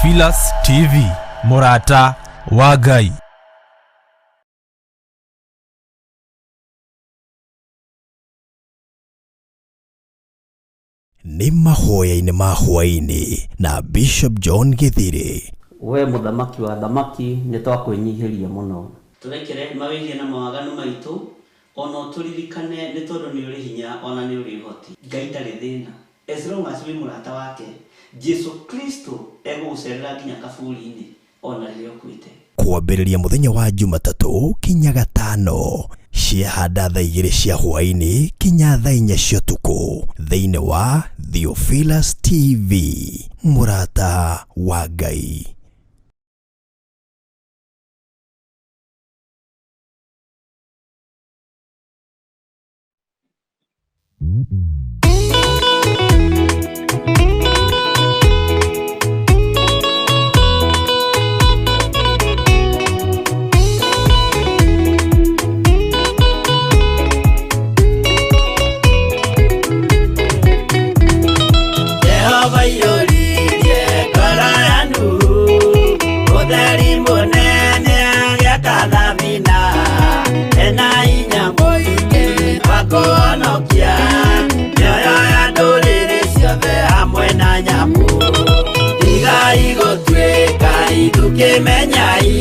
Theophilus TV, mũrata wa Ngai. Nĩ mahoya-inĩ ma hwaĩ-inĩ na Bishop John Gĩthirĩ. We mũthamaki wa athamaki, nĩ twakwĩnyihĩria mũno. Tũrekere mawĩhia na mawaganu maitũ, o na ũtũririkane, nĩ tondũ nĩ ũrĩ hinya o na nĩ ũrĩ ũhoti. Ngai ndarĩ thĩna as long as wĩ mũrata wake, Jesu Kristo egũgũcerera nginya kaburi-inĩ ona rĩrĩa ũkuĩte. Kwambĩrĩria mũthenya wa Jumatatũ kinya Gatano ciahanda thaa igĩrĩ cia hwaĩ-inĩ kinya thaa inya cia ũtukũ thĩinĩ wa Theophilus TV, mũrata wa Ngai. Jehova iyũririe ngoro ya Nuhu ũtheri mũnene agĩaka thabina ena hinya mũingĩ wa kũhonokia mĩoyo ya ndũrĩrĩ ciothe hamwe na nyamũ. Tigai gũtuĩka ithukĩmenyai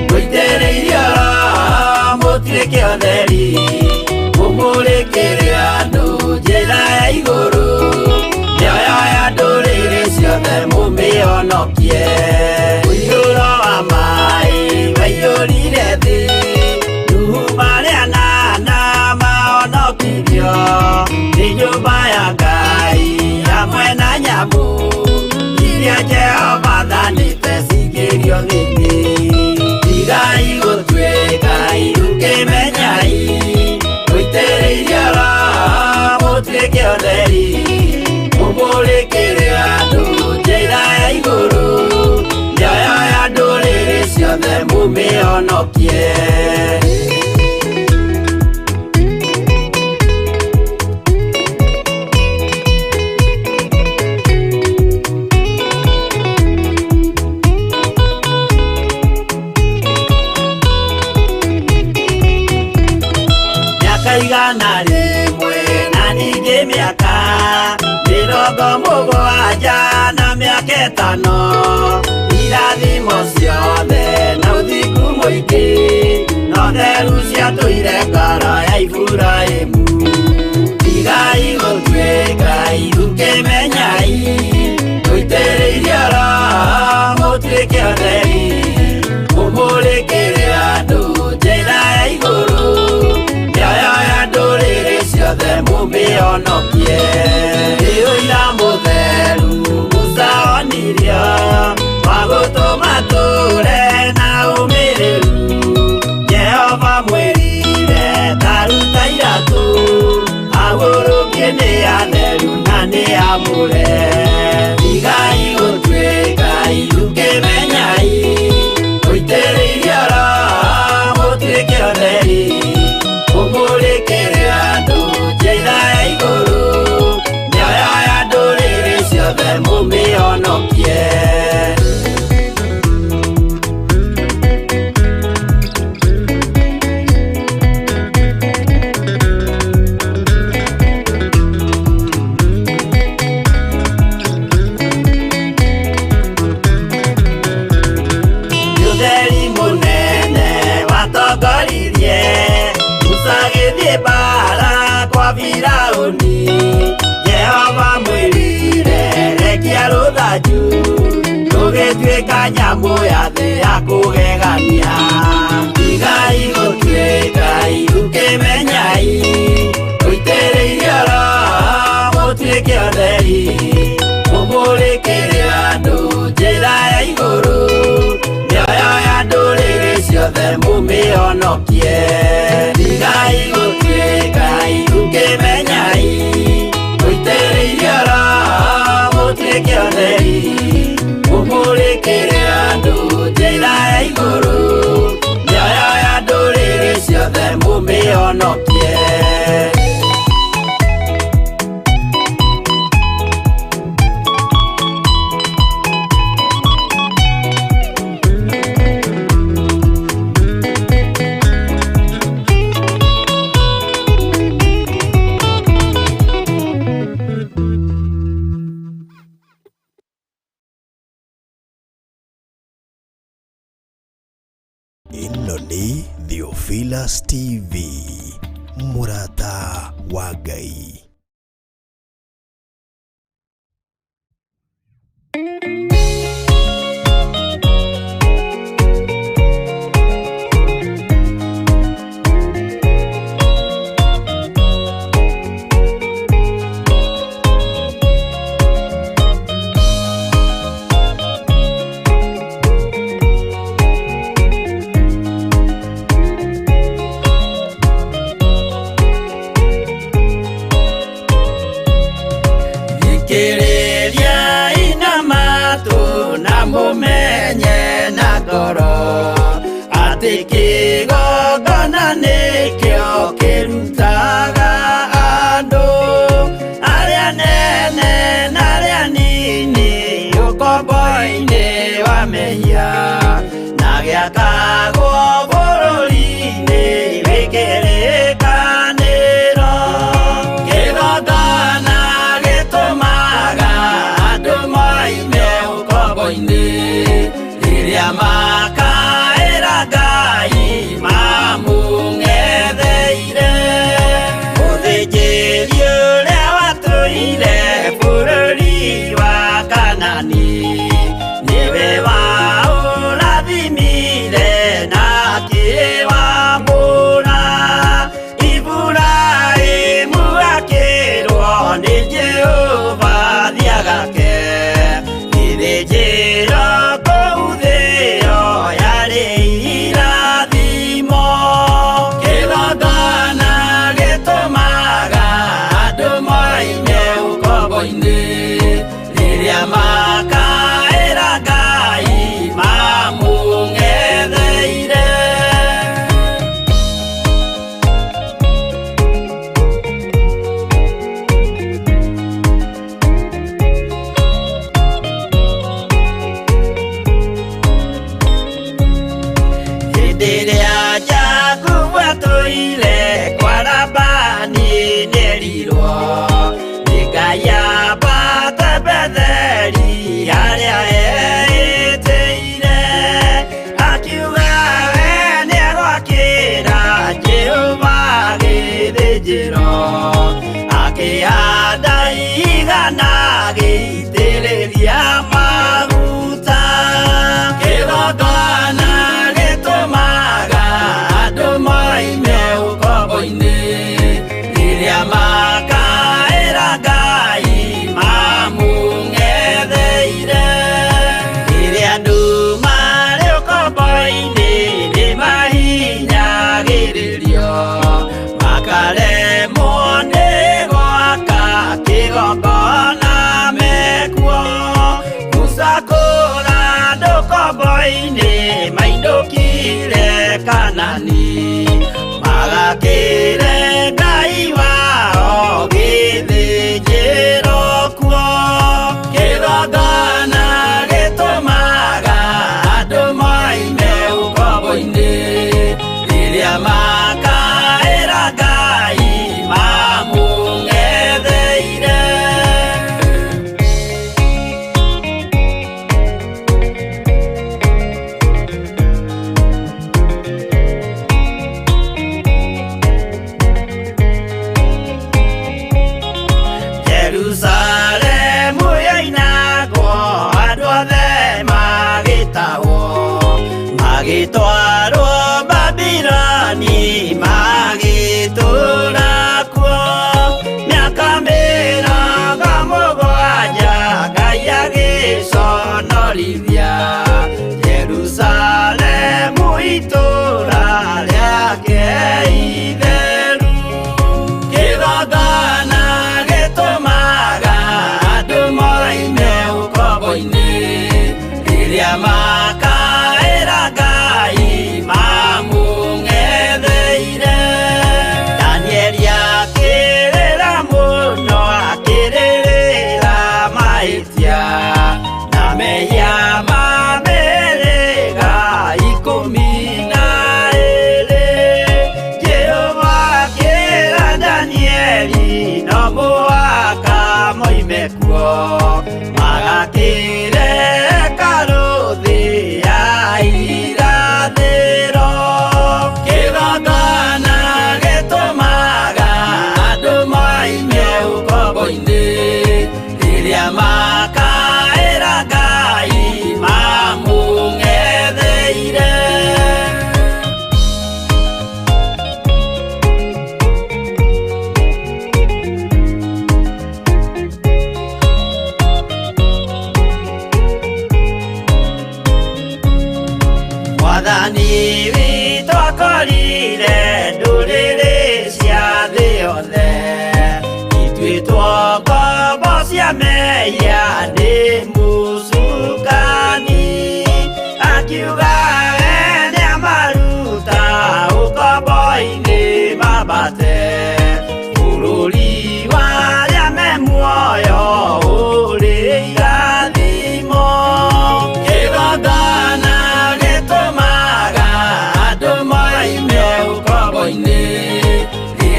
mũitĩrĩirio Roho mũtuĩke ũtheri mũmũrĩkĩre andũ njĩra ya igũrũ mĩoyo ya ndũrĩrĩ ciothe mũmĩhonokie. Mũiyũro wa maĩ waiyũrire thĩ Nuhu marĩ anana mahonokirio nĩ nyũmba ya Ngai hamwe na nyamũ iria Jehova athanĩte cingĩrio thĩinĩ. Tigai gũtuĩka ithukĩmenyai mũitĩrĩirio Roho mũtuĩke ũtheri mũmũrĩkĩre andũ njĩra ya igũrũ mĩoyo ya ndũrĩrĩ ciothe mũmĩhonokie. Mĩaka 100 na ningĩ mĩaka 70 na mĩaka 5 irathimo ciothe na ũthingu mũingĩ na ũtheru ciatũire ngoro ya Iburahĩmu. Tigai gũtuĩka ithukĩmenyai mũitĩrĩirio Roho mũtuĩke ũtheri mũmũrĩkĩre andũ njĩra ya igũrũ mĩoyo ya ndũrĩrĩ ciothe mũmĩhonokie. Nĩ ũira mũtheru Musa onirio wa gũtũma tũre na ũmĩrĩru Jehova mwĩrire taruta iratũ agũrũkie nĩ atheru na nĩ amũre. Tigai gũtuĩka ithukĩmenyai mũitĩrĩirio Roho mũtuĩke ũtheri mũmũrĩkĩre andũ njĩra ya igũrũ mĩoyo ya ndũrĩrĩ ciothe mũmĩhonokie. Ũtheri mũnene watongoririe Musa agĩthiĩ mbara kwa Firaũni Jehova mwĩrire rekia rũthanju rũgĩtuĩka nyamũ ya thĩ ya kũgegania. Tigai gũtuĩka ithukĩmenyai mũitĩrĩirio Roho mũtuĩke ũtheri mũmũrĩkĩre andũ njĩra ya igũrũ mĩoyo ya ndũrĩrĩ ciothe mũmĩhonokie. Tigai gũtuĩka ithukĩmenyai mũitĩrĩirio Roho mũtuĩke ũtheri mũmũrĩkĩre andũ njĩra ya igũrũ mĩoyo ya ndũrĩrĩ ciothe mũmĩhonokie. Theophilus TV, mũrata wa Ngai. Thikĩrĩria inama.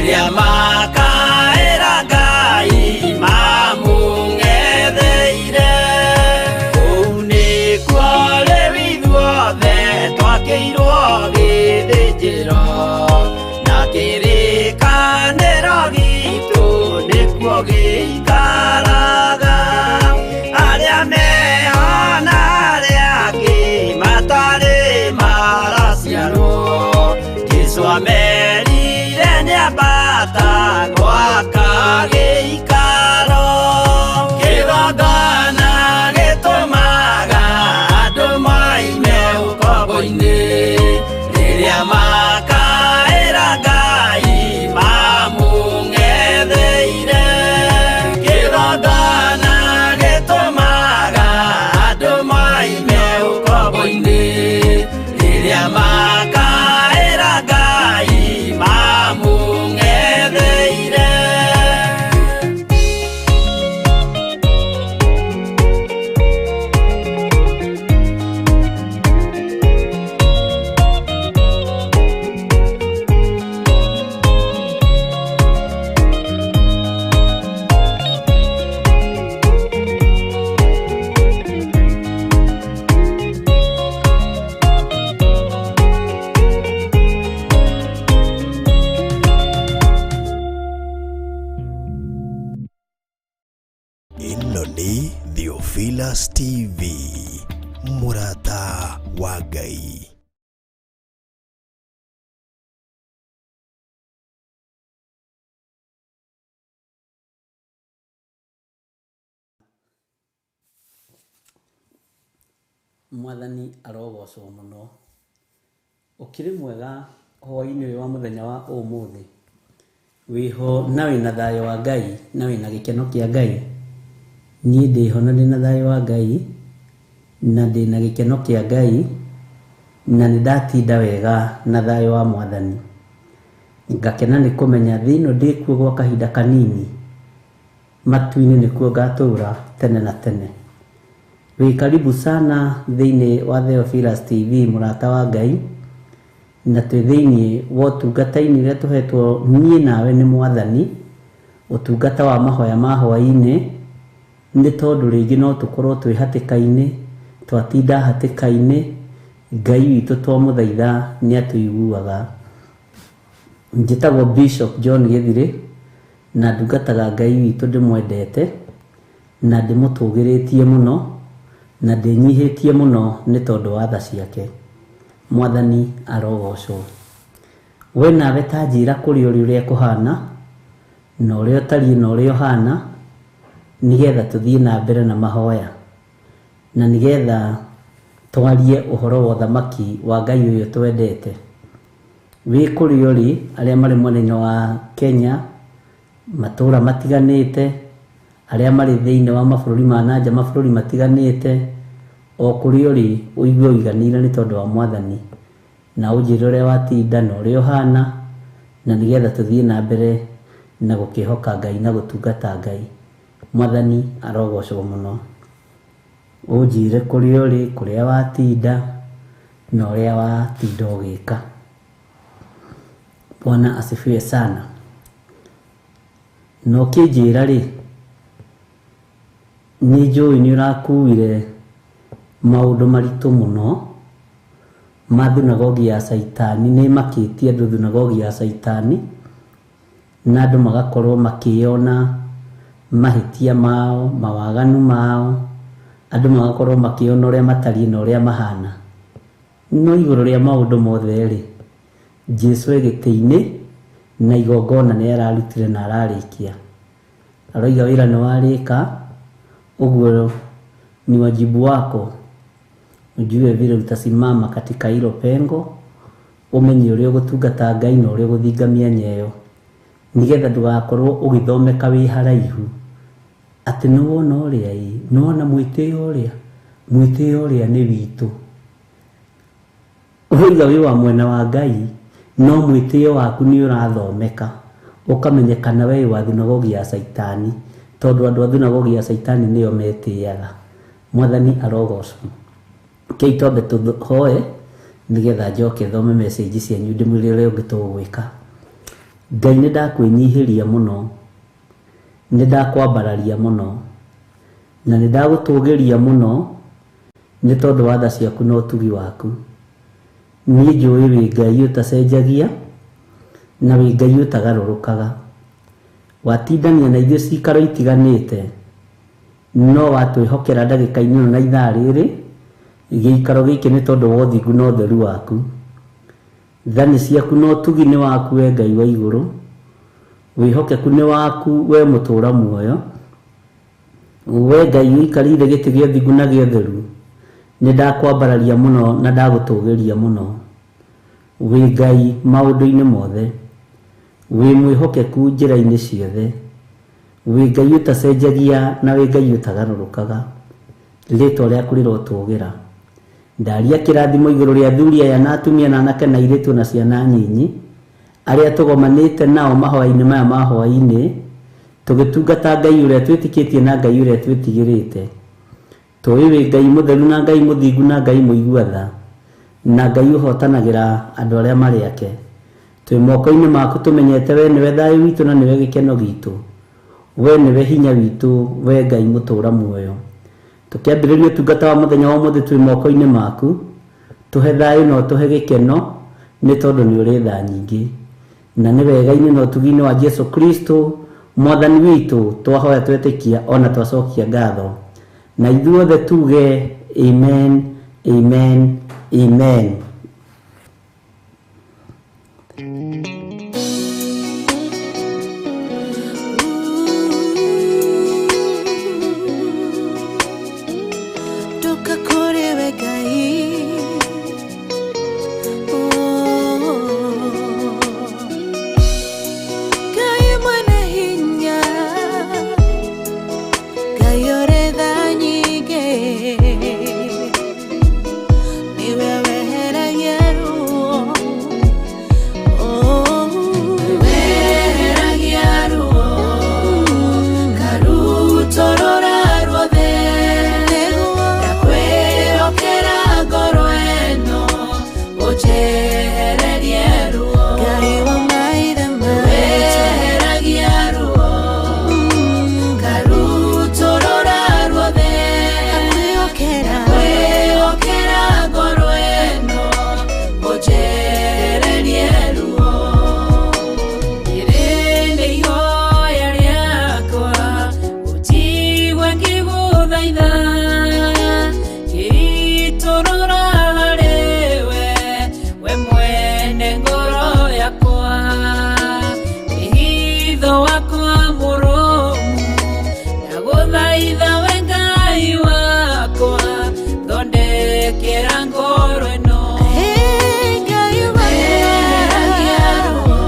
Rĩrĩa makaĩra Ngai mamũng'etheire. Kũu nĩkuo rĩu ithuothe twakĩirwo gĩthĩnjĩro, na kĩrĩkanĩro gitũ nĩkuo gĩikaraga. Arĩa meho na arĩa angĩ matarĩ maraciarwo, Jesũ amerire nĩambata gwaka gĩikaro. Kĩgongona gĩtũmaga andũ moime ũkombo-inĩ, rĩrĩa makaĩra Ngai mamũng'etheire. Kĩgongona gĩtũmaga andũ moime ũkombo-inĩ, rĩrĩa makaĩra Ngai mamũng'etheire. Ĩno nĩ Theophilus TV, mũrata wa Ngai. Mwathani arogocwo mũno. Ũkĩrĩ mwega hwaĩ-inĩ ũyũ wa mũthenya wa ũmũthĩ. Wĩho na wĩna thayũ wa Ngai na wĩna gĩkeno kĩa Ngai. Niĩ ndĩho na ndĩna thayũ wa Ngai na ndĩna gĩkeno kĩa Ngai na nĩndatinda wega na thayũ wa Mwathani. Ngakena nĩ kũmenya thĩ ĩno ndĩkuo gwa kahinda kanini, matu-inĩ nĩkuo ngatũra tene na tene. Wĩ karibu sana thĩinĩ wa Theophilus TV, mũrata wa Ngai, na twĩ thĩinĩ wa ũtungata-inĩ ũrĩa tũhetwo niĩ nawe nĩ Mwathani, ũtungata wa mahoya ma hwaĩ-inĩ, nĩ tondũ rĩngĩ no tũkorwo twĩ hatĩka-inĩ, twatinda hatĩka-inĩ, Ngai witũ twamũthaitha nĩ atũiguaga. Njĩtagwo Bishop John Gĩthirĩ, na ndungataga Ngai witũ ndĩmwendete, na ndĩmũtũgĩrĩtie mũno, na ndĩnyihĩtie mũno nĩ tondũ wa tha ciake. Mwathani arogocwo. We nawe ta njĩra kũrĩa ũrĩ ũrĩa kũhana, na ũrĩa ũtariĩ na ũrĩa ũhana, nĩgetha tũthiĩ na mbere na mahoya, na nĩgetha twarie ũhoro wa ũthamaki wa Ngai ũyũ twendete. Wĩ kũrĩa ũrĩ, arĩa marĩ mwena-inĩ wa Kenya, matũra matiganĩte, arĩa marĩ thĩinĩ wa mabũrũri ma nanja, mabũrũri matiganĩte, o kũrĩa ũrĩ ũigue ũiganĩire nĩ tondũ wa Mwathani, na ũnjĩre ũrĩa watinda na ũrĩa ũhana, na nĩgetha tũthiĩ na mbere na gũkĩhoka Ngai na gũtungata Ngai. Mwathani arogocwo mũno. Ũnjĩre kũrĩa ũrĩ, kũrĩa watinda na ũrĩa watinda ũgĩka. Bwana asifiwe sana. Na ũkĩnjĩra rĩ, nĩ njũĩ nĩ ũrakuire maũndũ maritũ mũno ma thunagogi ya Caitani, nĩ makĩtie andũ thunagogi ya Caitani, na andũ magakorwo makĩona mahĩtia mao, mawaganu mao, andũ magakorwo makĩona ũrĩa matariĩ na ũrĩa mahana. No igũrũ rĩa maũndũ mothe rĩ, Jesũ e gĩtĩ-inĩ na igongona nĩ ararutire na ararĩkia. Aroiga wĩra nĩ warĩka, ũguo ni wajibu wako ujue vile utasimama katika hilo pengo, umenye ũrĩa ũgũtungata Ngai na ũrĩa ũgũthinga mĩanya ĩyo, nĩgetha ndũgakorwo ũgĩthomeka wĩ haraihu atĩ nĩwona ũrĩa ĩ, nĩwona mwĩtĩo ũrĩa, mwĩtĩo ũrĩa nĩ witũ. Ũroiga wĩ wa mwena wa Ngai, no mwĩtĩo waku nĩ ũrathomeka, ũkamenyekana we wĩ wa thunagogi ya Caitani, tondũ andũ a thunagogi ya Caitani nĩo metĩaga. Mwathani arogocwo. Kei twambe tũhoe nĩgetha njoke thome message cianyu ndĩmwĩre ũrĩa ũngĩ tũgwĩka. Ngai nĩ ndakwĩnyihĩria mũno, nĩ ndakwambararia mũno, na nĩ ndagũtũgĩria mũno nĩ tondũ wa tha ciaku na ũtugi waku. Niĩ njũĩ wĩ Ngai ũtacenjagia na wĩ Ngai ũtagarũrũkaga. Watindania na ithuĩ cikaro itiganĩte, no watwĩhokera ndagĩka-inĩ ĩno na ithaa rĩrĩ gĩikaro gĩkĩ nĩ tondũ wa ũthingu na ũtheru waku. Tha nĩ ciaku na ũtugi nĩ waku we Ngai wa igũrũ, wĩhokeku nĩ waku we mũtũũra muoyo. We Ngai ũikarĩire gĩtĩ gĩa ũthingu na gĩa ũtheru, nĩ ndakwambararia mũno na ndagũtũgĩria mũno. Wĩ Ngai maũndũ-inĩ mothe, wĩ mwĩhokeku njĩra-inĩ ciothe, wĩ Ngai ũtacenjagia na wĩ Ngai ũtagarũrũkaga. Rĩtwa rĩaku rĩrotũgĩra. Ndaria kĩrathimo igũrũ rĩa athuri aya na atumia na anake na airĩtu na ciana nyinyi arĩa tũgomanĩte nao mahoya-inĩ maya ma hwaĩ-inĩ, tũgĩtungata Ngai ũrĩa twĩtĩkĩtie na Ngai ũrĩa twĩtigĩrĩte. Tũĩ wĩ Ngai mũtheru na Ngai mũthingu na Ngai mũigua tha na Ngai ũhotanagĩra andũ arĩa marĩ ake. Twĩ moko-inĩ maku tũmenyete we nĩwe thayũ witũ na nĩwe gĩkeno gitũ, we nĩwe hinya witũ, we Ngai mũtũũra muoyo. Tũkĩambĩrĩria ũtungata wa mũthenya wa ũmũthĩ twĩ moko-inĩ maku, tũhe thayũ na ũtũhe gĩkeno nĩ tondũ nĩ ũrĩ tha nyingĩ. Na nĩ wega-inĩ na ũtugi-inĩ wa Jesu Kristo mwathani witũ twahoya twetĩkia ona twacokia ngatho. Na ithuothe tuge amen, amen, amen. Ndoka kũrĩ we Ngai. Oh. Ngai mwene hinya, Ngai ũrĩ tha nyingĩ, nĩwe weheragia ruo. Oh. Weheragia ruo, karutũrũra ruothe. Ndakwĩhokera ngoro ĩno, ũnjehererie ruo. Ngai wa maithe maitũ. Weheragia ruo, karutũrũra ruothe. Ndakwĩhokera ngoro ĩno, ũnjehererie ruo. Rĩrĩ nĩ ihoya rĩakwa, ũnjigue ngĩgũthaitha, ngĩitũrũra harĩ we, we mwene ngoro yakwa. Wĩhitho wakwa mũrũmu, ndagũthaitha we Ngai wakwa, thondekera ngoro ĩno. Weheragia ruo,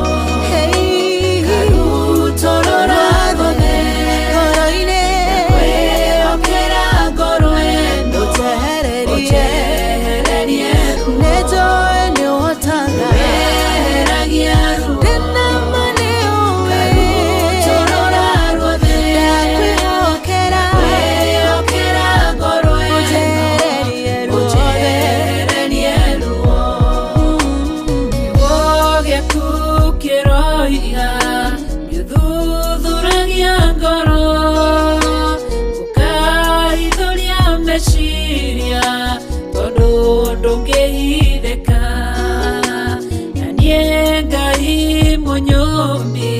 karutũrũra ruothe. Ndakwĩhokera ngoro ĩno, ũnjehererie ruo. Weheragia ruo, karutũrũra ruothe. Ndakwĩhokera ngoro ĩno, ũnjehererie ruo. Kiugo gĩaku kĩroiga nĩũthuthuragia ngoro, ũkahithũria meciria, tondũ ndũngĩhithĩka. Na niĩ Ngai mũnyũmbi,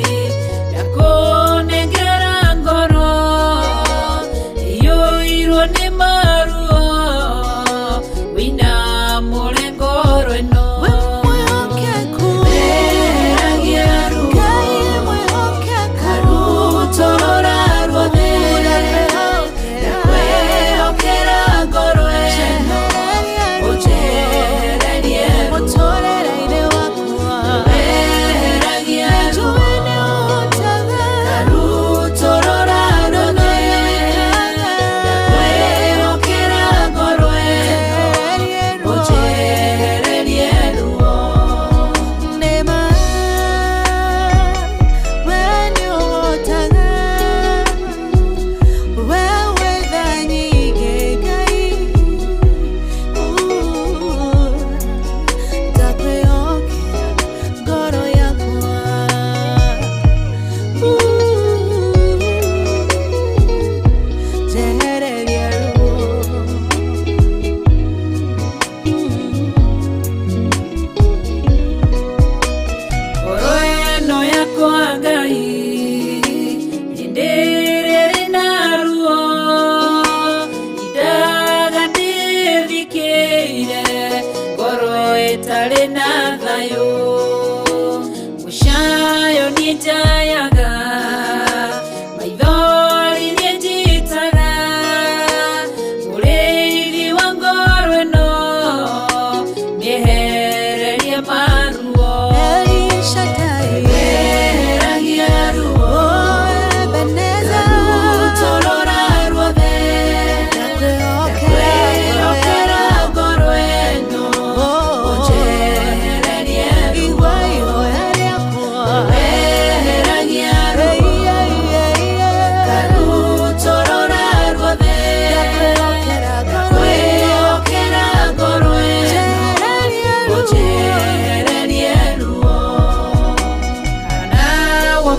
ndakũnengera ngoro iyũirwo nĩ maruo, wĩinamũre ngoro ĩno. Weheragia ruo,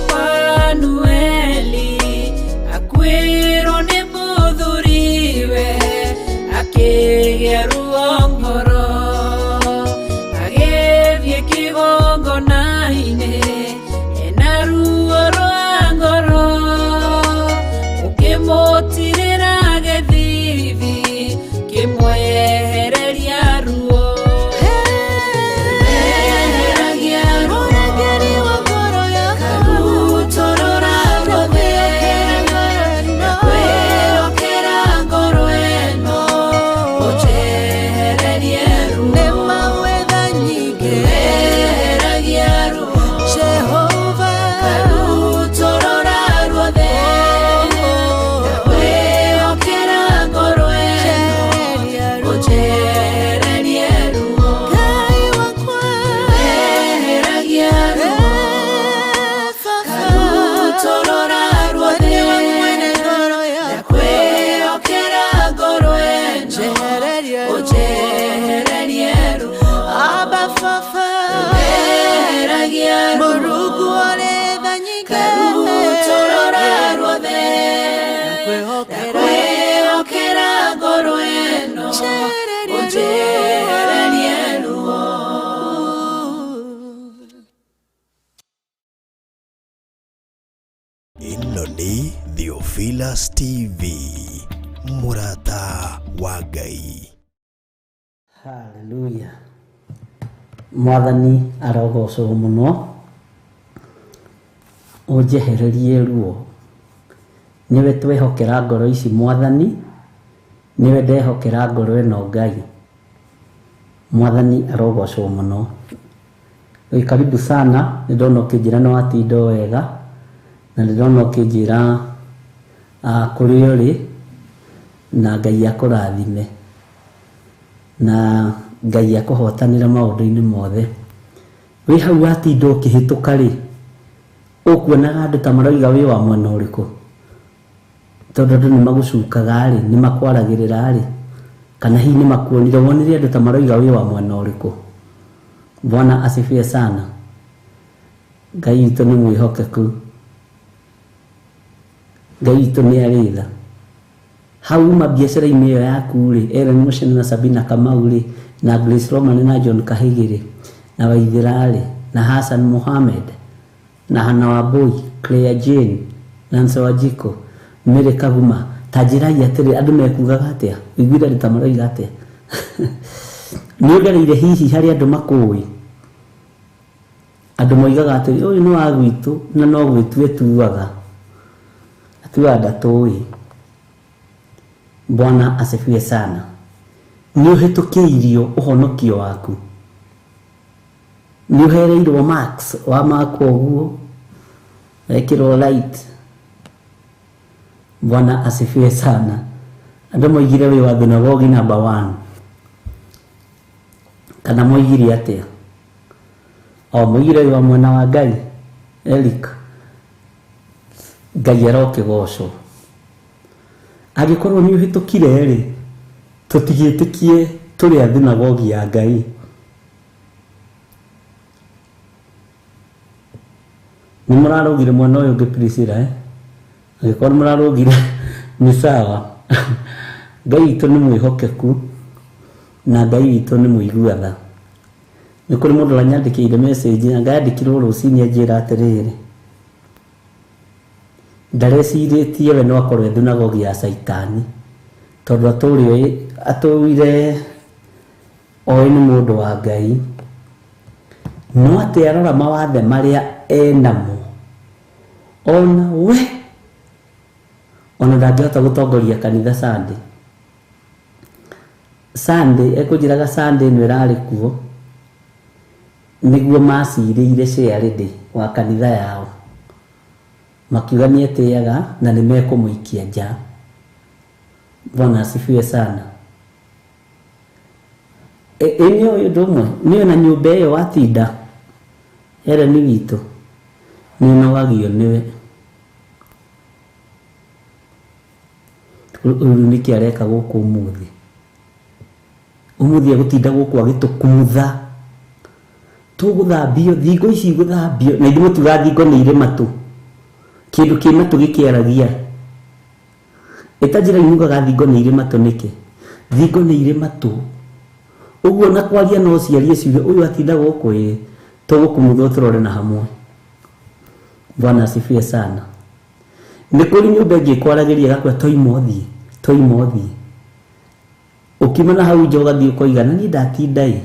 Panueli akwĩrwo nĩ mũthuriwe akĩgĩa ruo ngoro agĩthiĩ kĩgongona-inĩ ena ruo rwa ngoro ũkĩmũtirĩra gĩthithi kĩmwehereria ruo eheragia ruo karutorora ruothe ndakwĩhokera ngoro ĩno ũnjehererie ruo eheragia ruo karutorora ruothe ndakwĩhokera ngoro ĩno ũnjehererie ruo eheragia ruo karutorora ruothe ndakwĩhokera ngoro ĩno ũnjehererie ruo eheragia ruo karutorora ruothe ndakwĩhokera ngoro ĩno ũnjehererie ruo. Ĩno nĩ Theophilus TV, mũrata wa Ngai. Haleluya. Mwathani arogocwo mũno, ũnjehererie ruo. Nĩwe twehokera ngoro ici Mwathani, nĩwe ndehokera ngoro ĩno Ngai. Mwathani arogocwo mũno. Wĩ karibu sana, nĩ ndona ũkĩnjĩra nĩ watinda o wega, na nĩ ndona ũkĩnjĩra kũrĩa ũrĩ, na Ngai akũrathime, na Ngai akũhotanĩre maũndũ-inĩ mothe. Wĩ hau watinda ũkĩhĩtũka rĩ, ũkuonaga andũ ta maroiga wĩ wa mwena ũrĩkũ? Tondũ andũ nĩ magũcukaga rĩ, nĩ makwaragĩrĩra rĩ, kana hihi nĩ makuonire, wonire andũ ta maroiga wĩ wa mwena ũrĩkũ? Bwana asifiwe sana. Ngai witũ nĩ mwĩhokeku, Ngai witũ nĩ arĩ tha. Hau uma biacara-inĩ ĩyo yaku rĩ, Ellen Muchene na Sabina Kamau rĩ, na Grace Roman na John Kahigĩrĩ, na Waithĩra rĩ, na Hassan Mohamed, na Hannah Wambui, Claire Jane, Nancy Wanjikũ, Mary Kaguma, ta njĩrai atĩrĩ, andũ mekugaga atĩa? Ũiguire andũ ta maroiga atĩa? Nĩ ũgereire hihi harĩ andũ makũĩ? Andũ moigaga atĩrĩ, ũyũ nĩ wa gwitũ na no gwĩtua etuaga, atuaga ndatũĩ. Bwana asifiwe sana. Nĩ ũhĩtũkĩirio ũhonokio waku, nĩ ũhereirwo marks, wa makwo ũguo, wekĩrwo light. Bwana asifiwe sana. Andũ moigire wĩ wa thunagogi number 1, kana moigire atĩa? O moigire wĩ wa mwena wa Ngai. Eric, Ngai arokĩgocwo. Angĩkorwo nĩ ũhĩtũkire rĩ, tũtigĩtĩkie tũrĩ a thunagogi ya Ngai. Nĩ mũrarũgire mwena ũyũ ũngĩ Priscilla, eh? Angĩkorwo nĩ mũrarũgire nĩ sawa. Ngai witũ nĩ mwĩhokeku na Ngai witũ nĩ mũigua tha. Nĩ kũrĩ mũndũ ũranyandĩkĩire message na ngayandĩkirwo rũcinĩ anjĩra atĩrĩrĩ, ndarecirĩtie we no akorwo e thunagogi ya Caitani, tondũ atũire oĩ nĩ mũndũ wa Ngai, no atĩ arora mawathe marĩa enamo, ona we ona ndangĩhota gũtongoria kanitha Sunday. Sunday ekũnjĩraga Sunday ĩno ĩrarĩ kuo nĩguo macirĩire chairlady wa kanitha yao, makiuga nĩ etĩaga na nĩ mekũmũikia nja. Bwana asifiwe sana. Ĩ nĩ ũyũ ũndũ ũmwe, nĩ ona nyũmba ĩyo watinda Helen witũ nĩ ũnogagio nĩwe. Ũyũ nĩkĩ areka gũkũ ũmũthĩ? Ũmũthĩ egũtinda gũkũ agĩtũkumutha, tũgũthambio thingo ici igũthambio, na ithuĩ mũtiugaga thingo nĩ irĩ matũ. Kĩndũ kĩ matũ gĩkĩaragia. Ĩtanjĩra imugaga thingo nĩ irĩ matũ nĩkĩ? Thingo nĩ irĩ matũ. Ũguo na kwaria no ciarie ciuge ũyũ atinda gũkũ ĩ tũgũkumuthwo tũrore na hamwe. Bwana asifiwe sana. Nĩ kũrĩ nyũmba ĩngĩ ĩkwaragĩria ĩgakwĩra toima ũthiĩ, toima ũthiĩ. Ũkiuma na hau nja ũgathiĩ ũkoiga na niĩ ndatinda ĩ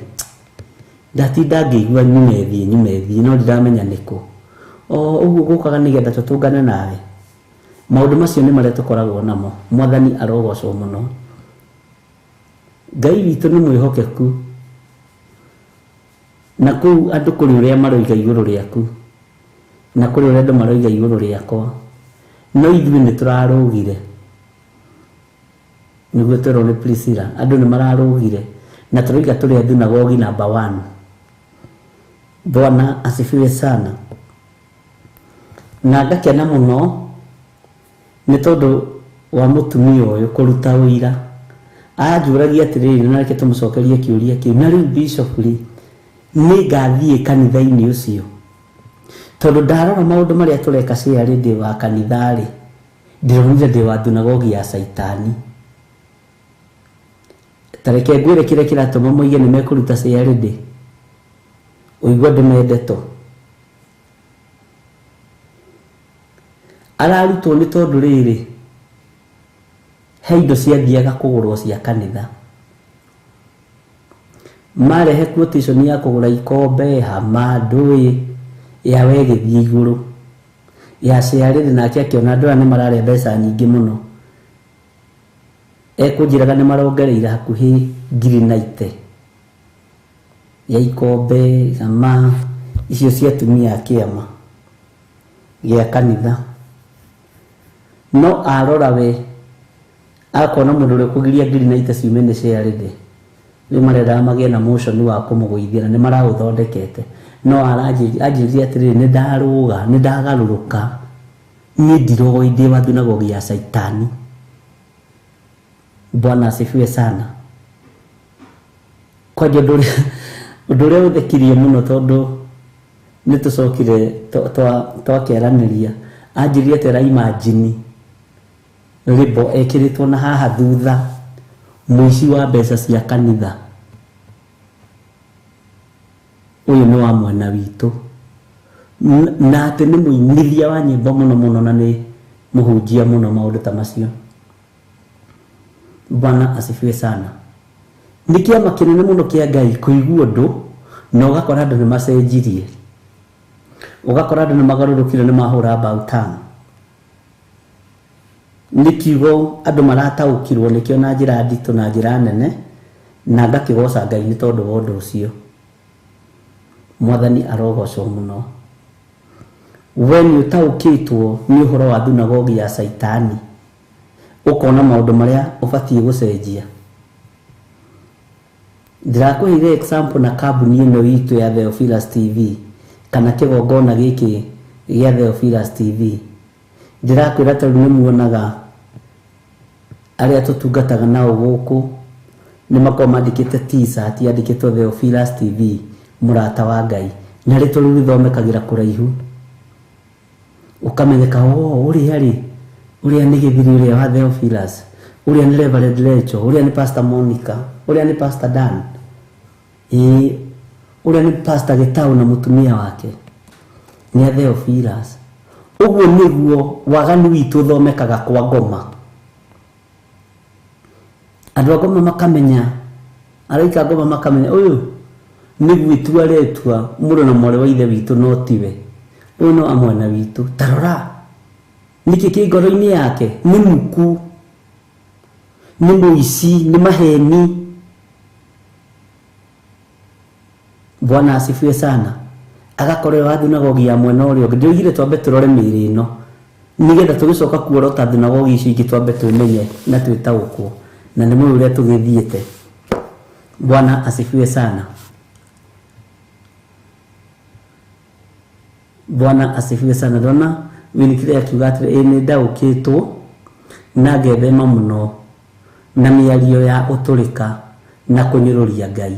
ndatinda ngĩigua nyume thiĩ nyume thiĩ no ndiramenya nĩkũ. O ũguo gũkaga nĩgetha tũtũngane nawe. Maũndũ macio nĩ marĩa tũkoragwo namo. Mwathani arogocwo mũno. Ngai witũ nĩ mwĩhokeku. Na kũu andũ kũrĩ ũrĩa maroiga igũrũ rĩaku na kũrĩ ũrĩa andũ maroiga igũrũ rĩakwa, no ithuĩ nĩ tũrarũgire. Nĩguo twerwo nĩ Priscilla, andũ nĩ mararũgire na tũroiga tũrĩ a thunagogi number 1. Bwana asifiwe sana. Na ngakena mũno nĩ tondũ wa mũtumia ũyũ kũruta ũira. Anjũragia atĩrĩrĩ, na reke tũmũcokerie kĩũria kĩu, na rĩu bishop rĩ, nĩ ngathiĩ kanitha-inĩ ũcio? Tondũ ndarora maũndũ marĩa tũreka ciarĩ ndĩ wa kanitha rĩ, ndĩronire ndĩ wa thunagogi ya Caitani. Ta reke ngwĩre kĩrĩa kĩratũma moige nĩ mekũruta ciarĩ ndĩ, ũigua ndĩmendeto. Ararutwo nĩ tondũ rĩrĩ, he indo ciathiaga kũgũrwo cia kanitha. Marehe quotation ya kũgũra ikombe, hama, ndũĩ, yawe ĩgĩthiĩ igũrũ. Ya ciarĩrĩ nake akĩona andũ aya nĩ mararĩa mbeca nyingĩ mũno. Ekũnjĩraga nĩ marongereire hakuhĩ 90,000 ya ikombe, hama, icio cia atumia a kĩama gĩa kanitha. No arora we akona mũndũ ũrĩa ũkũgiria 90,000 ciume nĩ ciarĩrĩ, rĩu marendaga magĩe na motion wa kũmũgũithia na nĩ maraũthondekete. No anjĩrire atĩrĩrĩ, nĩ ndarũga, nĩ ndagarũrũka, niĩ ndiroĩ ndĩ wa thunagogi ya Caitani. Bwana asifiwe sana. Kwanja ũndũ ũrĩa ũthekirie mũno tondũ nĩ tũcokire twakeranĩria, anjĩrire atĩ araimagine rĩmbo ekĩrĩtwo na haha thutha mũici wa mbeca cia kanitha. Ũyũ nĩ wa mwena witũ. Na atĩ nĩ mũinithia wa nyĩmbo mũno mũno na nĩ mũhunjia mũno maũndũ ta macio. Bwana asifiwe sana. Nĩ kĩama kĩnene mũno kĩa Ngai kũigua ũndũ na ũgakora andũ nĩ macenjirie. Ũgakora andũ nĩ magarũrũkire nĩ mahũra about. Nĩ kiugo andũ marataũkirwo nĩkĩo na njĩra nditũ na njĩra nene, na ngakĩgoca Ngai nĩ tondũ wa ũndũ ũcio. Mwathani arogocwo mũno. We nĩ ũtaũkĩtwo nĩ ũhoro wa thunagogi ya Caitani, ũkona maũndũ marĩa ũbatiĩ gũcenjia. Ndĩrakũheire example na kambuni ĩno itũ ya Theophilus TV kana kĩgongona gĩkĩ gĩa Theophilus TV. Ndĩrakwĩra tondũ nĩ muonaga arĩa tũtungataga nao gũkũ nĩ makoragwo mandĩkĩte t-shirt yandĩkĩtwo Theophilus TV, mũrata wa Ngai, na rĩtwa rĩu rĩthomekagĩra kũraihu, ũkamenyeka o ũrĩa rĩ, ũrĩa nĩ gĩthiri ũrĩa wa Theophilus, ũrĩa nĩ Reverend Lecho, ũrĩa nĩ Pastor Monica, ũrĩa nĩ Pastor Dan, ĩĩ ũrĩa nĩ Pastor Gĩtaũ na mũtumia wake nĩ a Theophilus. Ũguo nĩguo waganu witũ ũthomekaga kwa ngoma. Andũ a ngoma makamenya, araika ngoma makamenya ũyũ nĩ gwĩtua aretua mũrũ na mwarĩ wa ithe witũ no tiwe, ũyũ no amwena witũ. Ta rora nĩkĩ kĩ ngoro-inĩ yake, nĩ muku, nĩ mũici, nĩ maheni. Bwana asifiwe sana. Agakorwo wa thunagogi ya mwena ũrĩa ũngĩ. Ndĩroigire twambe tũrore mĩĩrĩ ĩno nĩgetha tũgĩcoka kuorota thunagogi icio ingĩ twambe twĩmenye na twĩtaũkwo, na nĩ mũĩ ũrĩa tũgĩthiĩte. Bwana asifiwe sana. Bwana asifiwe sana. Ndona Winifred akiuga atĩrĩ, ĩĩ nĩ ndaũkĩtwo na ngethema mũno na mĩario ya ũtũrĩka na kũnyũrũria Ngai.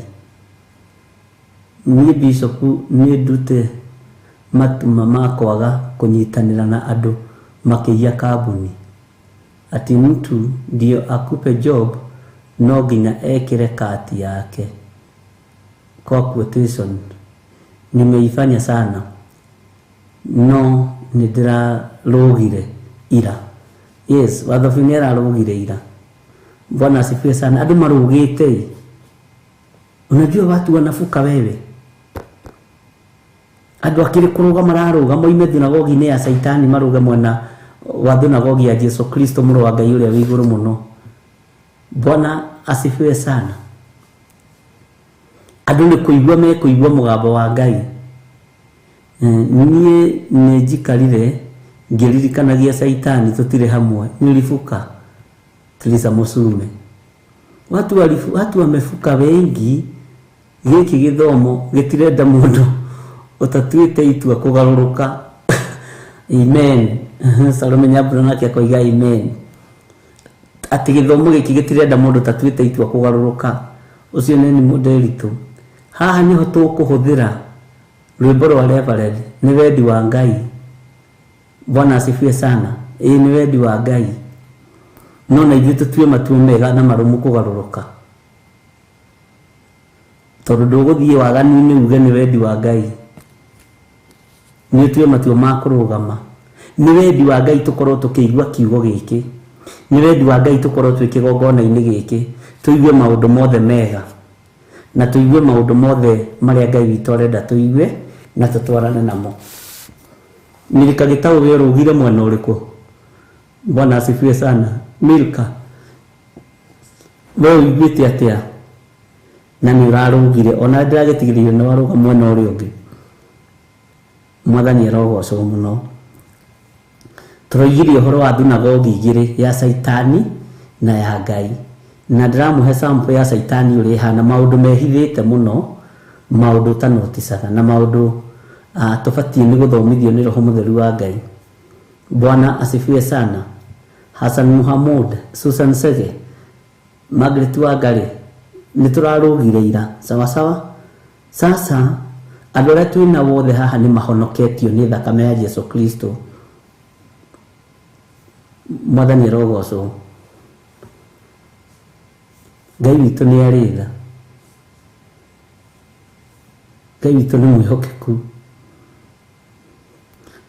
Niĩ bishop nĩ ndute matuma ma kwaga kũnyitanĩra na andũ Makĩiya kambuni. Ati mtu ndio akupe job no nginya ekĩre kati yake kwa quotation. Nimeifanya sana no nĩndĩrarũgire ira. Yes, Wathobi nĩ ararũgire ira. Bwana asifiwe sana. Andũ marũgĩte. Unajua watu wanafuka wewe. Andũ akĩrĩ kũrũga mararũga moime thunagogi-inĩ ya Saitani marũge mwena wa thunagogi ya Jesu Kristo mũrũ wa Ngai ũrĩa wĩ igũrũ mũno. Bwana asifiwe sana. Andũ nĩ kũigua mekũigua mũgambo wa Ngai. Niĩ nĩ njikarire ngĩririkanagia Saitani tũtirĩ hamwe. Nilifuka Teresa Musume. Watu wamefuka wengi. Gĩkĩ gĩthomo gĩtirenda mũndũ ũtatuĩte itua kũgarũrũka. Amen. Salome Nyambura nake akoiga amen. Atĩ gĩthomo gĩkĩ gĩtirenda mũndũ ũtatuĩte itua kũgarũrũka. Ũcio nĩ mũndĩritũ. Haha nĩho tũkũhũthĩra rwĩmbo rwa Reverend, nĩ wendi wa Ngai. Bwana asifiwe sana. Ĩĩ nĩ wendi wa Ngai. No na ithuĩ tũtue matua mega na marũmu kũgarũrũka. Tondũ ndũgũthiĩ waganu-inĩ uge nĩ wendi wa Ngai. Nĩ ũtue matua ma kũrũgama. Nĩ wendi wa Ngai tũkorwo tũkĩigua kiugo gĩkĩ. Nĩ wendi wa Ngai tũkorwo twĩ kĩgongona-inĩ gĩkĩ. Tũigue maũndũ mothe mega. Na tũigue maũndũ mothe marĩa Ngai witũ arenda tũigue na tũtwarane namo. Milka Gĩtaũ we ũrũgire mwena ũrĩkũ? Bwana asifiwe sana. Milka, we ũiguĩte atĩa? Na nĩ ũrarũgire ona ndĩragĩtigĩrĩire nĩ warũga mwena ũrĩa ũngĩ. Mwathani arogocwo mũno. Tũroigire ũhoro wa thunagogi igĩrĩ, ya Saitani na ya Ngai. Na ndĩramũhe sample ya Saitani ũrĩa ĩhana, maũndũ mehithĩte mũno, maũndũ ũtanoticaga na maũndũ tũbatiĩ nĩ gũthomithio nĩ Roho Mũtheru wa Ngai. Bwana asifiwe sana. Hassan Muhammad, Susan Sege, Margaret Wangari, nĩ tũrarũgire ira. Sawa sawa. Sasa andũ arĩa twĩna wothe haha nĩ mahonoketio nĩ thakame ya Jesu Kristo. Mwathani arogocwo. Ngai witũ nĩ arĩ tha. Ngai witũ nĩ mwĩhokeku.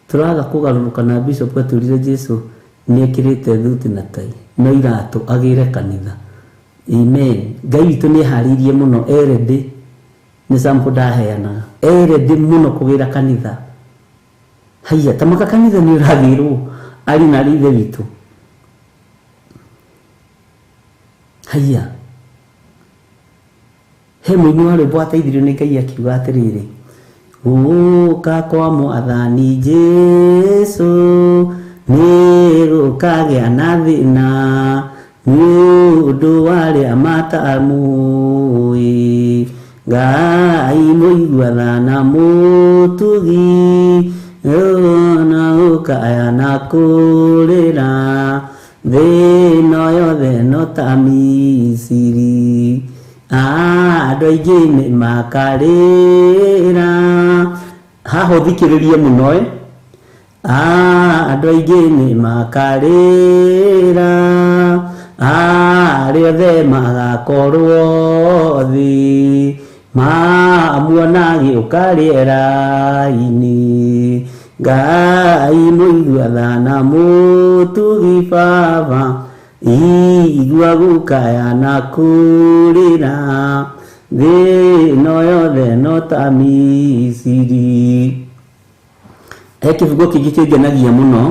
Tũraga kũgarũrũka na Bishop atwĩrire Jesu nĩ ekĩrĩte thuti na tai no iratũ agĩre kanitha. Amen. Ngai witũ nĩ eharĩirie mũno, erendĩ nĩ sample ndaheanaga, erendĩ mũno kũgĩra kanitha. Haiya, tamaka kanitha nĩ ũragĩrwo arĩ na ithe witũ. Haiya, he mũini wa rwĩmbo ateithirio nĩ Ngai akiuga atĩrĩrĩ, gũka kwa Mwathani Jesu nĩ gũkagĩa na thĩna nĩ ũndũ wa arĩa matamũĩ. Ngai mũigua tha na mũtugi na gũkaya na kũrĩra thĩ ĩno yothe no ta Misiri. Andũ aingĩ nĩ makarĩra. Haha ũthikĩrĩrie mũno ĩ. Andũ aingĩ nĩ makarĩra, arĩa othe magakorwo thĩ mamuona agĩũka rĩera-inĩ. Ngai mũigua tha na mũtugi Baba, igua gũkaya na kũrĩra thĩ ĩno yothe no ta Misiri. He kĩbungo kĩngĩ kĩngenagia mũno.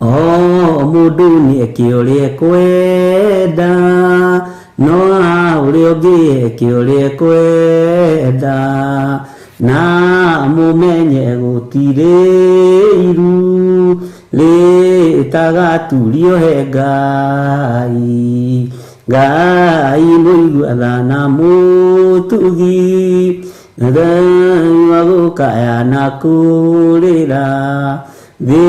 O mũndũ nĩ eke ũrĩa ekwenda, no ũrĩa ũngĩ eke ũrĩa ekwenda, na mũmenye gũtirĩ iru rĩtagaturio he Ngai. Ngai mũigua tha na mũtugi, Ngai wa gũkaya na kũrĩra thĩ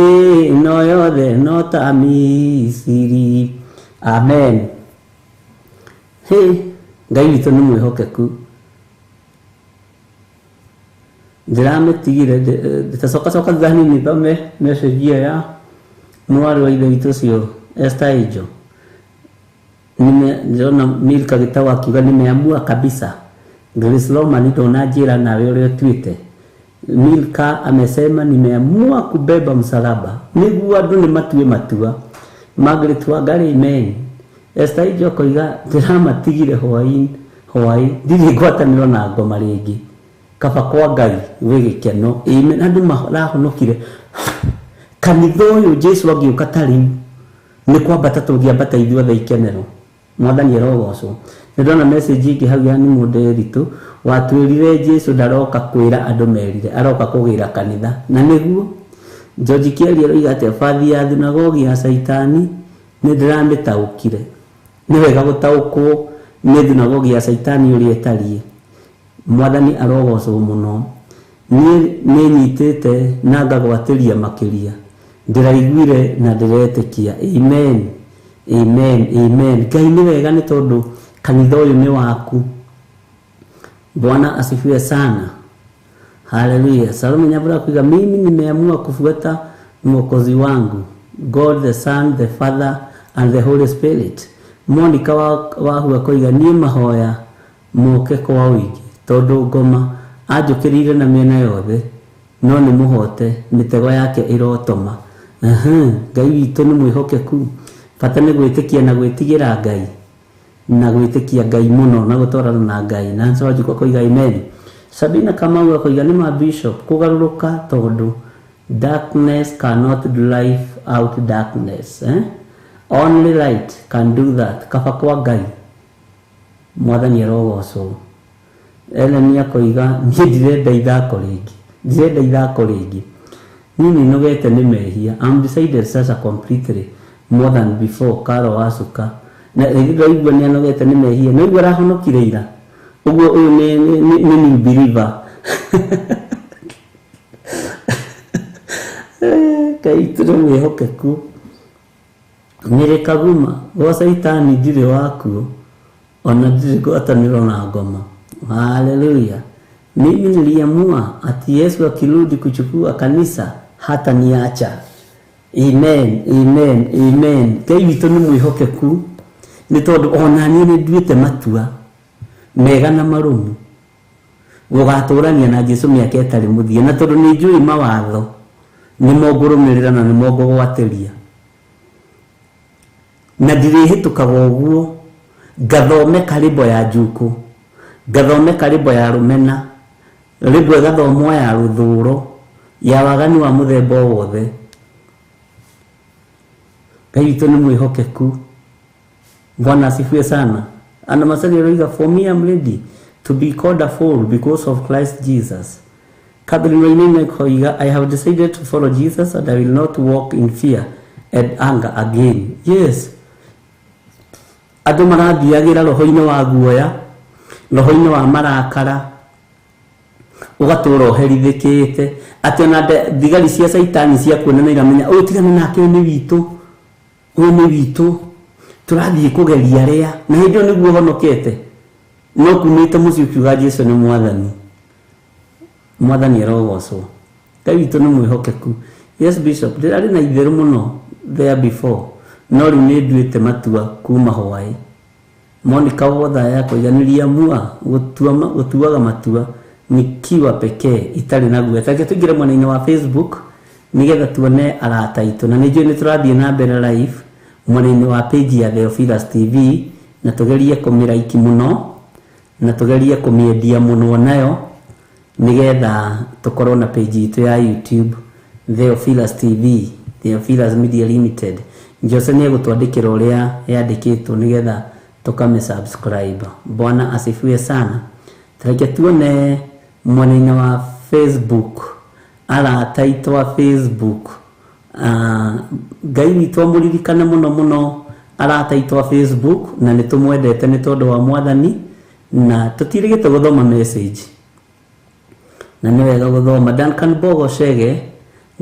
ĩno yothe no ta Misiri. Amen. Hĩ, Ngai witũ nĩ mwĩhokeku. Ndĩramĩtigire ndĩtacokacoka thutha hanini thome message ĩyo ya mwarĩ wa ithe witũ ũcio Esther Angel. Ndĩrona Milka Gĩtaũ akiuga nimeamua kabisa. Grace Loma ndonanjĩra nawe ũrĩa ũtuĩte. Milka amesema nimeamua kubeba msalaba. Nĩguo andũ nĩ matue matua. Margaret Wangari amen. Esther Angel akoiga ndĩramatigire hwaĩ hwaĩ ndirĩ ngwatanĩro na ngoma rĩngĩ. Kaba kwa Ngai gwĩ gĩkeno. Amen. Andũ marahonokire. Kanitha ũyũ Jesu angĩũka ta rĩu nĩ kwambata tũngĩambata ithuothe ikenero. Mwathani arogocwo. Nĩ ndona message ĩngĩ hau ya Nimũndũ Eritũ watwĩrire Jesu ndaroka kwĩra andũ merire aroka kũgĩra kanitha. Na nĩguo George Kieri aroiga atĩa bathi ya thunagogi ya Caitani nĩ ndĩramĩtaũkire. Nĩ wega gũtaũkwo nĩ thunagogi ya Caitani ũrĩa ĩtariĩ. Mwathani arogocwo mũno. Niĩ nĩ nyitĩte na ngagwatĩria makĩria. Ndĩraiguire na ndĩretĩkia. Amen. Amen. Amen. Ngai nĩ wega nĩ tondũ kanitha ũyũ nĩ waku. Bwana asifiwe sana. Haleluya. Salome Nyabura kuiga mimi nimeamua kufuata mwokozi wangu, God the Son, the Father and the Holy Spirit. Monica Wahua koiga niĩ mahoya moke kwa ũingĩ tondũ ngoma anjũkĩrĩire na mĩena yothe no nĩ mũhote mĩtego yake ĩrotoma. Ngai witũ nĩ mwĩhokeku. Bata nĩ gwĩtĩkia na gwĩtigĩra Ngai na gwĩtĩkia Ngai mũno na gũtwarana na Ngai. Nancy Wanjikũ akoiga amen. Sabina Kamau akoiga nĩ ma bishop kũgarũrũka tondũ darkness cannot drive out darkness, eh? Only light can do that. Kaba kwa Ngai. Mwathani arogocwo. Ellen akoiga niĩ ndirenda ithako rĩngĩ. Ndirenda ithako rĩngĩ. Niĩ nĩnogete nĩ mehia. I'm decided sasa completely more than before. Karo Wasuka. Na ndĩraigua nĩ anogete nĩ mehia. No igua arahonokire ira. Ũguo ũyũ nĩ new believer. Ngai tũrĩ mwĩhokeku. Nyĩrĩ Kaguma gwa Caitani ndirĩ wakuo ona ndirĩ ngwatanĩro na ngoma. Haleluya. Mimi niliamua ati Yesu akirudi kuchukua kanisa hata niacha. Amen, amen, amen. Ngai witũ nĩ mwĩhokeku nĩ tondũ ona niĩ nĩ nduĩte matua mega na marũmu gũgatũrania na Jesu mĩaka ĩtarĩ mũthia, na tondũ nĩ njũĩ mawatho nĩmo ngũrũmĩrĩra na nĩmo ngũgwatĩria na ndirĩhĩtũkaga ũguo ngathome karĩmbo ya njukũ, ngathome karĩmbo ya rũmena, rĩmbo ĩgathomwo ya rũthũro ya waganu wa mũthemba o wothe. Ngai witũ nĩ mwĩhokeku. Bwana asifiwe sana. Ana Masari aroiga for me I'm ready to be called a fool because of Christ Jesus. Catherine Wainaina koiga I have decided to follow Jesus and I will not walk in fear and anger again. Yes. Andũ marathiagĩra roho-inĩ wa guoya, roho-inĩ wa marakara, ũgatũra ũherithĩkĩte atĩ ona thigari cia Caitani cia kuonana iramenya ũyũ tigana nake, ũyũ nĩ witũ, ũyũ nĩ witũ, tũrathiĩ kũgeria rĩa na hĩndĩ ĩyo nĩguo ũhonokete no kumĩte mũciĩ ũkiuga Jesu nĩ mwathani. Mwathani arogocwo. Ngai witũ nĩ mwĩhokeku. Yes bishop, ndĩrarĩ na itherũ mũno there before no rĩu nĩ nduĩte matua kuma hwaĩ. Monica Wothaya akoiga niliamua gũtuaga matua nikiwa pekee itarĩ na guoya. Tareke tũingĩre mwena-inĩ wa Facebook nĩgetha tuone arata aitũ, na nĩ njũĩ nĩ tũrathiĩ na mbere live mwena-inĩ wa page ya Theophilus TV, na tũgerie kũmĩraiki mũno na tũgerie kũmĩendia mũno nayo nĩgetha tũkorwo na page itũ ya YouTube Theophilus TV, Theophilus Media Limited. Jose nĩ egũtwandĩkĩra ũrĩa yandĩkĩtwo nĩgetha tũkame subscribe. Bwana asifiwe sana. Tareke tuone mwena-inĩ wa Facebook, arata aitũ a Facebook. Ngai witũ amũririkane mũno mũno arata aitũ a Facebook, na nĩ tũmwendete nĩ tondũ wa mwathani, na tũtirĩgĩte gũthoma message na nĩ wega gũthoma. Duncan Bogo Chege,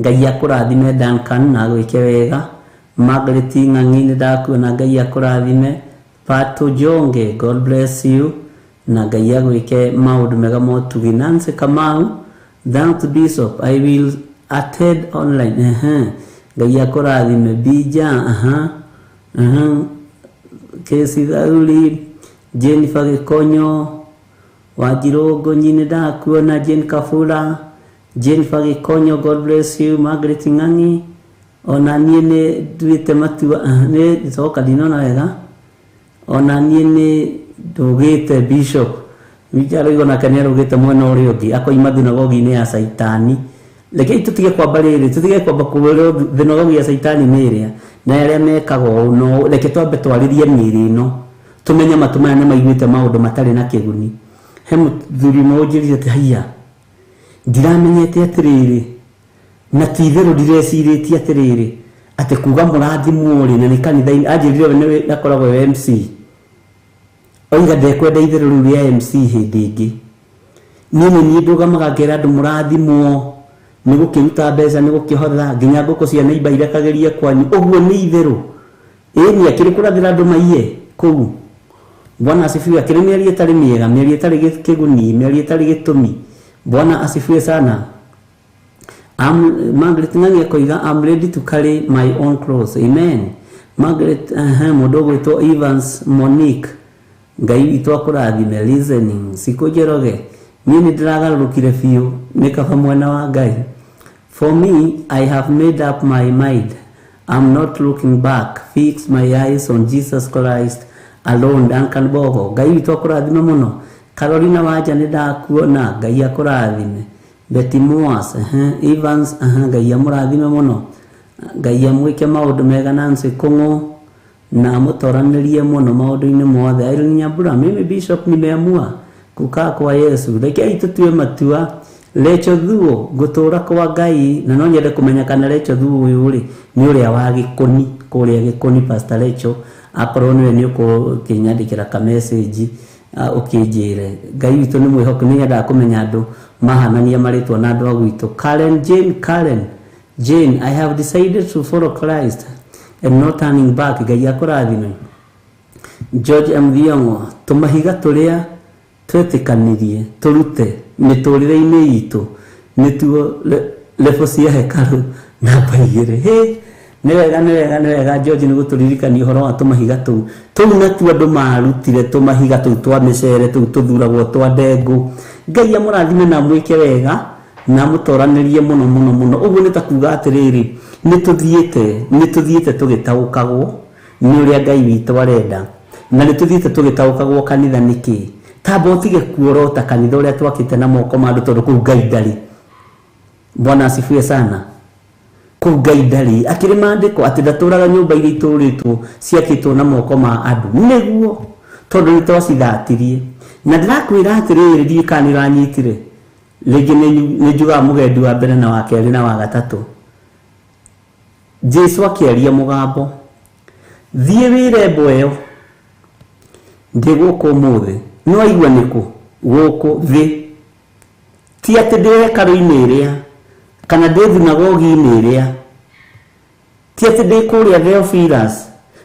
Ngai akũrathime Duncan na agwĩke wega. Margaret Ng'ang'i nĩ ndakuona, Ngai akũrathime. Pato Jonge, God bless you na Ngai agwĩke maũndũ mega motugi. Nancy Kamau, Thanks Bishop, I will attend online. Ngai akũrathime. Bija, Kesi Thauri, Jennifer Gĩkonyo, Wanjirũngũ nyine ndakuona, Jane Kabura, Jennifer Gĩkonyo, God bless you. Margaret Ng'ang'i, ona niĩ nĩ nduĩte matua, nĩ coka ndinona wega, ona niĩ nĩ ndũgĩte Bishop. Wicha nake nĩ arũgĩte mwena ũrĩa ũngĩ, akoima thunagogi-inĩ ya Caitani. Rekei tũtige kwamba rĩrĩ, tũtige kwamba kũrwo thunagogi ya Caitani nĩ ĩrĩa na arĩa mekaga ũũ, no reke twambe twarĩrie mĩĩrĩ ĩno, tũmenye matũ maya nĩ maiguĩte maũndũ matarĩ na kĩguni. He mũthuri ũmwe ũnjĩrire atĩ haiya, ndiramenyete atĩrĩrĩ, na ti itherũ ndirecirĩtie atĩrĩrĩ, atĩ kuga mũrathimwo rĩ, na nĩ kanitha-inĩ, anjĩrire we nĩwe akoragwo e MC. Oiga ndekwenda itherũ rĩu rĩa MC hĩndĩ ĩngĩ. Niĩ nĩ niĩ ndũgamaga ngera andũ mũrathimwo, nĩ gũkĩruta mbeca, nĩ gũkĩhotha, nginya ngũkũ cia neighbor irekagĩrie kwanyu. Ũguo nĩ itherũ. Ĩĩ nĩ akĩrĩ kũrathĩra andũ maiye kũu. Bwana asifiwe. Akĩrĩ mĩario ĩtarĩ mĩega, mĩario ĩtarĩ kĩguni, mĩario ĩtarĩ gĩtũmi. Bwana asifiwe sana. Margaret Ng'ang'i akoiga I'm ready to carry my own cross. Amen. Margaret, mũndũ ũgwĩtwo Evans Monique, Ngai witũ akũrathime. Listening. Sikũ Njoroge, niĩ nĩ ndĩragarũrũkire biũ, nĩ kaba mwena wa Ngai. For me, I have made up my mind. I'm not looking back. Fix my eyes on Jesus Christ alone. Duncan Bogo, Ngai witũ akũrathime mũno. Carolina Wanja nĩ ndakuona, Ngai akũrathime. Betty Moas, Evans, Ngai amũrathime mũno. Ngai amwĩke maũndũ mega. Nancy Kũng'ũ, na amũtoranĩrie mũno maũndũ-inĩ mothe. Irene Nyambura, mimi Bishop nimeamua kukaa kwa Yesu. Rekei tũtue matua. Lecho Thuo, ngũtũra kwa Ngai, na no nyende kũmenya kana Lecho Thuo ũyũ rĩ nĩ ũrĩa wa Gĩkũni, kũrĩa Gĩkũni, Pastor Lecho, akorwo nĩwe nĩ ũkũkĩnyandĩkĩra ka message ũkĩnjĩre. Ngai witũ nĩ mwĩhoku, nĩ nyendaga kũmenya andũ mahanania marĩtwa na andũ a gwitũ. Karen Jane, Karen Jane, I have decided to follow Christ and not turning back. Ngai akũrathime. George M. Thiong'o, tũmahiga tũrĩa twetĩkanirie tũrute mĩtũrĩre-inĩ itũ nĩtuo level cia hekarũ namba 2. Hĩ, nĩ wega, nĩ wega, nĩ wega George nĩ gũtũririkania ũhoro wa tũmahiga tũu. Tũu natuo andũ marutire tũmahiga tũu twa mĩcere, tũu tũthuragwo twa ndengũ. Ngai amũrathime na amwĩke wega na amũtoranĩrie mũno mũno mũno. Ũguo nĩ ta kuga atĩrĩrĩ, nĩ tũthiĩte tũgĩtaũkagwo nĩ ũrĩa Ngai witũ arenda, na nĩ tũthiĩte tũgĩtaũkagwo kanitha nĩkĩ. Tamba ũtige kuorota kanitha ũrĩa twakĩte na moko ma andũ, tondũ kũu Ngai ndarĩ. Bwana asifiwe sana. Kũu Ngai ndarĩ. Akĩrĩ maandĩko atĩ ndatũraga nyũmba iria itũrĩtwo ciakĩtwo na moko ma andũ, nĩguo tondũ nĩ twacithatirie. Na ndĩrakwĩra atĩrĩrĩ, ndiũĩ kana nĩ ũranyitire. Rĩngĩ nĩ njugaga mũgendi wa mbere na wa kerĩ na wa gatatũ. Jesu akĩaria mũgambo, thiĩ wĩre mbwa ĩyo ndĩ gũkũ ũmũthĩ. Nĩ waigua nĩkũ? Gũkũ thĩ. Ti atĩ ndĩ hekarũ-inĩ ĩrĩa kana ndĩ thunagogi-inĩ ĩrĩa, ti atĩ ndĩ kũrĩa Theophilus,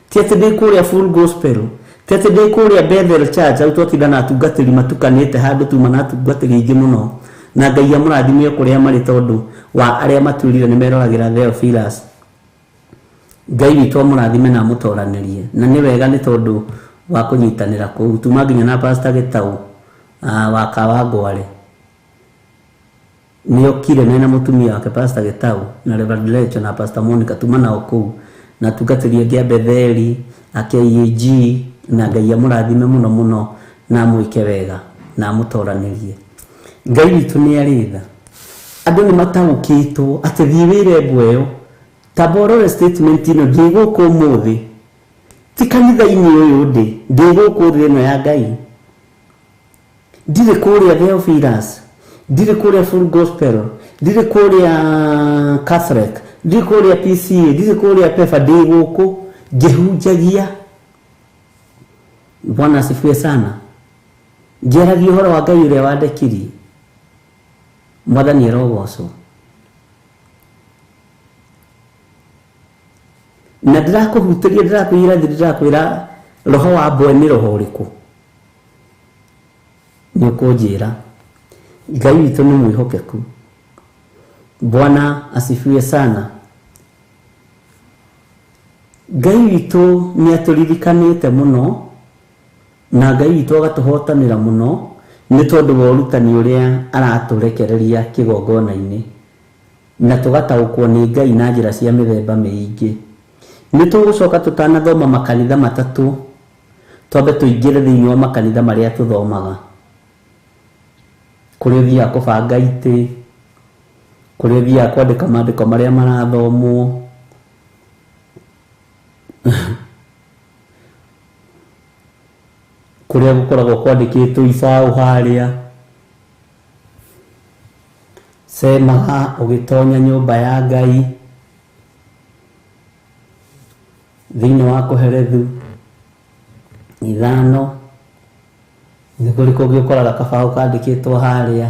ti atĩ ndĩ kũrĩa Full Gospel, ti atĩ ndĩ kũrĩa Bethel Church. Hau twatinda na atungatĩri matukanĩte handũ tuma na atungatĩri aingĩ mũno, na Ngai amũrathime kũrĩa marĩ tondũ wa arĩa matuĩrire nĩ meroragĩra Theophilus. Ngai witũ amũrathime na amũtoranĩrie, na nĩ wega nĩ tondũ wa kũnyitanĩra kũu. Tuma nginya na Pastor Gĩtau wa Kawangware nĩ okire mena mũtumia wake Pastor Gĩtau na Reverend Lecho na Pastor Monica, tuma nao kũu na atungatĩri angĩ a Betheli, a KAG, na Ngai amũrathime mũno mũno na amwĩke wega na amũtoranĩrie. Ngai witũ nĩ arĩ tha. Andũ nĩ mataũkĩtwo atĩ thiĩ wĩre mbwa ĩyo, tamba ũrore statement ĩno, ndĩ gũkũ ũmũthĩ, ti kanitha-inĩ ũyũ ndĩ, ndĩ gũkũ thĩ ĩno ya Ngai. Ndirĩ kũrĩa Theophilus, ndirĩ kũrĩa Full Gospel, ndirĩ kũrĩa Catholic, ndirĩ kũrĩa PCA, ndirĩ kũrĩa PEFA, ndĩ gũkũ ngĩhunjagia. Bwana asifiwe sana. Ngĩaragia ũhoro wa Ngai ũrĩa wandekirie. Mwathani arogocwo. Na ndĩrakũhutĩria, ndĩrakwĩra, ndĩrakwĩra roho wa mbwe nĩ roho ũrĩkũ? Nĩ ũkũnjĩra. Ngai witũ nĩ mwĩhokeku. Bwana asifiwe sana. Ngai witũ nĩ atũririkanĩte mũno na Ngai witũ agatũhotanĩra mũno nĩ tondũ wa ũrutani ũrĩa aratũrekereria kĩgongona-inĩ na tũgataũkwo nĩ Ngai na njĩra cia mĩthemba mĩingĩ. Nĩ tũgũcoka tũtanathoma makanitha matatũ twambe tũingĩre thĩinĩ wa makanitha marĩa tũthomaga, kũrĩa ũthiaga kũbanga itĩ, kũrĩa ũthiaga kwandĩka maandĩko marĩa marathomwo. Kũrĩa gũkoragwo kwandĩkĩtwo ibaũ harĩa cemaga ũgĩtonya nyũmba ya Ngai thĩinĩ wa Kohelethu 5 nĩ kũrĩ kũngĩ ũkoraga kabaũ kandĩkĩtwo harĩa.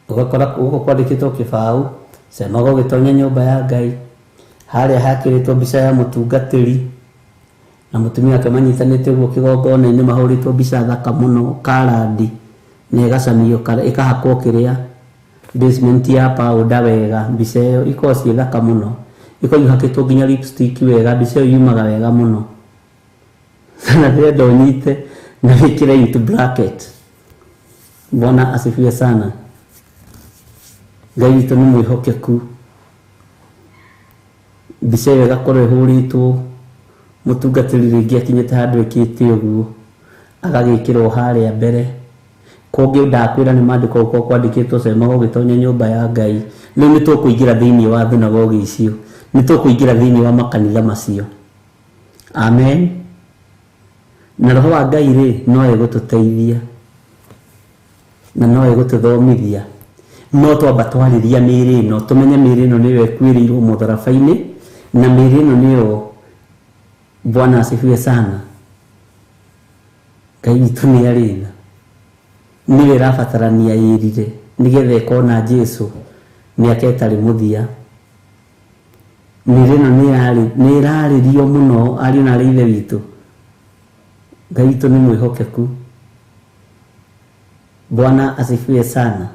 Ũgakora gũkũ kwandĩkĩtwo kĩbaũ cemaga ũgĩtonya nyũmba ya Ngai, harĩa hakĩrĩtwo mbica ya mũtungatĩri na mũtumia wake manyitanĩte ũguo kĩgongona-inĩ, mahũrĩtwo mbica thaka mũno karandi na ĩgacamio ĩkahakwo kĩrĩa basement ya powder wega, mbica ĩyo ikoragwo ciĩ thaka mũno, ikoragwo ihakĩtwo nginya lipstick wega, mbica ĩyo yumaga wega mũno. Na ndĩrenda ũnyite na wĩkĩre into bracket. Bwana asifiwe sana. Ngai witũ nĩ mwĩhokeku. Mbica ĩyo ĩgakorwo ĩhũrĩtwo mũtungatĩri rĩngĩ akinyĩte handũ ĩkĩte ũguo agagĩkĩrwo harĩa mbere. Kũngĩ ndakwĩra nĩ maandĩko gũkorwo kwandĩkĩtwo cemaga ũgĩtonya nyũmba ya Ngai. Rĩu nĩ tũkũingĩra thĩinĩ wa thunagogi icio, nĩ tũkũingĩra thĩinĩ wa makanitha macio. Amen. Na roho wa Ngai rĩ no egũtũteithia na no egũtũthomithia, no twamba twarĩria mĩĩrĩ ĩno, tũmenye mĩĩrĩ ĩno nĩyo ĩkuĩrĩirwo mũtharaba-inĩ na mĩĩrĩ ĩno nĩyo. Bwana asifiwe sana. Ngai witũ nĩ arĩ tha, nĩyo ĩrabatarania ĩrire nĩgetha ĩkona Jesu mĩaka ĩtarĩ mũthia. Mĩĩrĩ ĩno nĩ ĩrarĩrio mũno ariũ na aarĩ a Ithe witũ. Ngai witũ nĩ mwĩhokeku. Bwana asifiwe sana.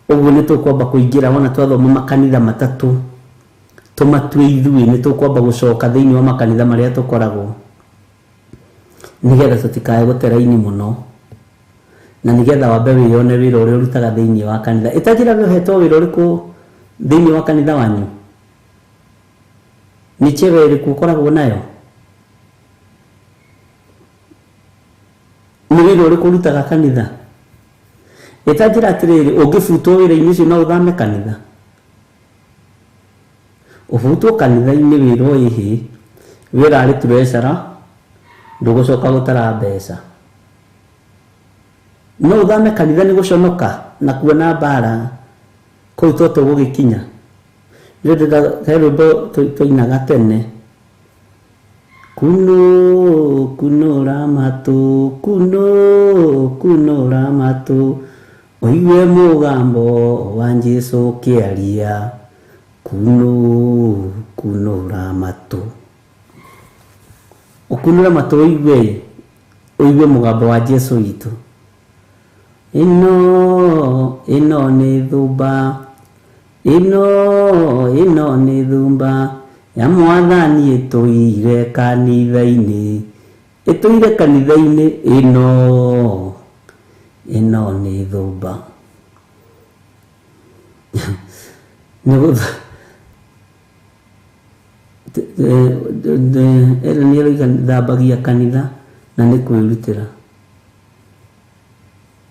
Ũguo nĩ tũkwamba kũingĩra wona twathoma makanitha matatũ tũmatue ithuĩ, nĩ tũkwamba gũcoka thĩinĩ wa makanitha marĩa tũkoragwo nĩgetha tũtikae gũteraini mũno na nĩgetha wambe wĩyone wĩra ũrĩa ũrutaga thĩinĩ wa kanitha. Ĩtanjĩra we ũhetwo wĩra ũrĩkũ thĩinĩ wa kanitha wanyu? Nĩ cheo ĩrĩkũ ũkoragwo nayo? Nĩ wĩra ũrĩkũ ũrutaga kanitha? Ĩtanjĩra atĩrĩrĩ, ũngĩbutwo wĩra-inĩ ũcio no ũthame kanitha? Ũbutwo kanitha-inĩ wĩrwo ĩhĩ, wĩra arĩ treasurer, ndũgũcoka gũtara mbeca. No ũthame kanitha nĩ gũconoka na kuona mbara kũu to tũgũgĩkinya. Nĩ he rwĩmbo twainaga tene, kuno kunũra matũ, kuno kunũra matũ, ũigue mũgambo wa Jesũ ũkĩaria, kuno kunũra matũ. Ũkunũre matũ ũigue, ũigue mũgambo wa Jesũ witũ. Ĩno ĩno nĩ thũmba, ĩno ĩno nĩ thũmba ya Mwathani ĩtũire kanitha-inĩ, ĩtũire kanitha-inĩ, ĩno ĩno nĩ thũmba. Ĩno nĩ ĩroiga thambagia kanitha na nĩ kwĩrutĩra.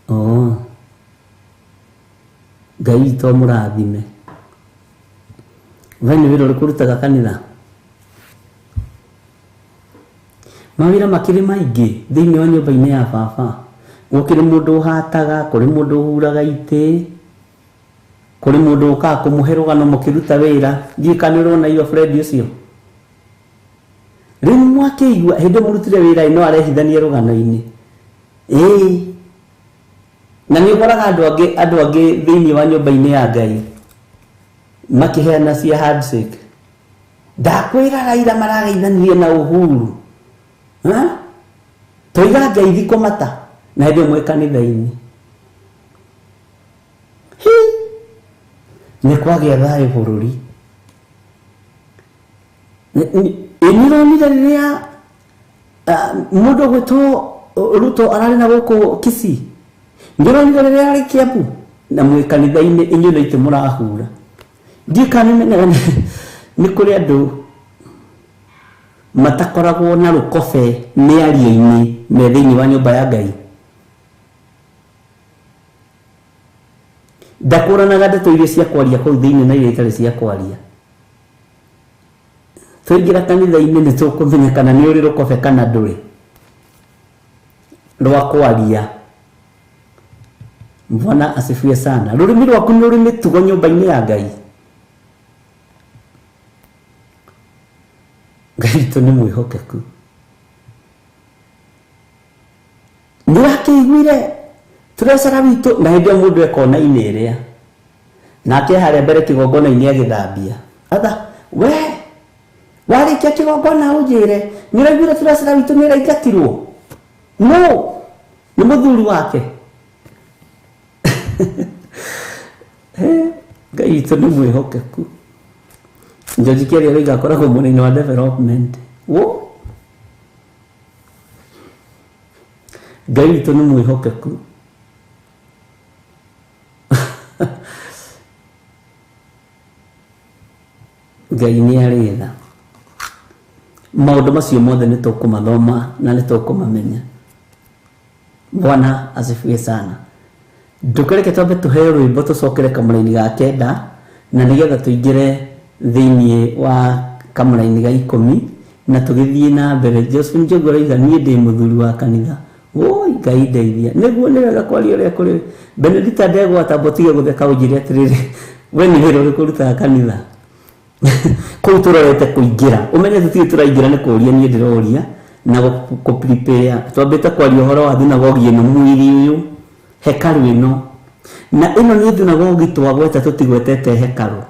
Oh, Ngai witũ amũrathime. We nĩ wĩra ũrĩkũ ũrutaga kanitha? Mawĩra makĩrĩ maingĩ thĩinĩ wa nyũmba-inĩ ya baba. Gũkĩrĩ mũndũ ũhataga, kũrĩ mũndũ ũhuraga itĩ, kũrĩ mũndũ ũkaga kũmũhe rũgano mũkĩruta wĩra. Ndiũĩ kana nĩ ũrona your friend ũcio. Rĩu mwakĩigua hĩndĩ mũrutire wĩra no arehithanie rũgano-inĩ. Ĩĩ. Na nĩ ũkoraga andũ angĩ thĩinĩ wa nyũmba-inĩ ya Ngai makĩheana cia handshake. Ndakwĩra Raila marageithanirie na Uhuru. Ha? Tũiga ngeithi kũmata na hĩndĩ ĩmwe kanitha-inĩ. Nĩ kwagĩa thayũ bũrũri. Nĩronire rĩrĩa mũndũ ũgwĩtwo Ruto ararĩ na gũkũ Kisii. Nĩronire rĩrĩa arĩ Kiambu na mwĩ kanitha-inĩ inyuĩ nĩ itĩ mũrahura. Ndiũĩ kana nĩmenyaga nĩ kũrĩ andũ matakoragwo na rũkobe mĩario-inĩ me thĩinĩ wa nyũmba ya Ngai. Ndakũranaga ndeto iria cia kwaria kũu thĩinĩ na iria itarĩ cia kwaria. Twaingĩra kanitha-inĩ nĩ tũkũmenya kana nĩ ũrĩ rũkobe kana ndũrĩ rwa kwaria. Bwana asifiwe sana. Rũrĩmĩ rwaku nĩ rũrĩ mĩtugo nyũmba-inĩ ya Ngai. Ngai witũ nĩ mwĩhokeku. Nĩũrakĩiguire tũrecara witũ na hĩndĩ ĩyo mũndũ e kona-inĩ ĩrĩa nake harĩa mbere kĩgongona-inĩ agĩthambia. Atha we warĩkia kĩgongona ũnjĩre nĩũraiguire tũrecara witũ nĩũraingatirwo? No nĩ mũthuri wake. Ngai witũ nĩ mwĩhokeku. George Kĩaria aroiga akoragwo mwena-inĩ wa development. Wo Ngai witũ nĩ mwĩhokeku. Ngai nĩ arĩ tha. Maũndũ macio mothe nĩ tũkũmathoma na nĩ tũkũmamenya. Bwana asifiwe sana. Ndũkareke twambe tũheo rwĩmbo tũcokere kamũraini ga kenda na nĩgetha tũingĩre thĩinĩ wa kamũraini ga 10 na tũgĩthiĩ na mbere. Josephine Njogu aroiga niĩ ndĩ mũthuri wa kanitha. Woi Ngai ndeithia. Nĩguo nĩ wega kwaria ũrĩa kũrĩ. Benedicta Ndegwa tamba ũtige gũtheka ũnjĩre atĩrĩrĩ, we nĩ wĩra ũrĩkũ ũrutaga kanitha? Kũu tũrorete kũingĩra. Ũmenye tũtirĩ tũraingĩra nĩ kũũria niĩ ndĩroria na gũ prepare. Twambĩte kwaria ũhoro wa thunagogi ĩno mwĩrĩ ũyũ, hekarũ ĩno. Na ĩno nĩ thunagogi twagweta tũtigwetete hekarũ.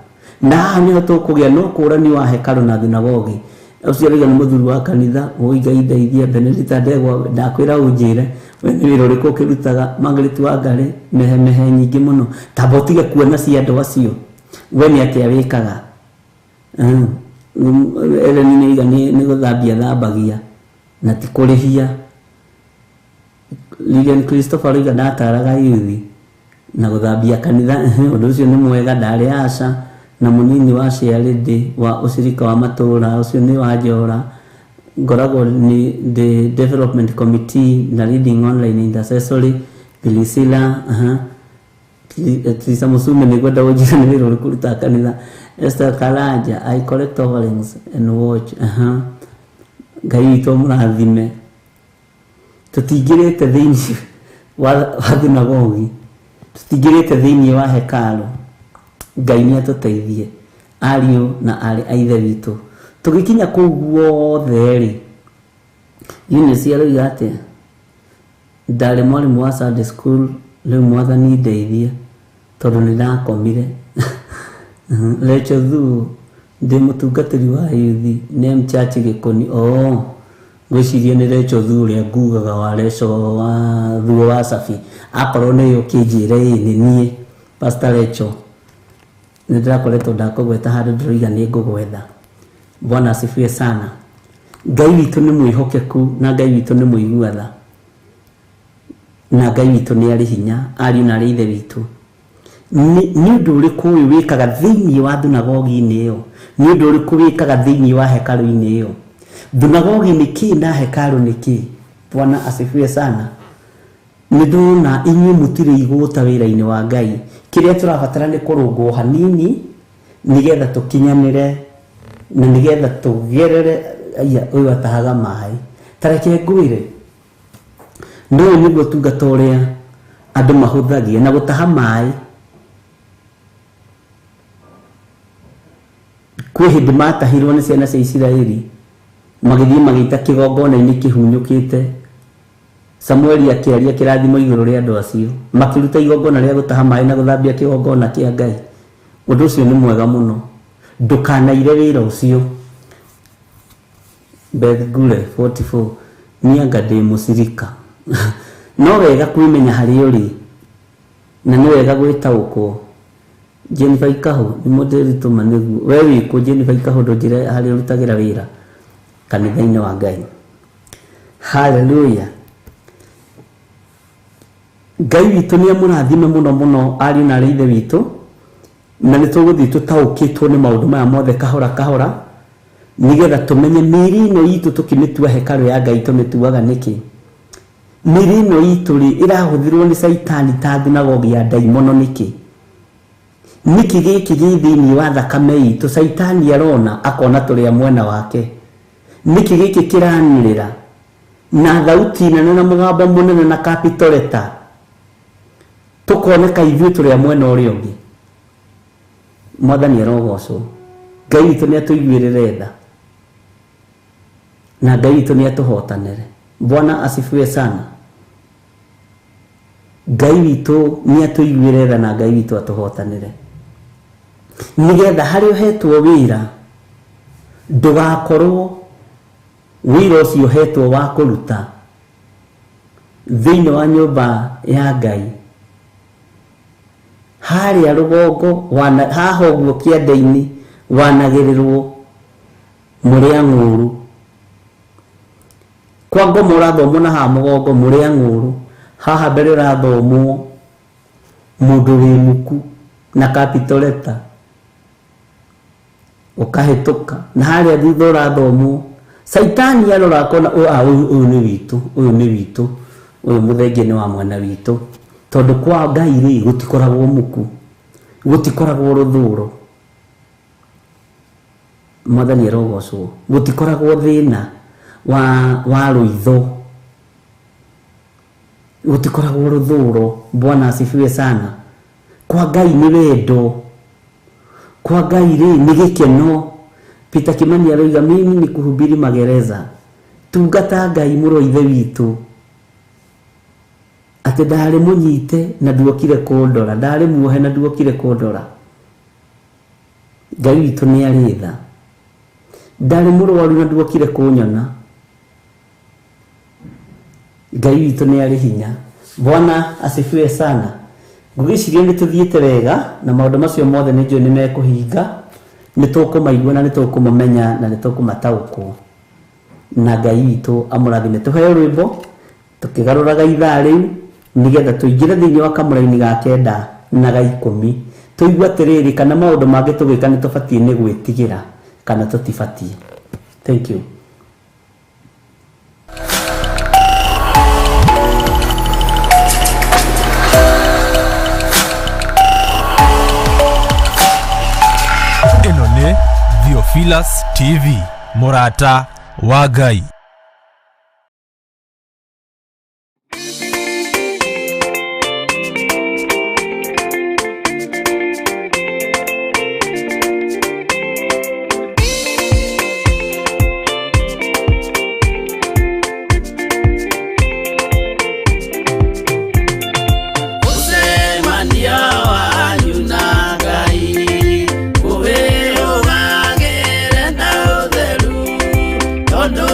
Na haha nĩho tũkũgĩa no kũrani wa hekarũ na thunagogi. Ũcio aroiga nĩ mũthuri wa kanitha. Woi Ngai ndeithia. Benedicta Ndegwa ndakwĩra ũnjĩre we nĩ wĩra ũrĩkũ ũkĩrutaga? Margaret Wangari mehemehe nyingĩ mũno. Tamba ũtige kuona cia andũ acio. We nĩ atĩa wĩkaga? Ellen nĩ oiga nĩ gũthambia thambagia na ti kũrĩhia. Lilian Christopher aroiga ndataraga yuthi na gũthambia kanitha. Ũndũ ũcio nĩ mwega. Ndarĩ aca na mũnini wa ciarĩndĩ wa ũcirika wa matũũra ũcio nĩ wa Njora. Ngoragwo nĩ the development committee na leading online intercessory. Priscilla, Teresa Musume nĩ ngwenda ũnjĩre nĩ wĩra ũrĩkũ ũrutaga kanitha. Esther Karanja, I collect offerings and watch. Ngai witũ mũrathime. Tũtingĩrĩte thĩinĩ wa thunagogi, tũtingĩrĩte thĩinĩ wa hekarũ. Ngai nĩ atũteithie ariũ na aarĩ a Ithe witũ. Tũgĩkinya kũu guothe rĩ, Eunice aroiga atĩa? Ndarĩ mwarimũ wa Sunday school, rĩu mwathani ndeithie tondũ nĩ ndakomire. Rachel Thuo, ndĩ mũtungatĩri wa youth name church Gĩkũni. Oh, ngwĩciria nĩ Rachel Thuo ũrĩa ngugaga wa Rachel wa Thuo wa Sabi. Akorwo nĩ ũkĩnjĩre ĩ nĩ niĩ Pastor Rachel. Nĩ ndĩrakoretwo ndakũgweta handũ ndĩroiga nĩ ngũgwetha. Bwana asifiwe sana. Ngai witũ nĩ mwĩhokeku na Ngai witũ nĩ mũigua tha na Ngai witũ nĩ arĩ hinya. Ariũ na arĩ Ithe witũ, nĩ ũndũ ũrĩkũ ũyũ wĩkaga thĩinĩ wa thunagogi-inĩ ĩyo? Nĩ ũndũ ũrĩkũ wĩkaga thĩinĩ wa hekarũ-inĩ ĩyo? Thunagogi nĩ kĩĩ na hekarũ nĩ kĩĩ? Bwana asifiwe sana. Nĩ ndona inyuĩ mũtirĩ igũta wĩra-inĩ wa Ngai. Kĩrĩa tũrabatara nĩ kũrũngwo hanini nĩgetha tũkinyanĩre na nĩgetha tũgerere. Aya ũyũ atahaga maĩ. Ta reke ngwĩre, nĩ ũyũ nĩguo ũtungata ũrĩa andũ mahũthagia na gũtaha maĩ. Kwĩ hĩndĩ matahirwo nĩ ciana cia Isiraeli magĩthiĩ magĩita kĩgongona-inĩ kĩhunyũkĩte. Samueli akĩaria kĩrathimo igũrũ rĩa andũ acio, makĩruta igongona rĩa gũtaha maĩ na gũthambia kĩgongona kĩa Ngai. Ũndũ ũcio nĩ mwega mũno, ndũkanaire wĩra ũcio. Beth Gure 44 Niĩ anga ndĩ mũcirika. No wega kwĩmenya harĩa ũrĩ na nĩ wega gwĩtaũkwo. Jennifer Ikahu nĩ mũndĩritũma nĩguo we wĩkũ Jennifer Ikahu ndũnjĩre harĩa ũrutagĩra wĩra kanitha-inĩ wa Ngai. Haleluya. Ngai witũ nĩ amũrathime mũno mũno ariũ na arĩ ithe witũ, na nĩ tũgũthiĩ tũtaũkĩtwo nĩ maũndũ maya mothe kahora kahora, nĩgetha tũmenye mĩĩrĩ ĩno itũ tũkĩmĩtua hekarũ ya Ngai tũmĩtuaga nĩkĩ. Mĩĩrĩ ĩno itũ rĩ ĩrahũthĩrwo nĩ caitani ta thunagogi ya ndaimono nĩkĩ. Nĩkĩ gĩkĩ gĩ thĩinĩ wa thakame itũ caitani arona akona tũrĩ a mwena wake. Nĩkĩ gĩkĩ kĩranĩrĩra na thauti nene na mũgambo mũnene na capital letter, tũkoneka ithuĩ tũrĩ a mwena ũrĩa ũngĩ. Mwathani arogocwo. Ngai witũ nĩ atũiguĩrĩre tha na Ngai witũ nĩ atũhotanĩre. Bwana asifiwe sana. Ngai witũ nĩ atũiguĩre tha na Ngai witũ atũhotanĩre, nĩgetha harĩa ũhetwo wĩra ndũgakorwo wĩra ũcio ũhetwo wa kũruta thĩinĩ wa nyũmba ya Ngai harĩa rũgongo haha ũguo kĩanda-inĩ wanagĩrĩrwo mũrĩ ang'ũrũ. Kwa ngoma ũrathomwo na haha mũgongo mũrĩ ang'ũrũ, haha mbere ũrathomwo mũndũ wĩ muku na capital letter ũkahĩtũka, na harĩa thutha ũrathomwo caitani arora akona ũyũ nĩ witũ, ũyũ nĩ witũ, ũyũ mũthengia nĩ wa mwena witũ. Tondũ kwa Ngai rĩ gũtikoragwo muku, gũtikoragwo rũthũro. Mwathani arogocwo. Gũtikoragwo thĩna wa rũitho, gũtikoragwo rũthũro. Bwana asifiwe sana. Kwa Ngai nĩ wendo, kwa Ngai rĩ nĩ gĩkeno. Peter Kimani aroiga mimi ni kuhubiri magereza. Tungata Ngai mũrũ wa ithe witũ, atĩ ndarĩ mũnyite na nduokire kũndora, ndarĩ muohe na nduokire kũndora. Ngai witũ nĩ arĩ tha. Ndarĩ mũrwaru na nduokire kũnyona. Ngai witũ nĩ arĩ hinya. Bwana asifiwe sana. Ngwĩciria nĩ tũthiĩte wega na maũndũ macio mothe nĩ njũĩ nĩ mekũhinga, nĩ tũkũmaigua na nĩ tũkũmamenya na nĩ tũkũmataũkwo. Na Ngai witũ amũrathime. Tũheo rwĩmbo tũkĩgarũraga ithaa rĩu nĩgetha tũingĩre thĩinĩ wa kamũraini ga 9 na ga 10, tũigue atĩrĩrĩ kana maũndũ mangĩ tũgĩka nĩ tũbatiĩ nĩ gwĩtigĩra kana tũtibatiĩ. Thank you. Ĩno nĩ Theophilus TV, mũrata wa Ngai. Ũcemania wanyu na Ngai ũwĩrũgagĩre na ũtheru, tondũ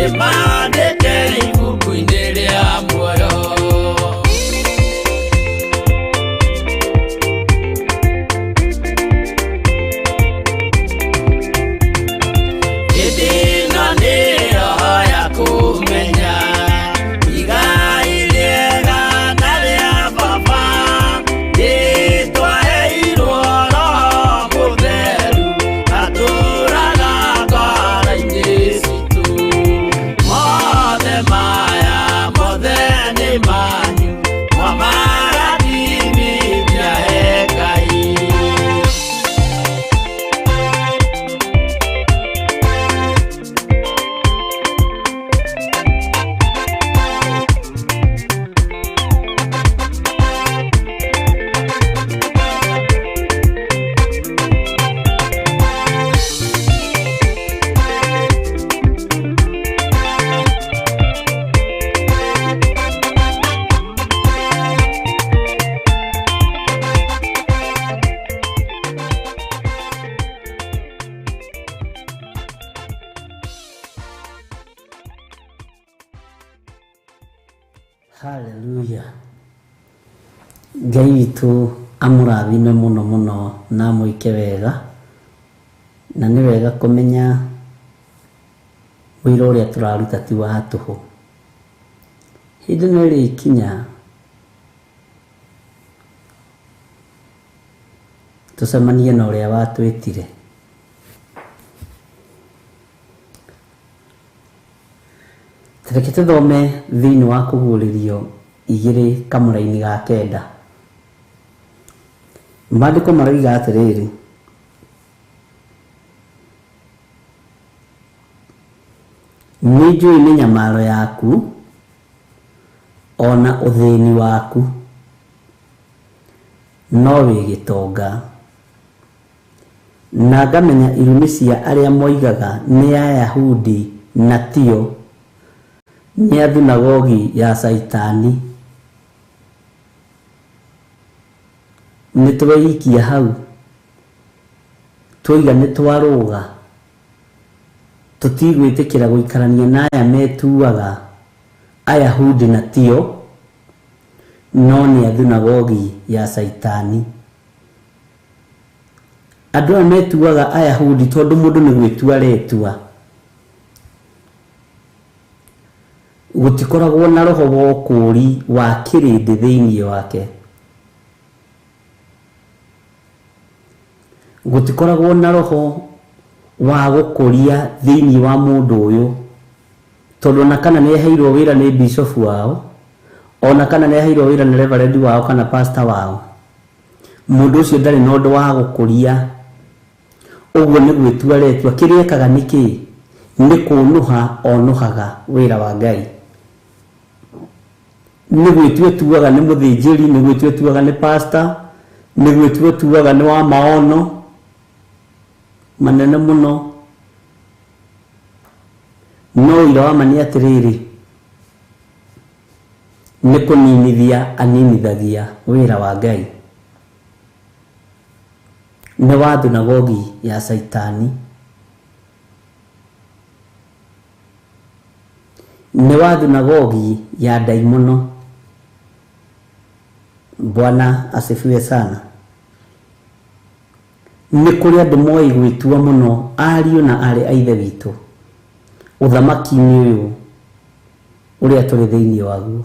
Nĩ mandĩke ibuku-inĩ rĩa muoyo. Hĩndĩ ĩno nĩ roho ya kũmenya igai rĩega na rĩa baba, nĩtwaheirwo Roho Mũtheru atũũraga ngoro-inĩ citũ. Mothe maya mothe nĩ manyu, mwamarathimithia he Ngai. Haleluya. Ngai witũ amũrathime mũno mũno na amwĩke wega, na nĩ wega kũmenya wĩra ũrĩa tũraruta ti wa tũhũ. Hĩndĩ no ĩrĩkinya tũcemanie na ũrĩa watwĩtire. Reke tũthome thĩinĩ wa kũguũrĩrio 2 kamũraini ga 9. Maandĩko maroiga atĩrĩrĩ, nĩ njũĩ mĩnyamaro yaku ona ũthĩni waku, no wĩ gĩtonga, na ngamenya irumi cia arĩa moigaga nĩ Ayahudi na tio, nĩ a thunagogi ya Caitani. Nĩ tweikia hau twoiga nĩ twarũga, tũtigwĩtĩkĩra gũikarania na aya metuaga Ayahudi na tio, no nĩ a thunagogi ya Caitani. Andũ aya metuaga Ayahudi tondũ mũndũ nĩ gwĩtua aretua, gũtikoragwo na roho wa ũkũũri wa kĩrĩndĩ thĩinĩ wake, gũtikoragwo na roho wa gũkũria thĩinĩ wa mũndũ ũyũ, tondũ ona kana nĩ aheirwo wĩra nĩ bishop wao, ona kana nĩ aheirwo wĩra nĩ reverend wao kana pastor wao, mũndũ ũcio ndarĩ na ũndũ wa gũkũria. Ũguo nĩ gwĩtua aretua. Kĩrĩa ekaga nĩ kĩĩ? Nĩ kũnũha onũhaga wĩra wa Ngai. Nĩ gwĩtua etuaga nĩ mũthĩnjĩri, nĩ gwĩtua etuaga nĩ pastor, nĩ gwĩtua etuaga nĩ wa maono manene mũno. No ũira wa ma nĩ atĩrĩrĩ, nĩ kũninithia aninithagia wĩra wa Ngai. Nĩ wa thunagogi ya Caitani. Nĩ wa thunagogi ya ndaimono. Bwana asifiwe sana. Nĩ kũrĩ andũ moĩ gwĩtua mũno ariũ na aarĩ a Ithe witũ ũthamaki-inĩ ũyũ ũrĩa tũrĩ thĩinĩ waguo.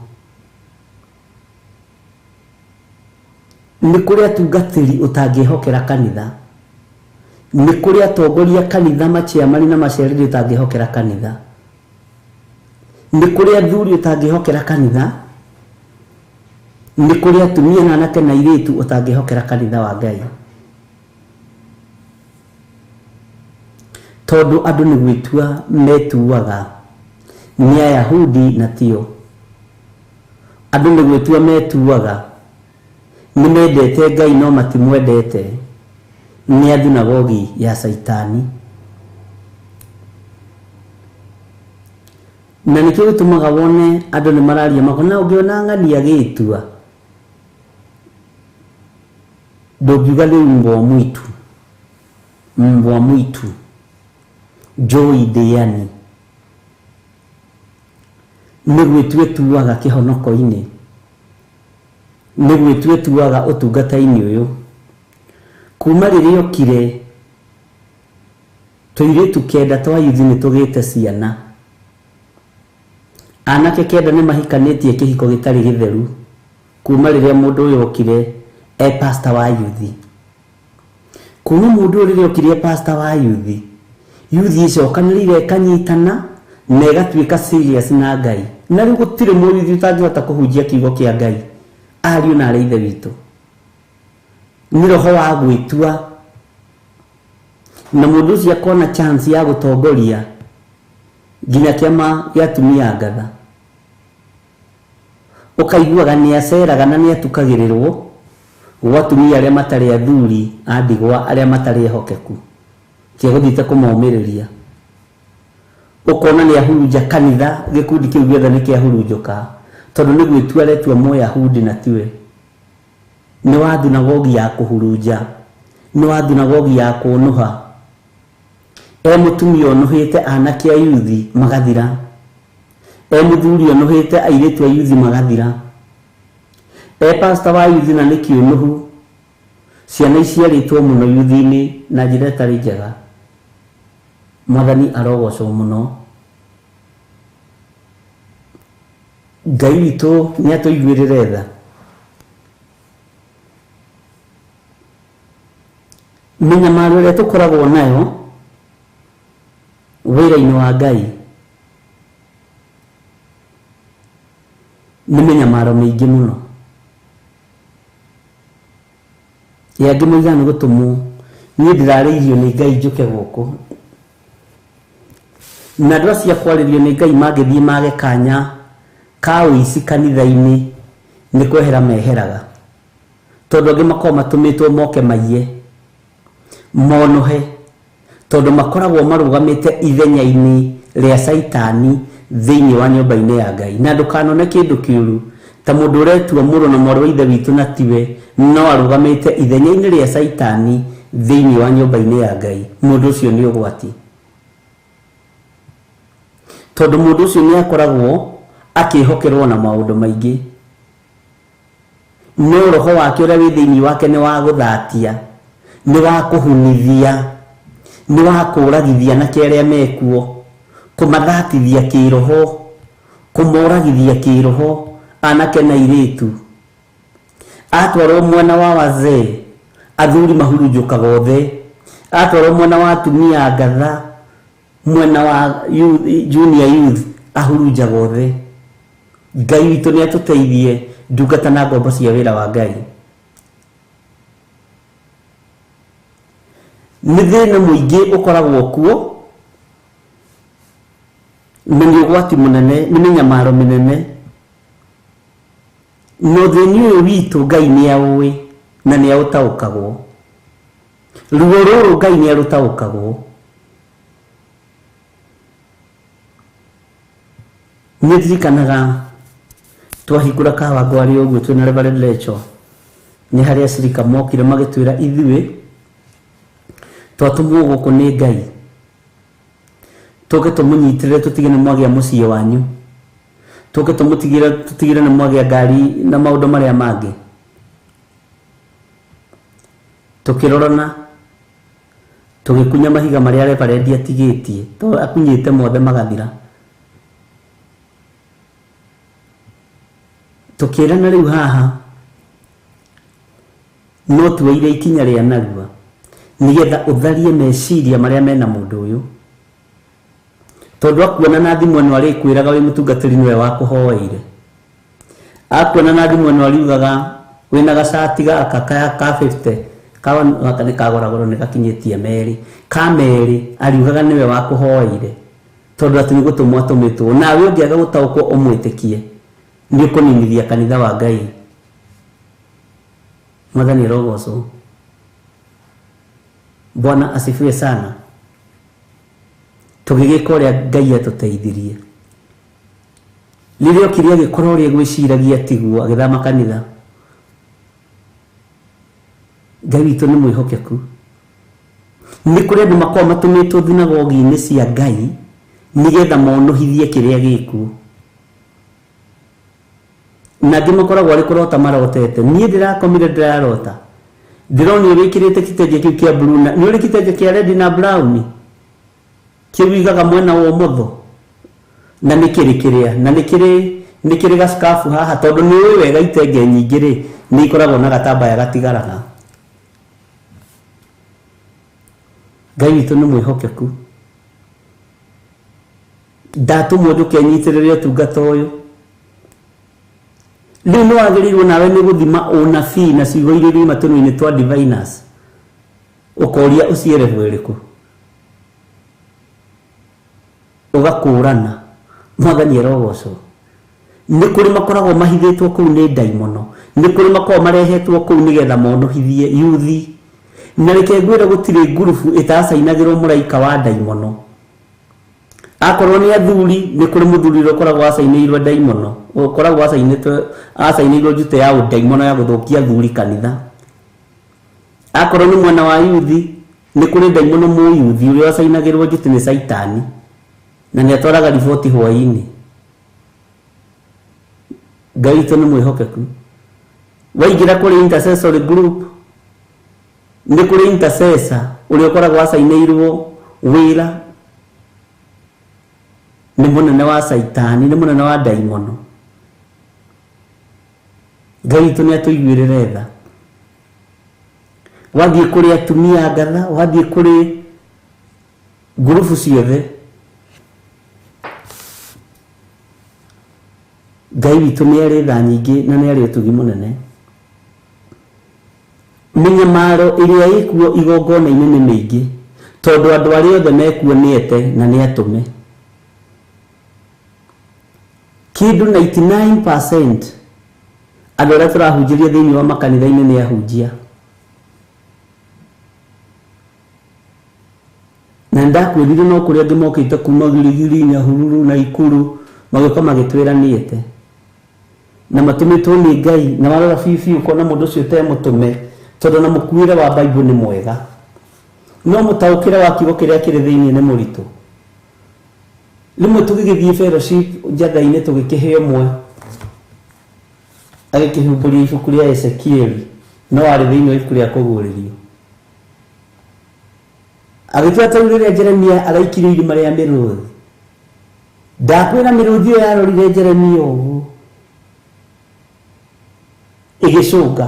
Nĩ kũrĩ atungatĩri ũtangĩhokera kanitha, nĩ kũrĩ atongoria kanitha maciamani na macereri ũtangĩhokera kanitha, nĩ kũrĩ athuri ũtangĩhokera kanitha, nĩ kũrĩ atumia na anake na airĩtu ũtangĩhokera kanitha wa Ngai, tondũ andũ nĩ gwĩtua metuaga nĩ Ayahudi na tio. Andũ nĩ gwĩtua metuaga nĩ mendete Ngai no matimwendete, nĩ a thunagogi ya Caitani. Na nĩkĩo gĩtũmaga wone andũ nĩ mararia makona ũngĩona ng'ani agĩtua ndũngiuga nĩ mbwa mwitu, mbwa mwitu njũi ndĩani. Nĩ gwĩtuĩtuaga kĩhonoko-inĩ, nĩ gwĩtuĩtuaga ũtungata-inĩ ũyũ. Kuma rĩrĩa okire tũirĩtu 9 twa yuthi nĩ tũgĩte ciana. Anake 9 nĩ mahikanĩtie kĩhiko gĩtarĩ gĩtheru kuma rĩrĩa mũndũ ũyũ okire e pastor wa yuthi. Kuma mũndũ ũyũ rĩrĩa okire e pastor wa yuthi, yuthi icokanĩrĩire ĩkanyitana na ĩgatuĩka serious na Ngai. Na rĩu gũtirĩ mũyuthi ũtangĩhota kũhunjia kiugo kĩa Ngai, ariũ na arĩ ithe witũ. Nĩ roho wa gwĩtua, na mũndũ ũcio akona chance ya gũtongoria nginya kĩama gĩa atumia ngatha. Ũkaiguaga nĩ aceraga na nĩ atukagĩrĩrwo gwa atumia arĩa matarĩ athuri a ndigwa, arĩa matarĩ ehokeku, tiga gũthiĩte kũmomĩrĩria. Ũkona nĩ ahurunja kanitha, gĩkundi kĩu gĩothe nĩ kĩahurunjũka, tondũ nĩ gwĩtua aretua Mũyahudi na tiwe. Nĩ wa thunagogi ya kũhurunja, nĩ wa thunagogi ya kũnũha. E mũtumia ũnũhĩte anake a yuthi magathira, e mũthuri ũnũhĩte airĩtu a yuthi magathira, e pastor wa yuthi na nĩ kĩũnũhu. Ciana iciarĩtwo mũno yuthi-inĩ na njĩra ĩtarĩ njega. Mwathani arogocwo mũno. Ngai witũ nĩ atũiguĩrĩre tha. Mĩnyamaro ĩrĩa tũkoragwo nayo wĩra-inĩ wa Ngai nĩ mĩnyamaro mĩingĩ mũno. Angĩ moigaga nĩ gũtũmwo, niĩ ndĩrarĩirio nĩ Ngai njũke gũkũ. Na andũ acio a kwarĩrio nĩ Ngai mangĩthiĩ mage kanya ka ũici kanitha-inĩ nĩ kwehera meheraga, tondũ angĩ makoragwo matũmĩtwo moke maiye, monohe, tondũ makoragwo marũgamĩte ithenya-inĩ rĩa Caitani thĩinĩ wa nyũmba-inĩ ya Ngai. Na ndũkanone kĩndũ kĩũru ta mũndũ ũretua mũrũ na mwarĩ wa ithe witũ na tiwe, no arũgamĩte ithenya-inĩ rĩa Caitani thĩinĩ wa nyũmba-inĩ ya Ngai. Mũndũ ũcio nĩ ũgwati, tondũ mũndũ ũcio nĩ akoragwo akĩhokerwo na maũndũ maingĩ, no roho wake ũrĩa wĩ thĩinĩ wake nĩ wa gũthatia, nĩ wa kũhunithia, nĩ wa kũragithia na arĩa mekuo, kũmathatithia kĩroho, kũmoragithia kĩroho anake na airĩtu. Atwarwo mwena wa wazee, athuri mahurunjũkaga othe. Atwarwo mwena wa atumia ngatha, mwena wa youth, junior youth ahurunjaga othe. Ngai witũ nĩ atũteithie ndungata na ngombo cia wĩra wa Ngai. Nĩ thĩna mũingĩ ũkoragwo kuo, na nĩ ũgwati mũnene, nĩ mĩnyamaro mĩnene. Na ũthĩni ũyũ witũ Ngai nĩ aũĩ na nĩ aũtaũkagwo. Ruo rũrũ Ngai nĩ arũtaũkagwo. Nĩ ndirikanaga twahingũra Kawangware ũguo twĩna Reverend Lecho, nĩ harĩa acirika mokire magĩtwĩra ithuĩ twatũmwo gũkũ nĩ Ngai tũke tũmũnyitĩrĩre tũtige nĩ mwagĩa mũciĩ wanyu, tũke tũmũtigĩre tũtigĩre nĩ mwagĩa ngari na maũndũ marĩa mangĩ. Tũkĩrorana tũgĩkunya mahiga marĩa Reverend atigĩtie, tondũ akunyĩte mothe magathira. Tũkĩrana rĩu haha no tuoire ikinya rĩa narua nĩgetha ũtharie meciria marĩa mena mũndũ ũyũ, tondũ akuona na thimũ ĩno arĩkwĩraga wĩ mũtungatĩri nĩwe wakũhoeire, akuona na thimũ ĩno ariugaga wĩna gacati gaka ka 50 gaka nĩ kagoragoro nĩ gakinyĩtie merĩ ka merĩ, ariugaga nĩwe wakũhoeire, tondũ atĩ nĩ gũtũmwo atũmĩtwo. Nawe ũngĩaga gũtaũkwo ũmwĩtĩkie nĩ ũkũninithia kanitha wa Ngai. Mwathani arogocwo. Bwana asifiwe sana. Tũgĩgĩka ũrĩa Ngai atũteithirie. Rĩrĩa okire agĩkora ũrĩa gwĩciragia tiguo, agĩthama kanitha. Ngai witũ nĩ mwĩhokeku. Nĩ kũrĩ andũ makoragwo matũmĩtwo thunagogi-inĩ cia Ngai nĩgetha monũhithie kĩrĩa gĩkuo. Na angĩ makoragwo arĩ kũrota marotete. Niĩ ndĩrakomire ndĩrarota. Ndĩronio wĩkĩrĩte kitenge kĩu kĩa blue na nĩ ũrĩ kitenge kĩa red na brown kĩu wigaga mwena wa ũmotho na nĩ kĩrĩ kĩrĩa na nĩ kĩrĩ gaskafu haha tondũ nĩ ũĩ wega itenge nyingĩ rĩ nĩ ikoragwo na gatambaya gatigaraga. Ngai witũ nĩ mwĩhokeku. Ndatũmwo njũke nyitĩrĩre ũtungata ũyũ. Rĩu nĩ wagĩrĩirwo nawe nĩ gũthima ũnabii na ciugo iria irĩ matũnũ-inĩ twa diviners ũkoria ũciĩ level ĩrĩkũ ũgakũrana. Mwathani arogocwo. Nĩ kũrĩ makoragwo mahithĩtwo kũu nĩ ndaimono, nĩ kũrĩ makoragwo marehetwo kũu nĩgetha monũhithie yuthi. Na reke ngwĩre gũtirĩ ngurubu ĩtacainagĩrwo mũraika wa ndaimono. Akorwo nĩ athuri nĩ kũrĩ mũthuri ũrĩa ũkoragwo acainĩirwo ndaimono, ũkoragwo acainĩirwo njute ya ũndaimono ya gũthũkia athuri kanitha. Akorwo nĩ mwena wa yuthi nĩ kũrĩ ndaimono mũyuthi ũrĩa acainagĩrwo njute nĩ caitani na nĩ atwaraga riboti hwaĩ-inĩ. Ngai witũ nĩ mwĩhokeku. Waingĩra kũrĩ intercessory group nĩ kũrĩ intercessor ũrĩa ũkoragwo acainĩirwo wĩra nĩ mũnene wa caitani, nĩ mũnene wa ndaimono. Ngai witũ nĩ atũiguĩrĩre tha. Wathiĩ kũrĩ atumia ngatha, wathiĩ kũrĩ ngurubu ciothe, Ngai witũ nĩ arĩ tha nyingĩ na nĩ arĩ ũtugi mũnene. Mĩnyamaro ĩrĩa ĩkuo igongona-inĩ nĩ mĩingĩ tondũ andũ arĩa othe mekuo nĩ ete na nĩ atũme. Kĩndũ 99% andũ arĩa tũrahunjĩria thĩinĩ wa makanitha-inĩ nĩ ahunjia. Na ndakwĩrire no kũrĩ angĩ mokĩte kuma Girigiri, Nyahururu na Ikuru magĩũka magĩtwĩra nĩ ete na matũmĩtwo nĩ Ngai. Na warora biũ biũ ũkona mũndũ ũcio te mũtũme tondũ na mũkuĩre wa Bible nĩ mwega, no mũtaũkĩre wa kiugo kĩrĩa kĩrĩ thĩinĩ nĩ mũritũ. Rĩmwe tũgĩgĩthiĩ fellowship njatha-inĩ tũgĩkĩhe ũmwe agĩkĩhumbũria ibuku rĩa Ezekieli no arĩ thĩinĩ wa ibuku rĩa kũguũrĩrio. Agĩtua ta rĩu rĩrĩa Jeremia araikirio irima rĩa mĩrũthi, ndakwĩra mĩrũthi ĩyo yarorire Jeremia ũguo ĩgĩcũnga.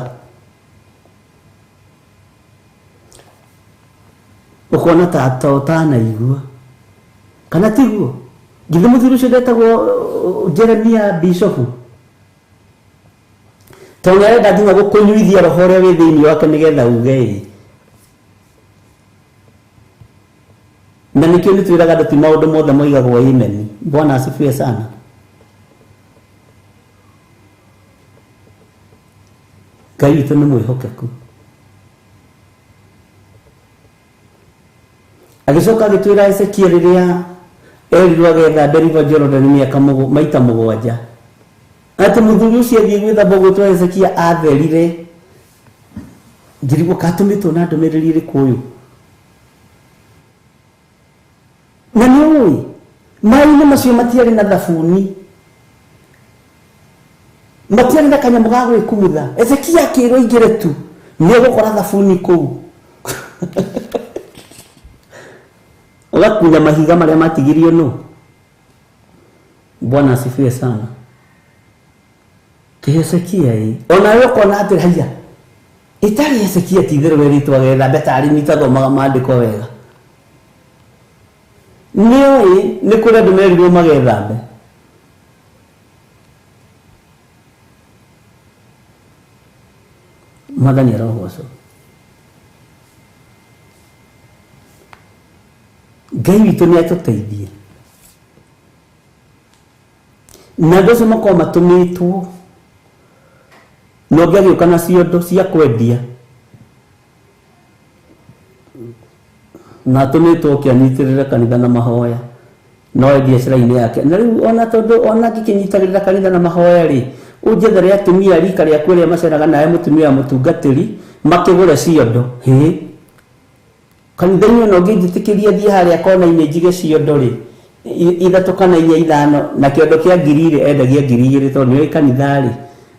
Ũkona ta ũtanaigua kana tiguo? Githĩ mũthuri ũcio ndetagwo Jeremia bishopu? Tondũ nĩarenda nginya gũkũnyuithia roho ũrĩa wĩ thĩinĩ wake nĩgetha uge ĩ. Na nĩkĩo nĩtwĩraga andũ ti maũndũ mothe moigagwo amen. Bwana asifiwe sana. Ngai witũ nĩ mwĩhokeku. Agĩcoka agĩtwĩra Ezekiel rĩrĩa erirwo agethambe River Jordan mĩaka maita mũgwanja, atĩ mũthuri ũcio athiĩ gwĩthamba ũguo Hezekia atherire. Ngĩrigwo katũmĩtwo na ndũmĩrĩri ĩrĩkũ ũyũ. Na nĩ ũĩ maĩ-inĩ macio matiarĩ na thabuni, matiarĩ na kanyamũ ga gwĩkumutha. Hezekia akĩrwo aingĩre tu nĩ egũkora thabuni kũu. Ũgakunya mahiga marĩa matigirio nũ. Bwana asifiwe sana. Ti Hezekia ĩ onawe ũkona atĩ haiya ĩtarĩ Hezekia ti itherũ werĩtwo agethambe tarĩ nitathomaga maandĩko wega. Nĩũĩ nĩ kũrĩ andũ merirwo magethambe. Mwathani arogocwo. Ngai witũ nĩ atũteithie. Na andũ acio makoragwo matũmĩtwo na ũngĩ agĩũka na ciondo cia kwendia na atũmĩtwo oke anyitĩrĩre kanitha na mahoya no endie biacara-inĩ yake. Na rĩu ona tondũ ona angĩkĩnyitagĩrĩra kanitha na mahoya rĩ, ũnjethere atumia rika rĩaku rĩa maceraga nawe mũtumia wa mũtungatĩri makĩgũre ciondo. Hĩ, kanitha-inĩ ona ũngĩnjĩtĩkĩria thiĩ harĩa kona-inĩ njige ciondo rĩ, ithatũ kana inya ithano, na kĩondo kĩa 2,000 endagia 2,000 tondũ nĩoĩ kanitha rĩ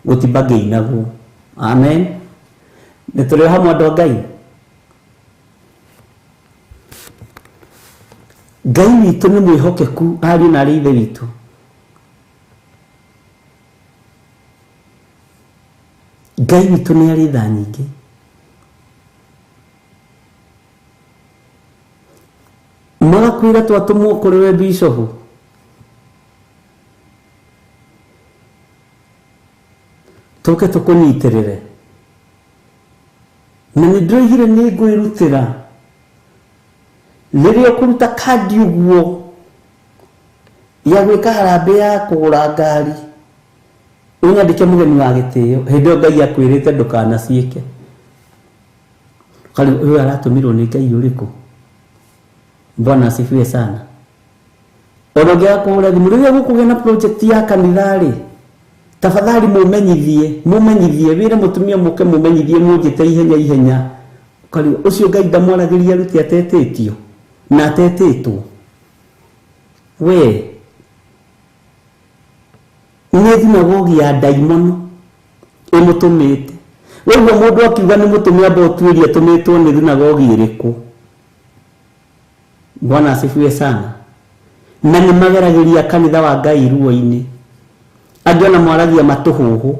Gũtibagĩinagwo. Amen. Nĩ tũrĩ o hamwe andũ a Ngai. Ngai witũ nĩ mwĩhokeku ariũ na arĩ ithe witũ. Ngai witũ nĩ arĩ tha nyingĩ. Magakwĩra twatũmwo kũrĩ we bishofu. Tũke tũkũnyitĩrĩre. Na nĩ ndĩroigire nĩ ngwĩrutĩra. Rĩrĩa ũkũruta kandi ũguo ya gwĩka harambĩ ya kũgũra ngari, ũnyandĩke mũgeni wa gĩtĩo, hĩndĩ ĩyo Ngai akwĩrĩte ndũkanaciĩke. Ũkarigwo ũyũ aratũmirwo nĩ Ngai ũrĩkũ? Bwana asifiwe sana. Ona ũngĩaga kũhũra thimũ, rĩrĩa gũkũgĩa na project ya kanitha rĩ, tafadhali mũmenyithie, mũmenyithie, wĩre mũtumia mũke mũmenyithie, mũnjĩte ihenya ihenya. Ũkarigwo ũcio Ngai ndamwaragĩria arute atetĩtio na atetĩtwo. We nĩ thunagogi ya ndaimono ĩmũtũmĩte. Ũguo mũndũ akiuga nĩ mũtũme amba ũtuĩrie atũmĩtwo nĩ thunagogi ĩrĩkũ. Bwana asifiwe sana. Na nĩ mageragĩria kanitha wa Ngai ruo-inĩ. Angĩ ona mwaragia matũhũhũ.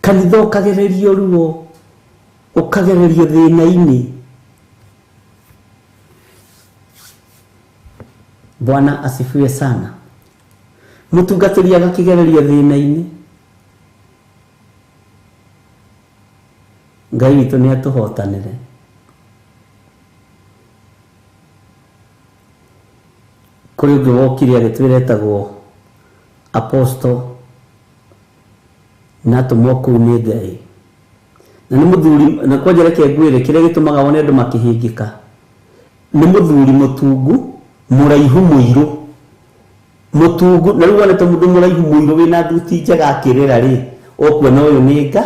Kanitha ũkagererio ruo, ũkagererio thĩna-inĩ. Bwana asifiwe sana. Mũtungatĩri agakĩgererio thĩna-inĩ. Ngai witũ nĩ atũhotanĩre. Kũrĩ ũngĩ wokire agĩtwĩra etagwo Apostle na atũmwo kũu nĩ Ngai. Na nĩ mũthuri, na kwanja reke ngwĩre kĩrĩa gĩtũmaga wone andũ makĩhĩngĩka. Nĩ mũthuri mũtungu, mũraihu mũirũ. Mũtungu, na rĩu wonete mũndũ mũraihu mũirũ wĩna thuti njega akĩrĩra rĩ, ũkuona ũyũ nĩ nga,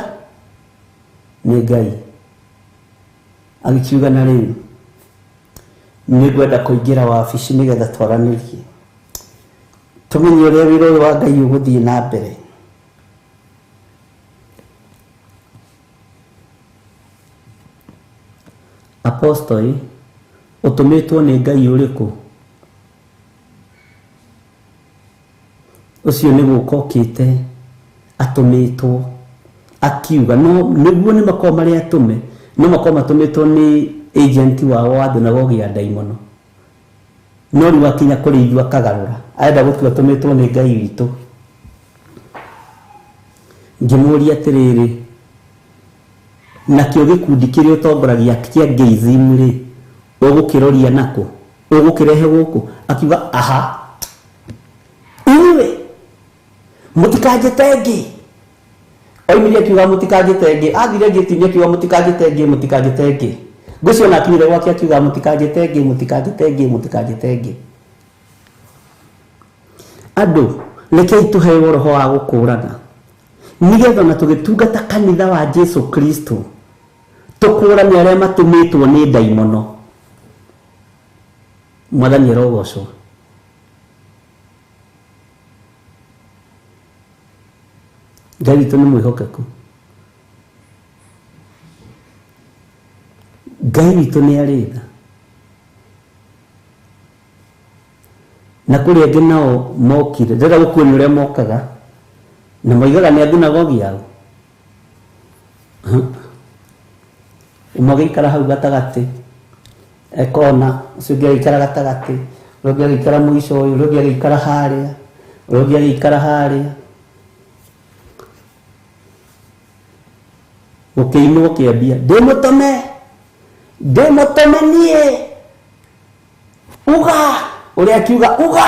nĩ Ngai. Agĩkiuga na rĩu nĩngwenda kũingĩra wabici nĩgetha twaranĩrie. Tũmenye ũrĩa wĩra ũyũ wa Ngai ũgũthiĩ na mbere. Apostle, ũtũmĩtwo nĩ Ngai ũrĩkũ? Ũcio nĩ gũka okĩte atũmĩtwo akiuga no nĩguo nĩ makorwo marĩ atũme, no makorwo matũmĩtwo nĩ agent wao wa thunagogi ya ndaimono. No rĩu akinya kũrĩ ithuĩ akagarũra, arenda gũtua atũmĩtwo nĩ Ngai witũ. Ngĩmũũria atĩrĩrĩ, nakĩo gĩkundi kĩrĩa ũtongoragia kĩa Gayism rĩ, ũgũkĩroria nakũ? Ũgũkĩrehe gũkũ? Akiuga aha, inyuĩ mũtikanjĩte ngĩ. Oimire akiuga mũtikanjĩte ngĩ, athire ngĩti-inĩ akiuga mũtikanjĩte ngĩ, mũtikanjĩte ngĩ. Ngũcio na akinyire gwake akiuga mũtikanjĩte ngĩ, mũtikanjĩte ngĩ, mũtikanjĩte ngĩ. Andũ, rekei tũheo roho wa gũkũrana nĩgetha ona tũgĩtungata kanitha wa Jesu Kristo tũkũrane arĩa matũmĩtwo nĩ ndaimono. Mwathani arogocwo. Ngai witũ nĩ mwĩhokeku. Ngai witũ nĩ arĩ tha. Na kũrĩ angĩ nao mokire, ndĩrenda gũkuonia ũrĩa mokaga na moigaga nĩ a thunagogi yao. Ũmwe agĩikara hau gatagatĩ ekona, ũcio ũngĩ agĩikara gatagatĩ, ũrĩa ũngĩ agĩikara mũico ũyũ, ũrĩa ũngĩ agĩikara harĩa, ũrĩa ũngĩ agĩikara harĩa. Gũkĩinwo kĩambia, ndĩmũtũme, ndĩmũtũme niĩ, uga, ũrĩa akiuga uga,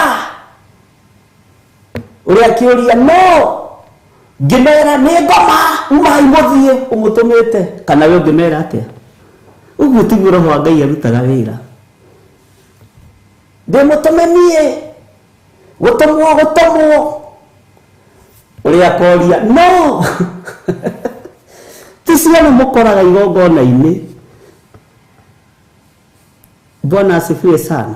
ũrĩa akĩũria no, ngĩmera nĩ ngoma, umai mũthiĩ ũmũtũmĩte. Kana we ũngĩmera atĩa? Ũguo tiguo roho wa Ngai arutaga wĩra. Ndĩmũtũme niĩ, gũtũmwo gũtũmwo, ũrĩa akoria no. Ti ciana mũkoraga igongona-inĩ. Bwana asifiwe sana.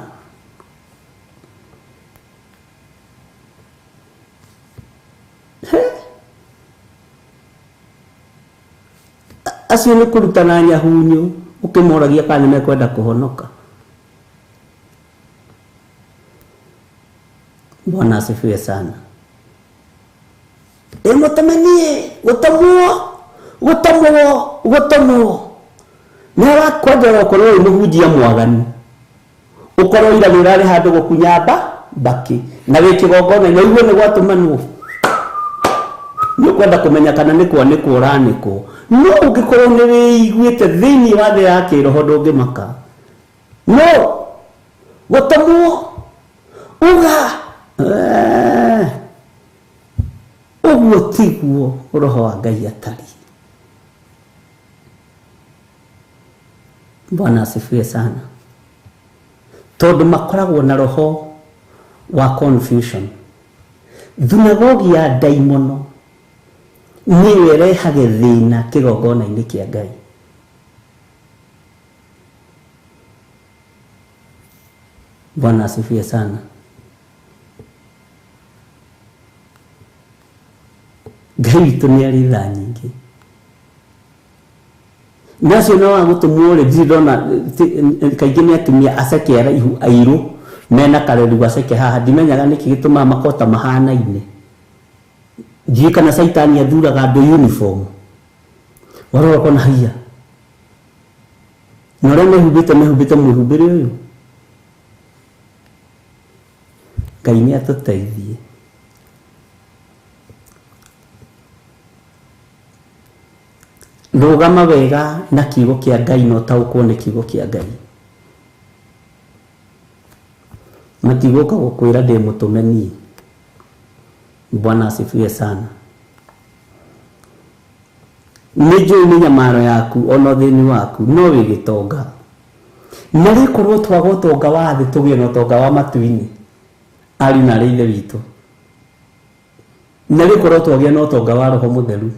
Acio nĩ kũrutana nyahunyu ũkĩmoragia kana nĩmekwenda kũhonoka. Bwana asifiwe sana. Ĩmũtũmenie gũtũmwo gũtũmwo gũtũmwo. Nĩ wakwenda ũkorwo wĩ mũhunjia mwaganu, ũkorwo ira nĩ ũrarĩ handũ gũkunya mbakĩ na wĩ kĩgongona na igue nĩ gwatũmanwo, nĩ ũkwenda kũmenya kana nĩ kwanĩkwo ũranĩkwo. No ũngĩkorwo nĩ wĩiguĩte thĩinĩ wa thĩ ya kĩroho ndũngĩmaka. No gũtũmwo uga ũguo tiguo roho wa Ngai atariĩ. Bwana asifiwe sana. Tondũ makoragwo na roho wa confusion. Thunagogi ya ndaimono nĩyo ĩrehage thĩna kĩgongona-inĩ kĩa Ngai. Bwana asifiwe sana. Ngai witũ nĩ arĩ tha nyingĩ. Nacio no agũtũmwo rĩ, ndirĩ ndona kaingĩ nĩ atumia aceke araihu airũ mena kareru gaceke haha, ndimenyaga nĩkĩ gĩtũmaga makota mahanaine. Ndiũĩ kana caitani athuraga andũ uniform. Warora ũkona haiya. Na ũrĩa mehumbĩte mehumbĩte mwĩhumbĩre ũyũ. Ngai nĩ atũteithie. Rũgama wega na kiugo kĩa Ngai na ũtaũkwo nĩ kiugo kĩa Ngai. Matigũka gũkwĩra ndĩ mũtũme niĩ. Bwana asifiwe sana. Nĩ njũĩ mĩnyamaro yaku ona ũthĩni waku, no wĩ gĩtonga. Na rĩkorwo twaga ũtonga wa thĩ tũgĩe na ũtonga wa matu-inĩ, ariũ na arĩ ithe witũ. Na rĩkorwo twagĩa na ũtonga wa Roho Mũtheru.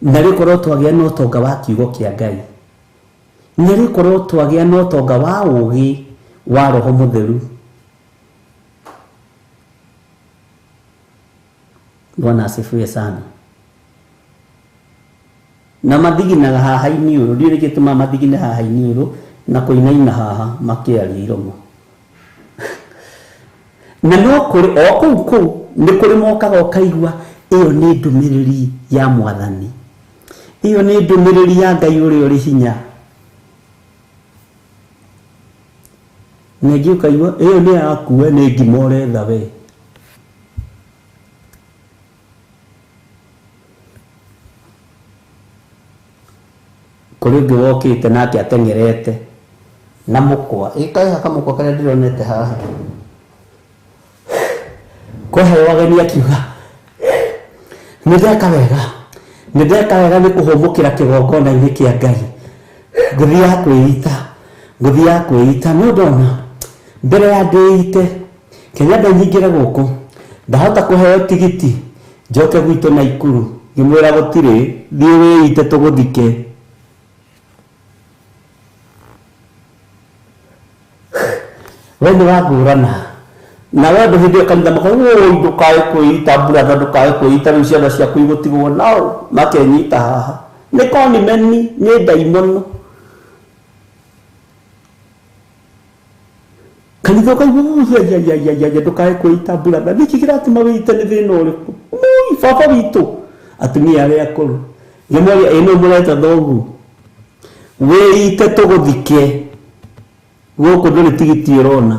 Na rĩkorwo twagĩa na ũtonga wa kiugo kĩa Ngai. Na rĩkorwo twagĩa na ũtonga wa ũũgĩ wa Roho Mũtheru. Bwana asifiwe sana. Na mathiginaga haha iniũrũ, ndiũĩ nĩkĩ gĩtũmaga mathigine haha iniũrũ na kũinaina haha makĩaria iromo. Na no kũrĩ o kũu kũu nĩ kũrĩ mokaga ũkaigua ĩyo nĩ ndũmĩrĩri ya Mwathani, ĩyo nĩ ndũmĩrĩri ya Ngai ũrĩa ũrĩ hinya. Na ĩngĩ ũkaigua ĩyo nĩ yaku we, nĩ ngima ũretha we. Kũrĩ ũngĩ wokĩte nake ateng'erete na mũkwa, ĩkae kamũkwa karĩa ndĩronete haha. Kwaheo ageni akiuga nĩ ndeka wega, nĩ ndeka wega nĩ kũhũmũkĩra kĩgongona-inĩ kĩa Ngai. Ngũthiaga kwĩita, ngũthiaga kwĩita, no ndona mbere ya ndĩite Kenya ndanyingĩre gũkũ ndahota kũheo tigiti njoke gwitũ Naikuru. Ngĩmwĩra gũtirĩ, thiĩ wĩite tũgũthike. We nĩ wangũrana na we andũ hĩndĩ ĩyo kanitha makauga oi ndũkae kwĩita brother, ndũkae kwĩita, rĩu ciana ciaku igũtigwo nao makenyita haha. Nĩ konimeni, nĩ ndaimono. Kanitha ũkaigua ya ndũkae kwĩita brother, nĩkĩ kĩratũma wĩite, nĩ thĩna ũrĩkũ? Oi baba witũ, atumia arĩa akũrũ ngĩmoria ĩ nũ mũreta thoguo, wĩite tũgũthike gũkũ ndũrĩ tigiti ũrona.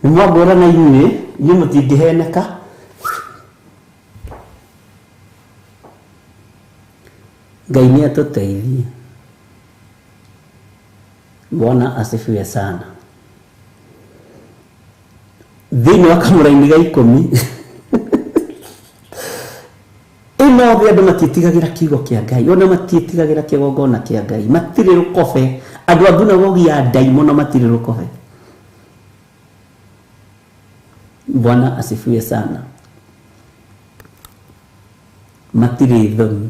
Nĩ mwangũrana inyuĩ, inyuĩ mũtingĩheneka. Ngai nĩ atũteithie. Bwana asifiwe sana. Thĩinĩ wa kamũraini ga 10 ĩno thĩ andũ matiĩtigagĩra kiugo kĩa Ngai, ona matiĩtigagĩra kĩgongona kĩa Ngai, matirĩ rũkobe. Andũ a thunagogi ya ndaimono matirĩ rũkobe. Bwana asifiwe sana. Matirĩ thoni.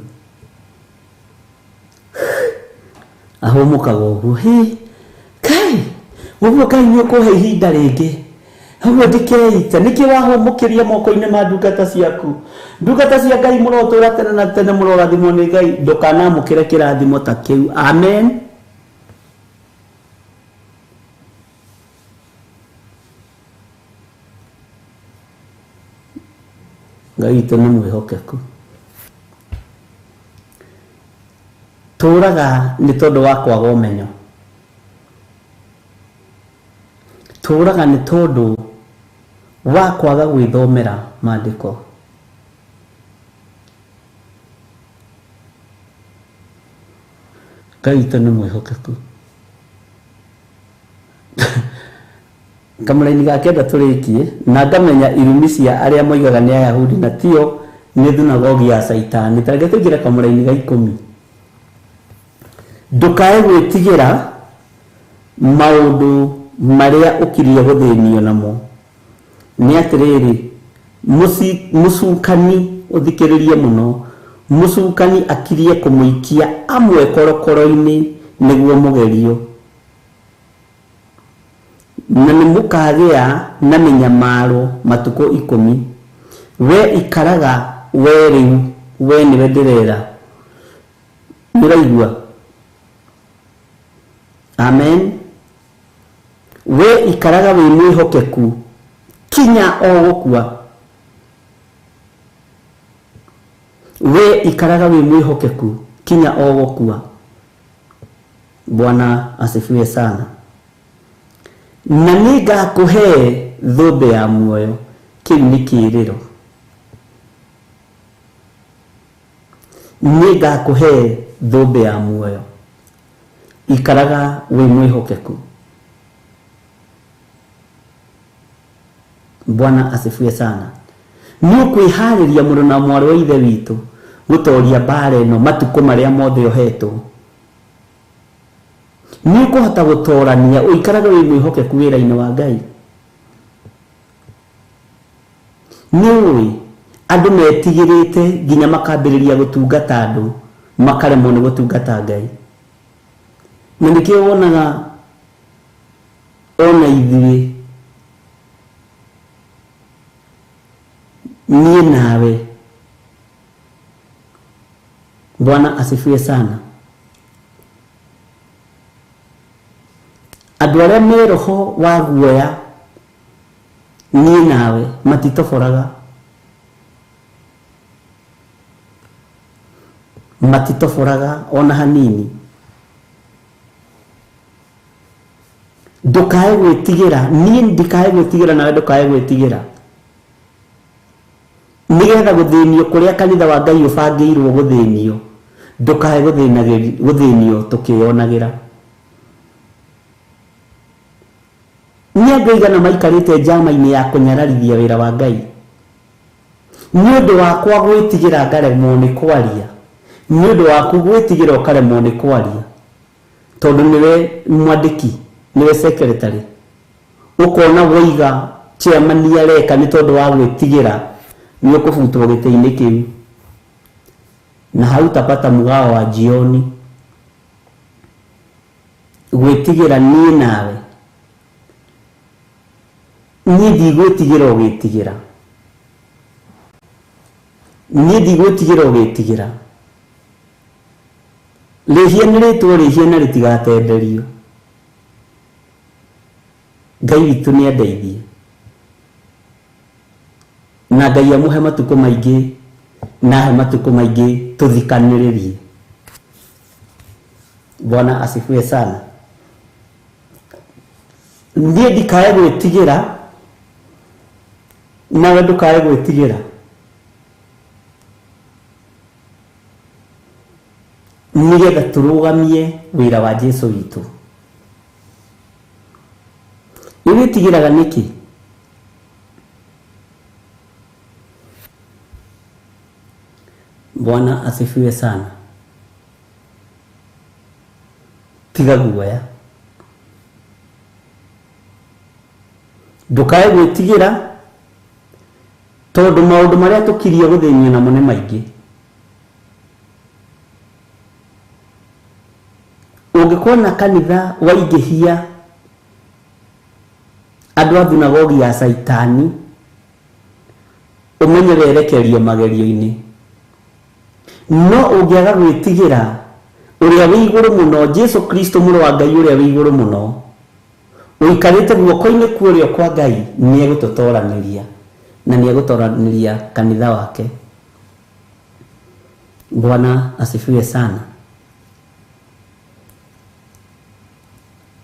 Ahũmũkaga ũguo, hĩ Kai, ũguo Ngai nĩ ũkũhe ihinda rĩngĩ. Ũguo ndikeita nĩkĩ wahũmũkĩria moko-inĩ ma ndungata ciaku. Ndungata cia Ngai mũrotũra tene na tene, mũrorathimwo nĩ Ngai. Ndũkanamũkĩre kĩrathimo ta kĩu. Amen. Ngai witũ nĩ mwĩhokeku. Tũraga nĩ tondũ wa kwaga ũmenyo, tũraga nĩ tondũ wa kwaga gwĩthomera maandĩko. Ngai witũ nĩ mwĩhokeku. Kamũraini ga kenda tũrĩkie na ngamenya irumi cia arĩa moigaga nĩ Ayahudi na tio nĩ thunagogi ya Caitani. Ta reke tũingĩre kamũraini ga 10. Ndũkae gwĩtigĩra maũndũ marĩa ũkirie gũthĩnio namo. Nĩ atĩrĩrĩ, mũcukani, ũthikĩrĩrie mũno, mũcukani akirie kũmũikia amwe korokoro-inĩ nĩguo mũgerio, na nĩ mũkagĩa na mĩnyamaro matukũ 10. We ikaraga we rĩu, we nĩwe ndĩrera. Nĩũraigua? Amen. We ikaraga wĩ mwĩhokeku kinya o gũkua. We ikaraga wĩ mwĩhokeku kinya o gũkua. Bwana asifiwe sana. Na nĩngakũhe thũmbĩ ya muoyo. Kĩu nĩ kĩĩrĩro. Nĩngakũhe thũmbĩ ya muoyo. Ikaraga wĩ mwĩhokeku. Bwana asifiwe sana. Nĩ ũkwĩharĩria mũrũ na mwarĩ wa ithe witũ gũtoria mbara ĩno matukũ marĩa mothe ũhetwo. Nĩ ũkũhota gũtorania ũikarage wĩ mwĩhokeku wĩra-inĩ wa Ngai. Nĩ ũĩ andũ metigĩrĩte nginya makambĩrĩria gũtungata andũ makaremwo nĩ gũtungata Ngai. Na nĩkĩo wonaga ona ithuĩ niĩ nawe. Bwana asifiwe sana. Andũ arĩa me roho wa guoya niĩ nawe matitoboraga, matitoboraga ona hanini. Ndũkae gwĩtigĩra, niĩ ndikae gwĩtigĩra nawe ndũkae gwĩtigĩra, nĩgetha gũthĩnio kũrĩa kanitha wa Ngai ũbangĩirwo gũthĩnio, ndũkae gũthĩnio tũkĩyonagĩra. Nĩ andũ aigana maikarĩte njama-inĩ ya kũnyararithia wĩra wa Ngai nĩ ũndũ wakwa gwĩtigĩra ngaremwo nĩ kwaria, nĩ ũndũ waku gwĩtigĩra ũkaremwo nĩ kwaria, tondũ nĩwe mwandĩki, nĩwe secretary. Ũkona woiga chairman areka nĩ tondũ wa gwĩtigĩra nĩ ũkũbutwo gĩtĩ-inĩ kĩu, na hautapata mugao wa jioni. Gwĩtigĩra niĩ nawe, niĩ ndigwĩtigĩra ũgĩtigĩra, niĩ ndigwĩtigĩra ũgĩtigĩra. Rĩhia nĩ rĩtwo rĩhia na rĩtigatenderio. Ngai witũ nĩ andeithie na Ngai amũhe matukũ maingĩ na ahe matukũ maingĩ tũthikanĩrĩrie. Bwana asifiwe sana. Niĩ ndikae gwĩtigĩra nawe ndũkae gwĩtigĩra, nĩgetha tũrũgamie wĩra wa Jesũ witũ. Nĩ wĩtigĩraga nĩkĩ? Bwana asifiwe sana. Tiga guoya, ndũkae gwĩtigĩra, tondũ maũndũ marĩa tũkirie gũthĩnio namo nĩ maingĩ. Ũngĩkona kanitha waingĩhia Andũ a thunagogi ya Caitani ũmenye werekerio magerio-inĩ. No ũngĩaga gwĩtigĩra ũrĩa wĩ igũrũ mũno, Jesu Kristo mũrũ wa Ngai ũrĩa wĩ igũrũ mũno, ũikarĩte guoko-inĩ kwa ũrĩo kwa Ngai, nĩ egũtũtoranĩria na nĩ egũtoranĩria kanitha wake. Bwana asifiwe sana.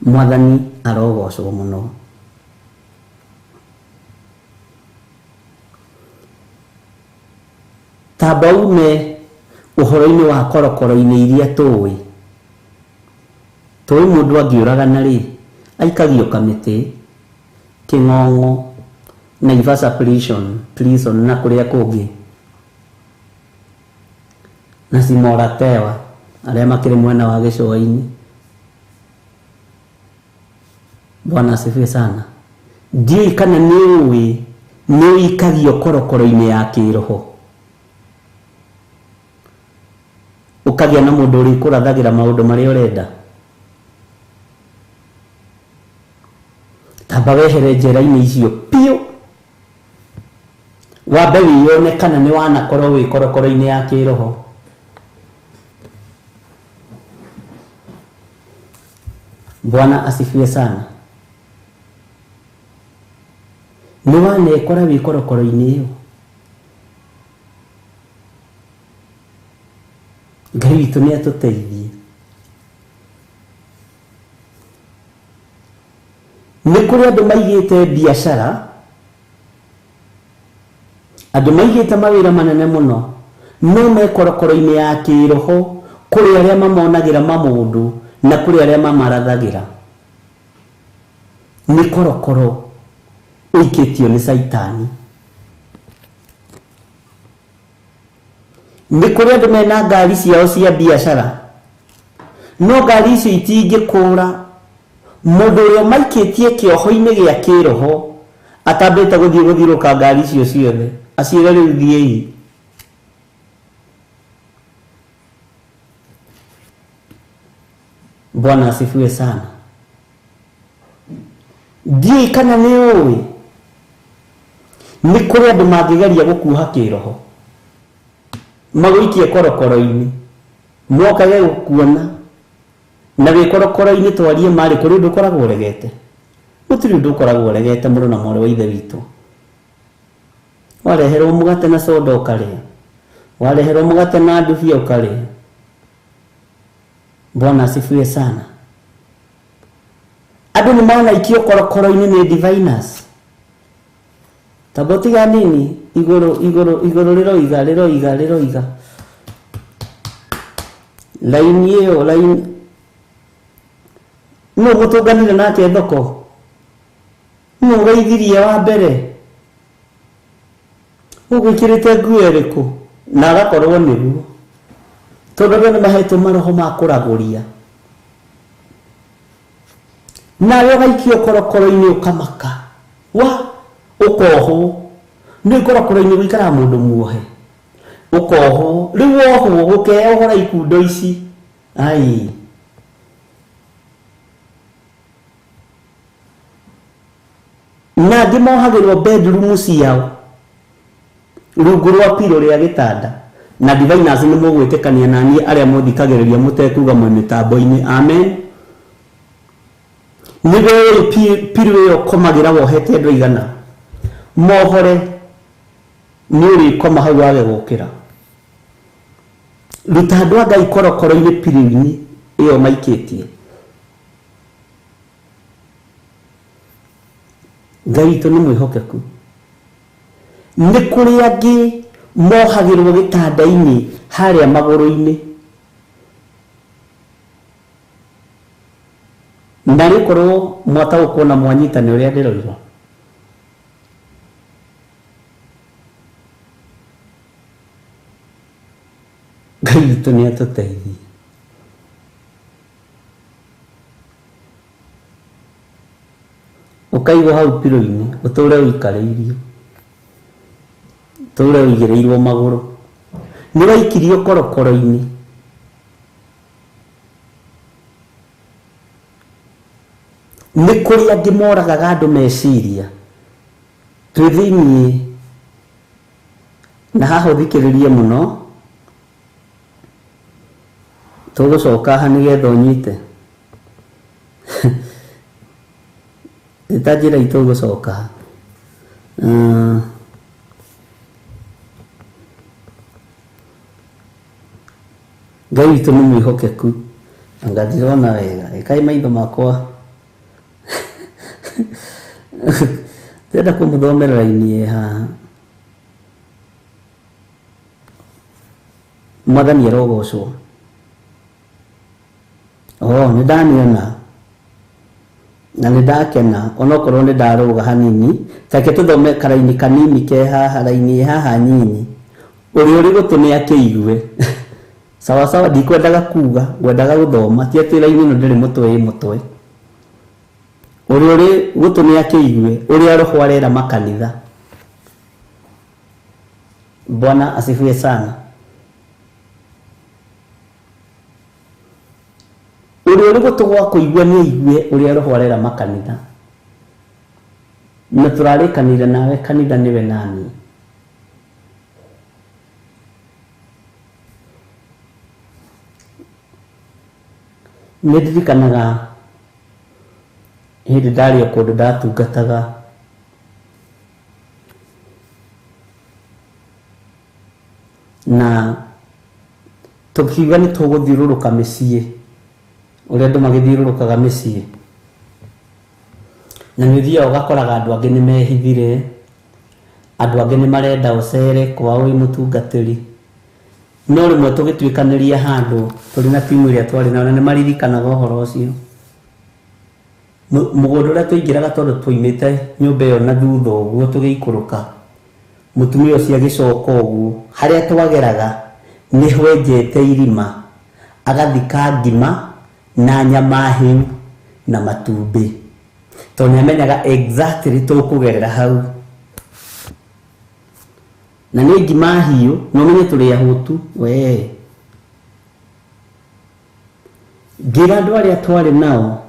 Mwathani arogocwo mũno. Tamba ume ũhoro-inĩ wa korokoro-inĩ iria tũĩ. Tũĩ mũndũ angĩũragana rĩ, aikagio kamĩtĩ, kĩng'ong'o, Naivasha prison na kũrĩa kũngĩ, na Simoratewa arĩa makĩrĩ mwena wa gĩcũa-inĩ. Bwana asifiwe sana. Ndiũĩ kana nĩ ũĩ nĩ ũikagio korokoro-inĩ ya kĩroho, ũkagĩa na mũndũ ũrĩkũrathagĩra maũndũ marĩa ũrenda. Tamba wehere njera-inĩ icio piũ, wambe wĩyone kana nĩ wanakorwo wĩ korokoro-inĩ ya kĩroho. Bwana asifiwe sana. Nĩ wanekora wĩ korokoro-inĩ ĩyo. Ngai witũ nĩ atũteithie. Nĩ kũrĩ andũ maigĩte biacara, andũ maigĩte mawĩra manene mũno, no me korokoro-inĩ ya kĩroho, kũrĩ arĩa mamonagĩra mamũndũ na kũrĩ arĩa mamarathagĩra. Nĩ korokoro ũikĩtio nĩ Caitani. Nĩ kũrĩ andũ mena ngari ciao cia biacara, no ngari icio itingĩkũra mũndũ ũrĩa maikĩtie kĩoho-inĩ gĩa kĩroho atambĩte gũthiĩ gũthiũrũka ngari icio ciothe, aciĩre rĩu thiĩi. Bwana asifiwe sana. Ndiũĩ kana nĩ ũĩ nĩ kũrĩ andũ mangĩgeria gũkuoha kĩroho, magũikie korokoro-inĩ, mokage gũkuona na wĩ korokoro-inĩ. Twarie marĩ kũrĩ ũndũ ũkoragwo ũregete, gũtirĩ ũndũ ũkoragwo ũregete mũrũ na mwarĩ wa ithe witũ. Wareherwo mũgate na soda ũkarĩa, wareherwo mũgate na ndubia ũkarĩa. Bwana asifiwe sana. Andũ nĩ manaikio korokoro-inĩ nĩ diviners. Tamba tiga nini igũrũ igũrũ igũrũ rĩroiga rĩroiga rĩroiga laini ĩyo laini no mũtũnganire nake thoko, no ũgeithirie wa mbere, ũgwĩkĩrĩte nguo ĩrĩkũ, na agakorwo nĩguo, tondũ andũ nĩ mahetwo maroho ma kũragũria. Nawe ũgaikio korokoro-inĩ ũkamaka, wa ũkohwo. Nĩ korokoro-inĩ gũikaraga mũndũ muohe, ũkohwo. Rĩu wohwo gũkeohora ikundo ici, ai na angĩ mohagĩrwo bedroom ciao rungu rwa piro rĩa gĩtanda. Na diviners nĩ mũgwĩtĩkania na niĩ arĩa mũthikagĩrĩria mũtekuga mwĩ mĩtambo-inĩ, amen. Nĩwe piro ĩyo ũkomagĩra wohete andũ aigana mohore, nĩ ũrĩkoma hau wage gũkĩra. Ruta andũ a Ngai korokoro-inĩ piro-inĩ ĩyo maikĩtie. Ngai witũ nĩ mwĩhokeku. Nĩ kũrĩ angĩ mohagĩrwo gĩtanda-inĩ harĩa magũrũ-inĩ, na rĩkorwo mwataũkwo na mwanyita nĩ ũrĩa ndĩroiga. Ngai witũ nĩ atũteithie. Ũkaigwo hau piro-inĩ, ũtũre ũikarĩirio, ũtũre ũigĩrĩirwo magũrũ. Nĩ waikirio korokoro-inĩ. Nĩ kũrĩ angĩ moragaga andũ meciria. Twĩ thĩiniĩ na haha ũthikĩrĩrie mũno, tũgũcoka haha nĩgetha ũnyite. Ta njĩra itũgũcoka. Ngai witũ nĩ mwĩhokeku. Anga ndirona wega. Ĩkai maitho makwa. Ndĩrenda kũmũthomera raini ĩ haha. Mwathani arogocwo. Oh, nĩ ndamĩona. Na nĩ ndakena onokorwo nĩ ndarũga hanini. Take tũthome karaini kanini ke haha, raini ĩ haha nyinyi. Ũrĩa ũrĩ gũtũ nĩ akĩigue. Sawa sawa, ndikwendaga kuga, ngwendaga gũthoma. Ti atĩ raini ĩno ndĩrĩ mũtwe ĩ mũtwe. Ũrĩa ũrĩ gũtũ nĩ akĩigue ũrĩa roho arera makanitha. Bwana asifiwe sana. Ũrĩa ũrĩ gũtũ gwa kũigua nĩ aigue ũrĩa roho arera makanitha. Na tũrarĩkanĩire nawe kanitha nĩwe nani. Nĩ ndirikanaga hĩndĩ ndarĩ o kũndũ ndatungataga. Na tũkiuga nĩ tũgũthiũrũrũka mĩciĩ, ũrĩa andũ magĩthiũrũrũkaga mĩciĩ. Na nĩ ũthiaga ũgakoraga andũ angĩ nĩ mehithire, andũ angĩ nĩ marenda ũcere kwao wĩ mũtungatĩri. No rĩmwe tũgĩtuĩkanĩria handũ tũrĩ na timu ĩrĩa twarĩ nayo, na nĩ maririkanaga ũhoro ũcio. Mũgũnda ũrĩa tũingĩraga tondũ twaumĩte nyũmba ĩyo na thutha ũguo tũgĩikũrũka, mũtumia ũcio agĩcoka ũguo, harĩa twageraga nĩ hwenjete irima, agathika ngima na nyama hĩu na matumbĩ, tondũ nĩ amenyaga exactly tũkũgerera hau. Na nĩ ngima hiũ, na ũmenye tũrĩ ahũtu we. Ngĩra andũ arĩa twarĩ nao,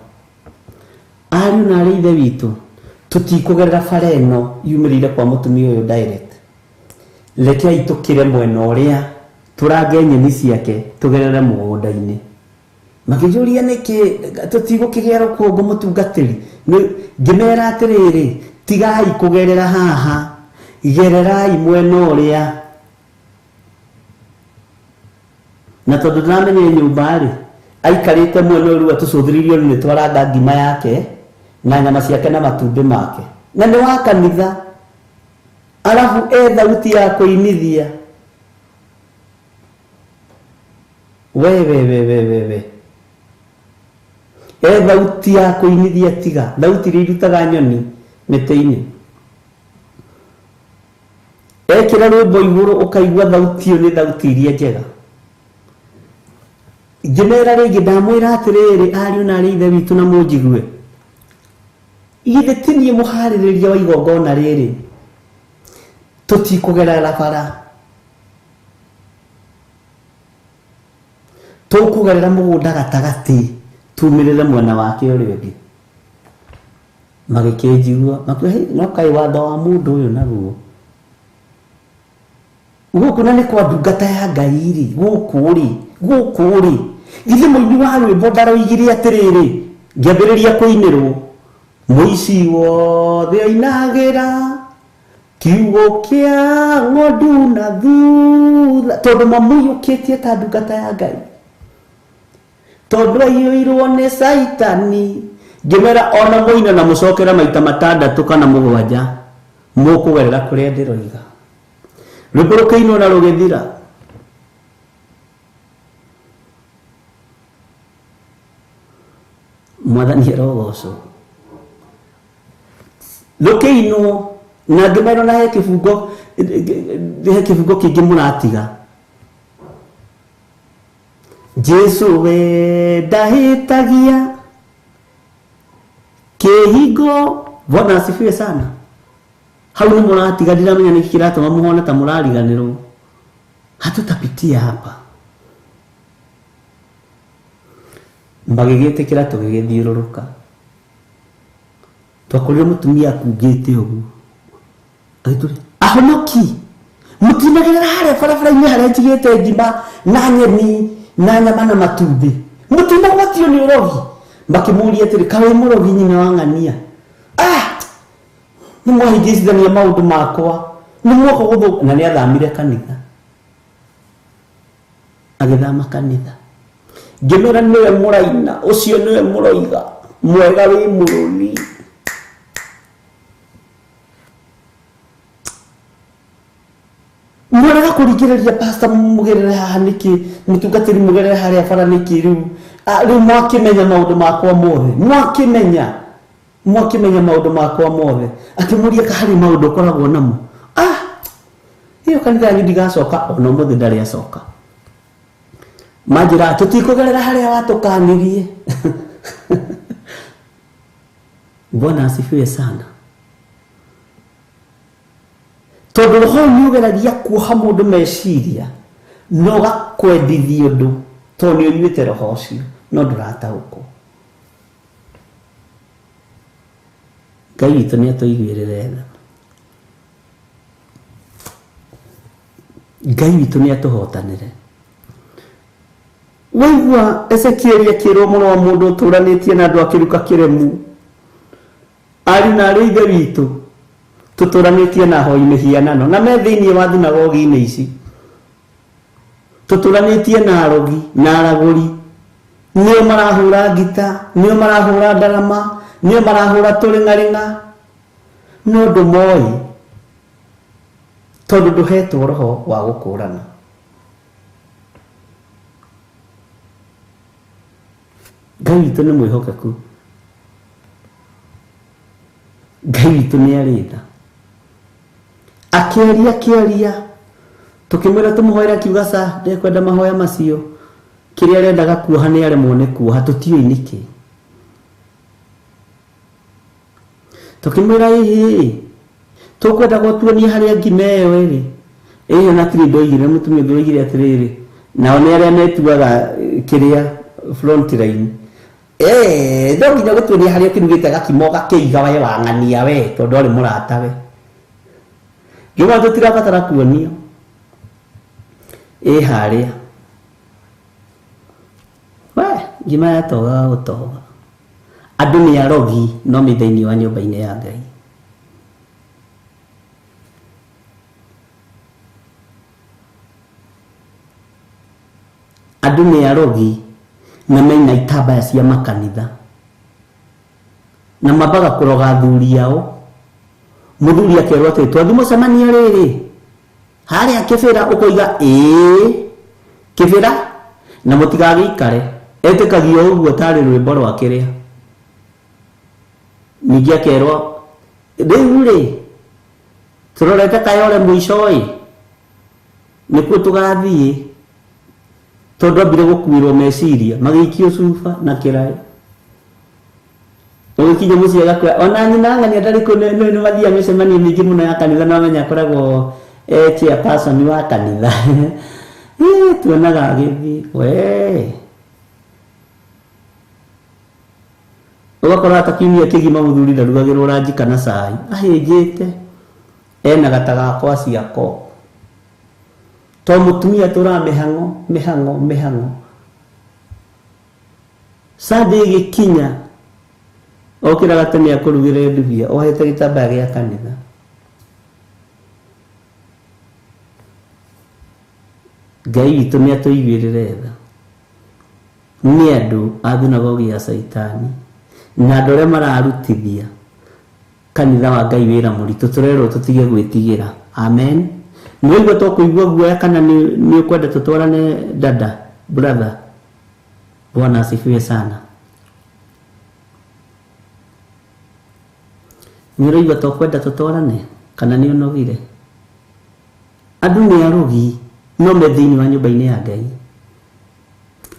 ariũ na arĩ ithe witũ, tũtikũgerera bara ĩno yumĩrĩire kwa mũtumia ũyũ direct. Rekei tũkĩre mwena ũrĩa, tũrange nyeni ciake, tũgerere mũgũnda-inĩ. Makĩnjũria nĩkĩ tũtigũkĩgĩa rũkũngũ mũtungatĩri. Ngĩmera atĩrĩrĩ, tigai kũgerera haha, gererai mwena ũrĩa. Na tondũ ndĩramenyire nyũmba rĩ, aikarĩte mwena ũyũ rĩu atũcũthĩrĩirie nĩ twaranga ngima yake na nyama ciake na matumbĩ make. Na nĩ wa kanitha. Arabu e thauti ya kũinithia. We we we we we we. E thauti ya kũinithia tiga, thauti iria irutaga nyoni mĩtĩ-inĩ. Ekĩra rwĩmbo igũrũ ũkaigua thauti ĩyo nĩ thauti iria njega. Ngĩmera rĩngĩ, ndamwĩra atĩrĩrĩ, ariũ na arĩ ithe witũ na mũnjigue. Githĩ ti niĩ mũharĩrĩria wa igongona rĩrĩ? Tũtikũgerera bara. Tũkũgerera mũgũnda gatagatĩ, tumĩrĩre mwena wake ũrĩa ũngĩ. Magĩkĩnjigua, makiuga, hey, no kaĩ watho wa mũndũ ũyũ naguo. Gũkũ na nĩ kwa ndungata ya Ngai rĩ, gũkũ rĩ, gũkũ rĩ. Githĩ mũini wa rwĩmbo ndaroigire atĩrĩrĩ, ngĩambĩrĩria kũinĩrwo, mũici wothe oinagĩra kiugo kĩa ng'ondu na thutha, tondũ mamũiyũkĩtie ta ndungata ya Ngai. Tondũ aiyũirwo nĩ Caitani. Ngĩmera ona mũina na mũcokera maita matandatũ kana mũgwanja, mũkũgerera kũrĩa ndĩroiga. Rwĩmbo rũkĩinwo na rũgĩthira. Mwathani arogocwo. Rũkĩinwo na ngĩmera na he kĩbungo kĩngĩ mũratiga. Jesu we ndahĩtagia kĩhingo. Bwana asifiwe sana. Hau nĩ mũratiga, ndiramenya nĩkĩ kĩratũma mũhone ta mũrariganĩrwo. Hatutapitia hapa. Magĩgĩtĩkĩra tũgĩgĩthiũrũrũka. Twakorire mutumia akungite uguo. Agĩtũria ahonoki mũtinagerera harĩa barabara-inĩ harĩa njigĩte ngima na nyeni na nyama na matumbĩ mũtinagwatio nĩ ũrogi. Makĩmũria atĩrĩ, kaĩ mũrogi nyina wa ng'ania? Ah, nĩ mwahĩngĩcithania maũndũ makwa, nĩ mwoka gũthũka. Na nĩ athamire kanitha, agĩthama kanitha. Ngĩmwĩra nĩwe mũraina ũcio, nĩwe mũroiga mwega wĩ mũrũri. Mwarega kũringĩrĩria pastor mũgerere haha nĩkĩ, mũtungatĩri mũgerere harĩa bara nĩkĩ? Rĩu rĩu mwakĩmenya maũndũ makwa mothe, mwakĩmenya maũndũ makwa mothe. Akĩmũria ka harĩ maũndũ ũkoragwo namo. Ah, ĩyo kanitha yanyu ndigacoka. Ona ũmũthĩ ndarĩ acoka. Manjĩra tũtikũgerera harĩa watũkanirie. Bwana asifiwe sana. Tondũ roho nĩ ũgeragia kuoha mũndũ meciria no gakwendithia ũndũ tondũ nĩ ũnyuĩte roho ũcio no ndũrataũkwo. Ngai witũ nĩ atũiguĩrĩre tha. Ngai witũ nĩ atũhotanĩre. Waigua Ezekieli akĩrwo mũno wa mũndũ ũtũranĩtie na andũ akĩruka kĩremu. Ariũ na arĩ ithe witũ tũtũranĩtie na ahoi mĩhianano na me thĩinĩ wa thunagogi-inĩ ici. Tũtũranĩtie na arogi na aragũri, nĩo marahũra ngita, nĩo marahũra ndarama, nĩo marahũra tũrĩng'arĩng'a, no ndũmoĩ tondũ ndũhetwo roho wa gũkũrana. Ngai witũ nĩ mwĩhokeku. Ngai witũ nĩ arĩ tha. Akĩaria tũkĩmwĩra tũmũhoere, akiuga ca ndekwenda mahoya macio, kĩrĩa arendaga kuoha nĩ aremwo nĩ kuoha, tũtiũĩ nĩkĩ. Tũkĩmwĩra ĩhĩ tũkwenda gũtuonia harĩa ngima ĩyo ĩrĩ. Ĩyo na tirĩ ndoigire, mũtumia ũngĩ oigire atĩrĩrĩ, nao nĩ arĩa metuaga kĩrĩa front line. No nginya gũtuonia harĩa ũkĩrugĩte gakima ũgakĩiga we wang'ania we tondũ arĩ mũratawe. Ngĩmwĩra tũtirabatara kuonio, ĩ harĩa we ngima yatogaga gũtoga. Andũ nĩ arogi no me thĩinĩ wa nyũmba-inĩ ya Ngai. Andũ nĩ arogi na mena itambaya cia makanitha na mambaga kũroga athuri ao. Mũthuri akerwo atĩ twathiĩ mũcemanio rĩrĩ harĩa kĩbĩra, ũkoiga ĩĩ kĩbĩra na mũtigagĩikare. Etĩkagio ũguo tarĩ rwĩmbo rwa kĩrĩa. Ningĩ akerwo rĩu rĩ tũrorete Kayole mũico ĩ nĩkuo tũgathiĩ, tondũ ambire gũkuĩrwo meciria magĩikio cuba na kĩraĩ. Ũgĩkinya mũciĩ agakwĩra ona nyina ng'ania ndarĩ kũ, nĩ mathiaga mĩcemanio mĩingĩ mũno ya kanitha, no amenya akoragwo chairperson wa kanitha. Tuonaga agĩthiĩ we ũgakora ta kiumia kĩgima mũthuri ndarugagĩrwo ranji kana cai, ahĩnjĩte ena gata gakwa ciako. To mũtumia tũraga mĩhang'o mĩhang'o mĩhang'o. Sunday ĩgĩkinya okĩraga tene akũrugĩre ndubia ohete gĩtambaya gĩa kanitha. Ngai witũ nĩ atũiguĩrĩre tha. Nĩ andũ a thunagogi ya Caitani na andũ arĩa mararutithia kanitha wa Ngai wĩra mũritũ, tũrerwo tũtige gwĩtigĩra. Amen. Nĩ waigua to kũigua guoya kana nĩ ũkwenda tũtwarane dada brother? Bwana asifiwe sana. Nĩ ũraigua to kwenda tũtwarane kana nĩ ũnogire? Andũ nĩ arogi no me thĩinĩ wa nyũmba-inĩ ya Ngai.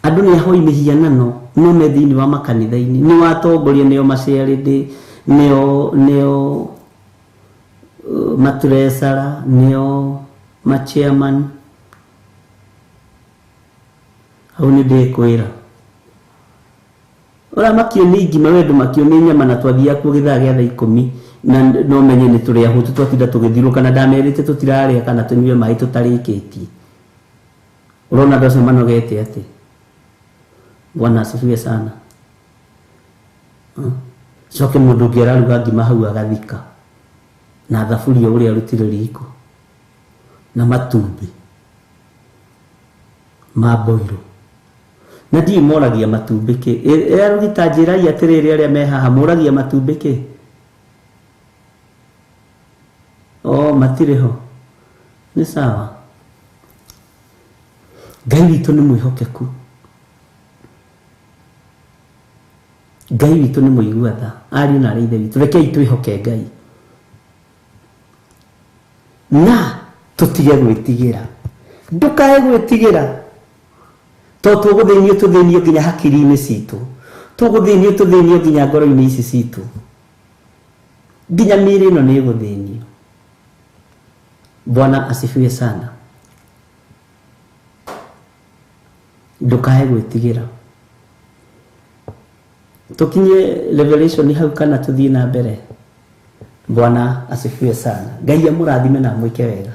Andũ nĩ ahoi mĩhianano no me thĩinĩ wa makanitha-inĩ. Nĩ watongoria nĩo maciarĩndĩ, nĩo matreasara, nĩo machairman. Hau nĩ ndĩkwĩra. Ũramakio nĩ ngima we ndũmakio nĩ nyama na twathiaga kuo gĩthaa gĩa thaa 10 na no menye nĩ tũrĩ ahũtu twatinda tũgĩthiũrũrũka na ndamerĩte tũtirarĩa kana tũnyue maĩ tũtarĩkĩtie. Ũrona andũ acio manogete atĩ. Bwana asifiwe sana. Coke mũndũ ũngĩ araruga ngima hau agathika na thaburia ũrĩa arutire riko na matumbĩ ma boiro na ndiĩ moragia matumbĩ kĩ arugita njĩrai atĩrĩrĩ arĩa me haha moragia matumbĩ kĩ o matirĩ ho nĩ sawa. Ngai witũ nĩ mwĩhokeku, Ngai witũ nĩ mũigua tha, ariũ na arĩ ithe witũ. Rekei twĩhoke Ngai na tũtige gwĩtigĩra. Ndũkae gwĩtigĩra tondũ tũgũthĩnio tũthĩnio nginya hakiri-inĩ citũ, tũgũthĩnio tũthĩnio nginya ngoro-inĩ ici citũ, nginya mĩĩrĩ ĩno nĩ ĩgũthĩnio. Bwana asifiwe sana. Ndũkae gwĩtigĩra. Tũkinye Revelation hau kana tũthiĩ na mbere. Bwana asifiwe sana. Ngai amũrathime na amwĩke wega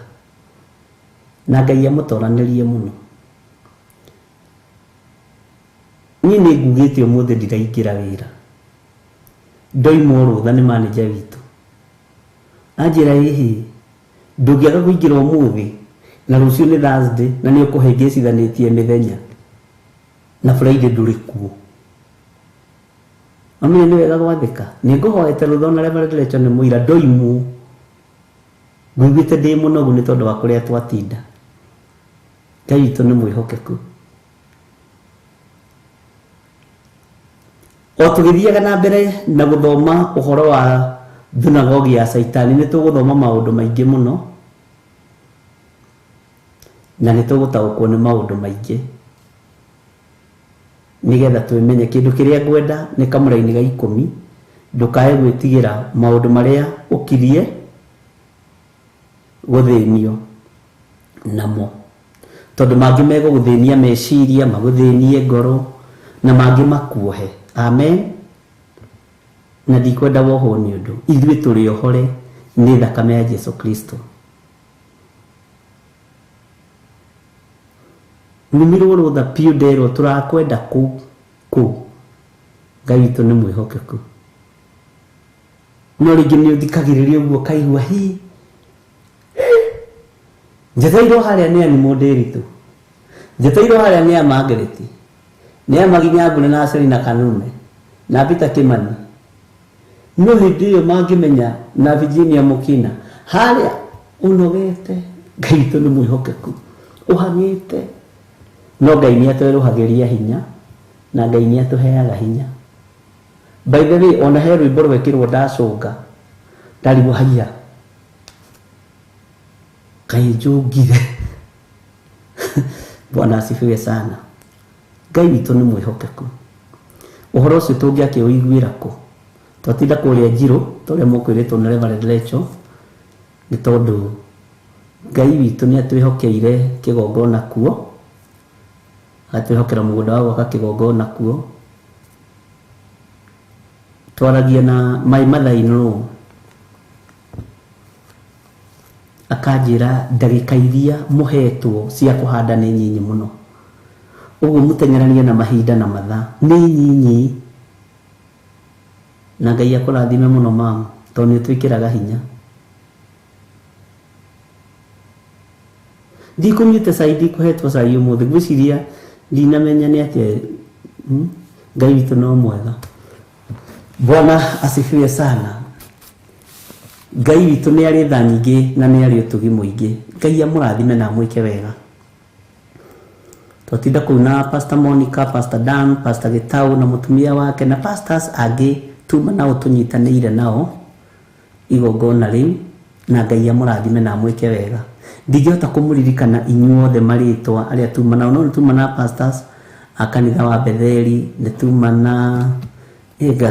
na Ngai amũtoranĩrie mũno. Niĩ nĩ ngugĩte ũmũthĩ ndiraingĩra wĩra, ndoimwo rũtha nĩ manager witũ anjĩra ĩhĩ ndũngĩaga kũingĩra ũmũthĩ na rũciũ nĩ Thursday na nĩ ũkũhĩngĩcithanĩtie mĩthenya na Friday ndũrĩ kuo. Amenya nĩ wega gwathĩka. Nĩ ngũhoete rũtha ona Reverend Rachel nĩ mũira ndoimwo ngũiguĩte ndĩ mũnogu nĩ tondũ wa kũrĩa twatinda. Ngai witũ nĩ mwĩhokeku. O tũgĩthiaga na mbere na gũthoma ũhoro wa thunagogi ya Caitani nĩ tũgũthoma maũndũ maingĩ mũno na nĩ tũgũtaũkwo nĩ maũndũ maingĩ nĩgetha twĩmenye. Kĩndũ kĩrĩa ngwenda nĩ kamũraini ga 10 ndũkae gwĩtigĩra maũndũ marĩa ũkirie gũthĩnio namo, tondũ mangĩ megũgũthĩnia meciria, magũthĩnie ngoro na mangĩ makuohe. Amen. Na ndikwenda wohwo nĩ ũndũ, ithuĩ tũrĩ ohore nĩ thakame ya Jesu Kristo. Nyumirwo rũtha piũ nderwo tũrakwenda kũu kũu. Ngai witũ nĩ mwĩhokeku. No rĩngĩ nĩ ũthikagĩrĩria ũguo ũkaigua hi njeteirwo harĩa nĩ Anĩ Mũndĩritũ, njeteirwo harĩa nĩ a Margaret, nĩ a Maginyambure na Selina Kanume na Peter Kimani. No hĩndĩ ĩyo mangĩmenya na Virginia Mukina harĩa ũnogete. Ngai witũ nĩ mwĩhokeku, ũhang'ĩte. No Ngai nĩ atwerũhagĩria hinya na Ngai nĩ atũheaga hinya. By the way, ona he rwĩmbo rwekĩrwo ndacũnga ndarigwo haiya kaĩ njũngire. Bwana asifiwe sana. Ngai witũ nĩ mwĩhokeku. Ũhoro ũcio tũngĩakĩũiguĩra kũ? Twatinda kũrĩa Njirũ tũrĩa mũkwĩrĩtwo nĩ Reverend Rachel, nĩ tondũ Ngai witũ nĩ atwĩhokeire kĩgongona kuo, agatwĩhokera mũgũnda wa gwaka kĩgongona kuo. Twaragia na my mother in law akanjĩra ndagĩka iria mũhetwo cia kũhanda nĩ nyinyi mũno, ũguo mũteng'eranie na mahinda na mathaa nĩ nyinyi. Na Ngai akũrathime mũno mamu, tondũ nĩ ũtwĩkĩraga hinya. Ndikũnyuĩte cai, ndikũhetwo cai ũmũthĩ, ngwĩciria ndinamenya nĩ atĩa. Ngai witũ no mwega. Bwana asifiwe sana. Ngai witũ nĩ arĩ tha nyingĩ na nĩ arĩ ũtugi mũingĩ. Ngai amũrathime na amwĩke wega. Twatinda kũu na Pastor Monica, Pastor Dan, Pastor Gitau na mũtumia wake na pastors angĩ tuma nao tũnyitanĩire nao igongona rĩu, na Ngai amũrathime na amwĩke wega. Ndingĩhota kũmũririkana inyuothe marĩtwa arĩa tuma nao, no nĩ tuma na pastors a kanitha wa Betheli, nĩ tuma na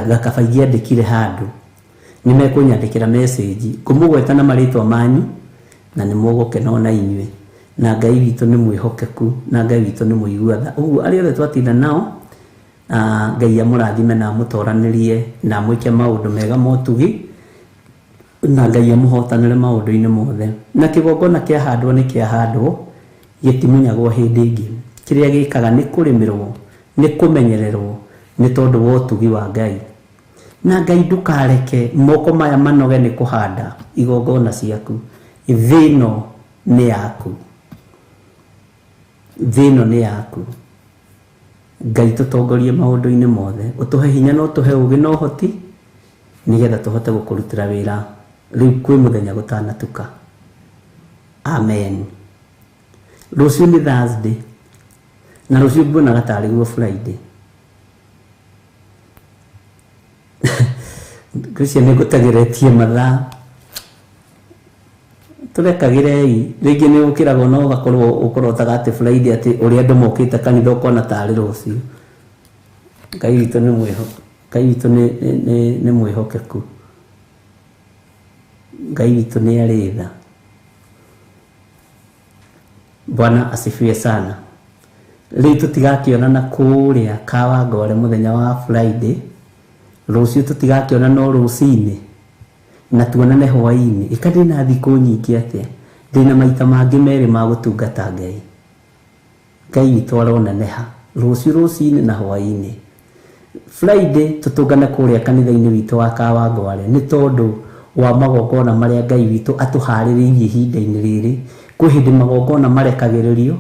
gakaba ingĩandĩkire handũ nĩ mekũnyandĩkĩra message ngũmũgweta na marĩtwa manyu na nĩ mũgũkena ona inyuĩ. Na Ngai witũ nĩ mwĩhokeku na Ngai witũ nĩ mũigua tha. Ũguo arĩa othe twatinda nao Ngai amũrathime na amũtoranĩrie na amwĩke maũndũ mega motugi na Ngai amũhotanĩre maũndũ-inĩ mothe. Na kĩgongona kĩahandwo nĩ kĩahandwo, gĩtimunyagwo hĩndĩ ĩngĩ. Kĩrĩa gĩkaga nĩ kũrĩmĩrwo, nĩ kũmenyererwo nĩ tondũ wa ũtugi wa Ngai. Na Ngai ndũkareke moko maya manoge nĩ kũhanda igongona ciaku. Thĩ ĩno nĩ yaku, thĩ ĩno nĩ yaku. Ngai tũtongorie maũndũ-inĩ mothe, ũtũhe hinya na ũtũhe ũgĩ na ũhoti nĩgetha tũhote gũkũrutĩra wĩra rĩu kwĩ mũthenya gũtanatuka. Amen. Rũciũ nĩ Thursday na rũciũ nguonaga tarĩ guo Friday. Ngwĩciria nĩ ngũtegeretie mathaa. Tũrekagĩrei, rĩngĩ nĩ ũkĩragwo na ũgakorwo ũkũrotaga atĩ Friday atĩ ũrĩa andũ mokĩte kanitha ũkona tarĩ rũciũ. Ngai witũ nĩ mwĩho, Ngai witũ nĩ mwĩhokeku. Ngai witũ nĩ arĩ tha. Bwana asifiwe sana. Rĩu tũtigakĩonana kũrĩa Kawangware mũthenya wa Friday. Rũciũ tũtigakĩonana no rũcinĩ na tuonane hwaĩ-inĩ. Ĩka ndĩna thikũ nyingĩ atĩa, ndĩna maita mangĩ merĩ ma gũtungata Ngai. Ngai witũ aroneneha rũciũ rũcinĩ na hwaĩ-inĩ. Friday tũtũngane kũrĩa kanitha-inĩ witũ wa Kawangware nĩ tondũ wa magongona marĩa Ngai witũ atũharĩrĩirie ihinda-inĩ rĩrĩ. Kwĩ hĩndĩ magongona marekagĩrĩrio,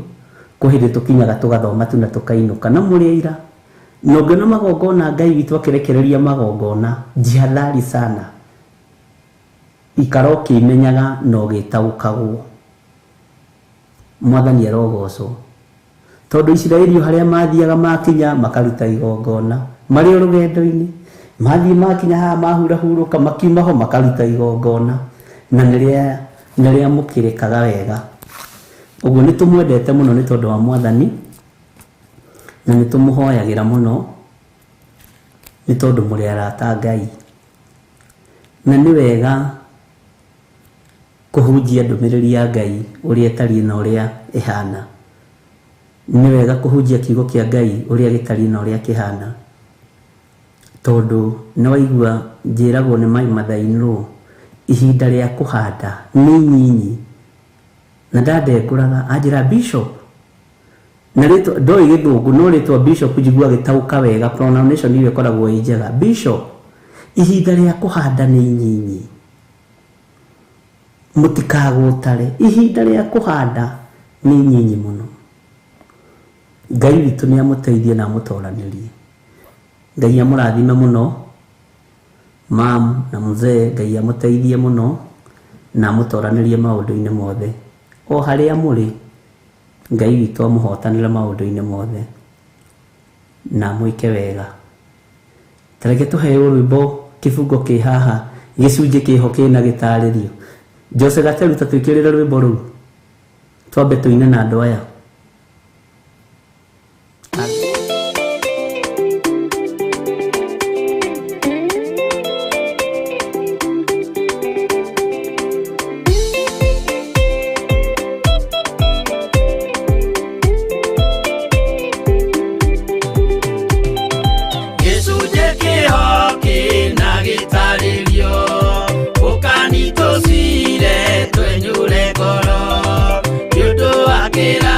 kwĩ hĩndĩ tũkinyaga tũgathoma tu na tũkainũka. Na mũrĩ aira, na ũngĩona magongona Ngai witũ akĩrekereria magongona, jihadhari sana. Ikara ũkĩmenyaga na ũgĩtaũkagwo. Mwathani arogocwo. Tondũ Isiraeli o harĩa mathiaga makinya makaruta igongona, marĩ o rũgendo-inĩ mathiĩ makinya haha mahurahurũka makiuma ho makaruta igongona, na nĩrĩamũkĩrĩkaga wega. Ũguo nĩ tũmwendete mũno nĩ tondũ wa Mwathani, na nĩ tũmũhoyagĩra mũno nĩ tondũ mũrĩ arata a Ngai. Na nĩ wega kũhunjia ndũmĩrĩri ya Ngai ũrĩa ĩtariĩ na ũrĩa ĩhana. Nĩ wega kũhunjia kiugo kĩa Ngai ũrĩa gĩtariĩ na ũrĩa kĩhana. Tondũ nĩ waigua njĩragwo nĩ my mother-in-law, ihinda rĩa kũhanda nĩ nyinyi. Na ndandengũraga anjĩra Bishop, na rĩtwa ndoĩ gĩthũngũ no rĩtwa Bishop njigua gĩtaũka wega, pronunciation ĩyo ĩkoragwo ĩ njega. Bishop, ihinda rĩa kũhanda nĩ nyinyi, mũtikagũtare. Ihinda rĩa kũhanda nĩ nyinyi mũno. Ngai witũ nĩ amũteithie na amũtoranĩrie. Ngai amũrathime mũno, mam na mzee. Ngai amũteithie mũno na amũtoranĩrie maũndũ-inĩ mothe. O harĩa mũrĩ, Ngai witũ amũhotanĩre maũndũ-inĩ mothe na amwĩke wega. Ta reke tũheo rwĩmbo, kĩbungo kĩ haha, gĩcunjĩ kĩho kĩna gĩtarĩrio. Jose Gateru, ta twĩkĩrĩre rwĩmbo rũu twambe tũine na andũ aya. Gĩcunjĩ kĩho kĩna gĩtarĩrio, ũkani tũcire twenyũre ngoro nĩ ũndũ wa kĩra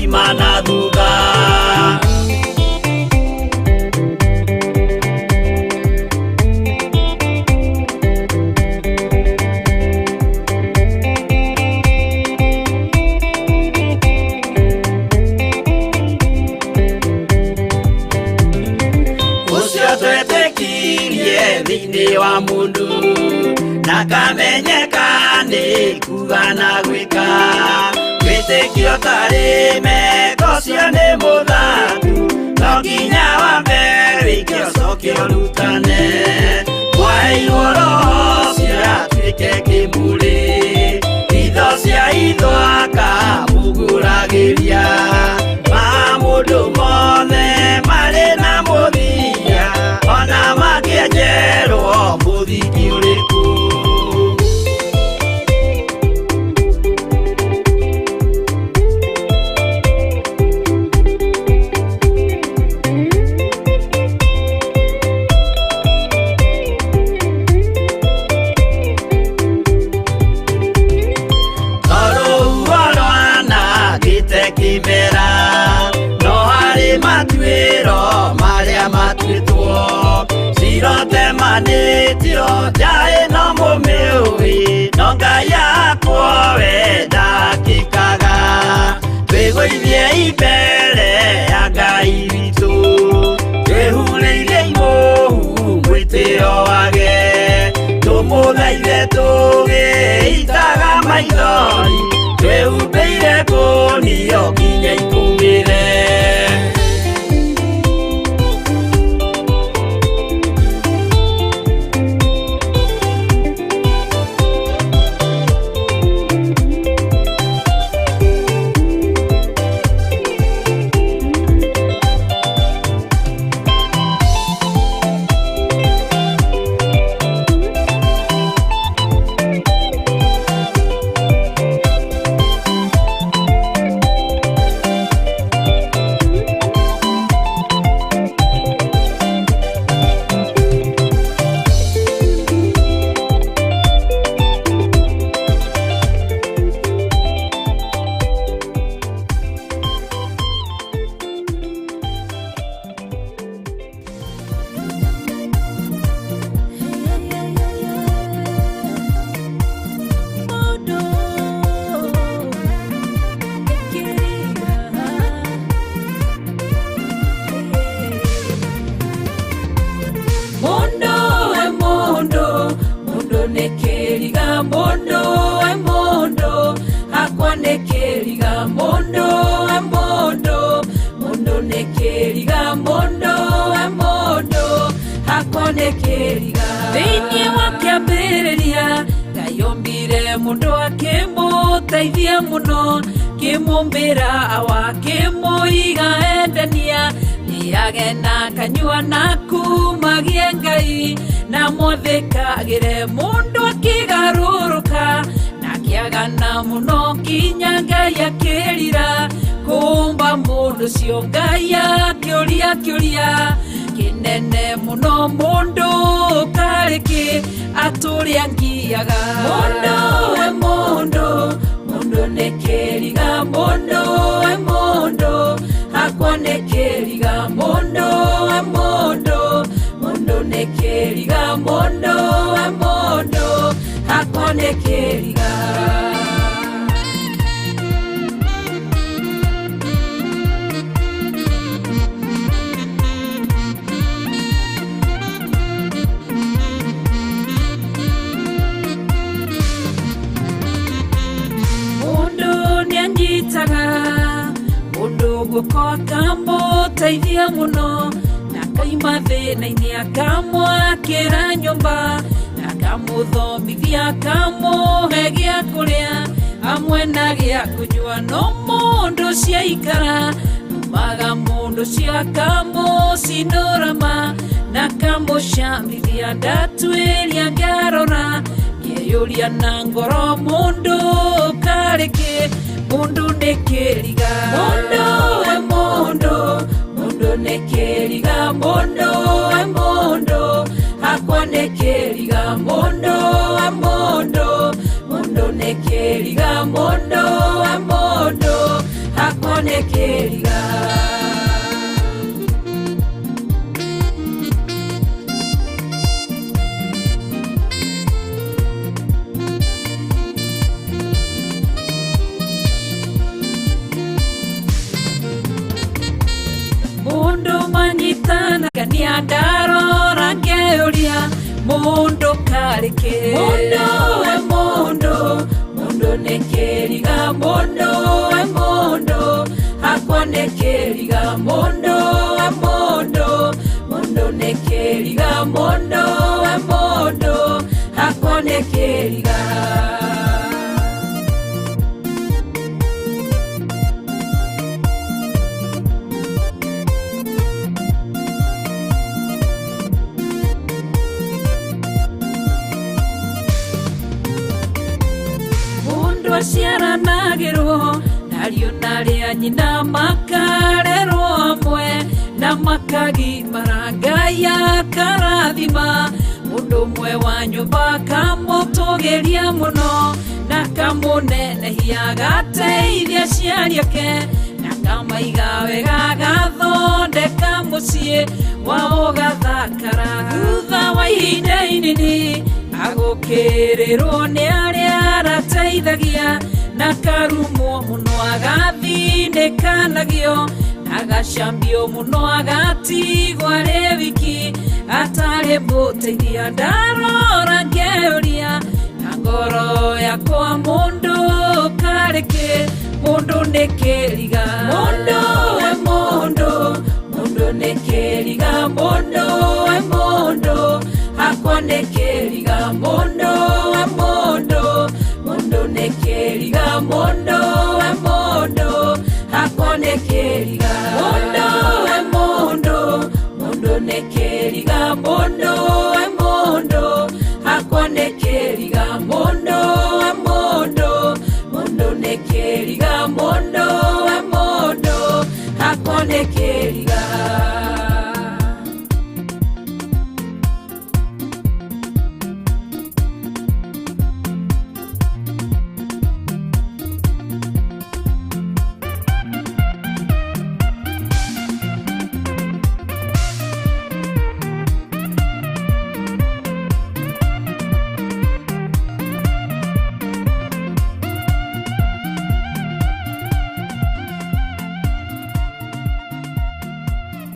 tũkoima na thutha. Ũcio twetĩkirie thĩinĩ wa mũndũ na kamenyeka nĩ kuga na gwĩka. Wĩtĩkio tarĩ meko ũcio nĩ mũthatu, no nginya wambe wĩke ũcoke ũrutane. Mwaheirwo roho ũcio atuĩke kĩmũrĩ, itho cia itho akamũgũragĩria. Ma mũndũ mothe marĩ na mũthia, ona mangĩenjerwo mũthingi ũrĩkũ. Kimera no harĩ matuĩro marĩa matuĩtwo, cirotemanĩtio njaĩ no mũmĩũĩ, no Ngai akwo we ndakĩkaga. Twĩgũithie mbere ya Ngai witũ, twĩhurĩirie imũhu mwĩtĩo wage, tũmũthaithe tũgĩitaga maithori, twĩhumbĩire kũnio nginya ikũmĩre. Thĩinĩ wa kĩambĩrĩria Ngai ombire mũndũ akĩmũteithia mũno, kĩmũmbĩra awa kĩmũiga endania, nĩage na kanyua na kumagie Ngai, na mwathĩkagĩre mũndũ akĩgarũrũka, na akĩagana mũno nginya Ngai akĩrira kũmba mũndũ ũcio. Ngai akĩũria kĩũria kĩnene mũno, mũndũ karĩ kĩ atũrĩa ngiaga. Mũndũ we mũndũ, mũndũ nĩ kĩriga, mũndũ we mũndũ, hakwa nĩ kĩriga, mũndũ we mũndũ, mũndũ nĩ kĩriga, mũndũ we mũndũ, hakwa nĩ kĩriga. Mũndũ guoko akamũteithia mũno, na akaima thĩna-inĩ akamwakĩra nyũmba, na akamũthomithia akamũhe gĩa kũrĩa hamwe na gĩa kũnyua. No mũndũ ũcio aikara umaga mũndũ ũcio akamũcinũrama na akamũcamithia, ndatuĩria ngarora ngeyũria na ngoro mũndũ karĩ kĩ, mũndũ nĩ kĩriga. Mũndũ we mũndũ, mũndũ nĩ kĩriga, mũndũ we mũndũ, hakwa nĩ kĩriga, mũndũ we mũndũ, mũndũ nĩ kĩriga, mũndũ we mũndũ, hakwa nĩ kĩriga. Manyitana kania ndarora ngeyũria mũndũ karĩ kĩ. Mũndũ we mũndũ, mũndũ nĩ kĩriga, mũndũ we mũndũ, hakwa nĩ kĩriga, mũndũ we mũndũ, mũndũ nĩ kĩriga, mũndũ we mũndũ, hakwa nĩ kĩriga. Aciaranagĩrwo nariũ narĩa nyina makarerwo amwe na makagimara Ngai akarathima mũndũ ũmwe wa nyũmba akamũtũgĩria mũno na kamũnenehia agateithia aciari ake na kamaiga wega agathondeka mũciĩ wao ũgathakara. Thutha wa ihinda inini agũkĩrĩrwo nĩ arĩa arateithagia na karumwo mũno agathinĩkanagio agacambio mũno agatigwo arĩ wiki atarĩ mũteithia. Ndarora ngeyũria na ngoro yakwa mũndũ karĩ kĩ, mũndũ nĩ kĩriga, mũndũ we mũndũ, mũndũ nĩ kĩriga, mũndũ we mũndũ, hakwa nĩ kĩriga, mũndũ we mũndũ, mũndũ nĩ kĩriga, mũndũ we mũndũ, hakwa nĩ kĩriga.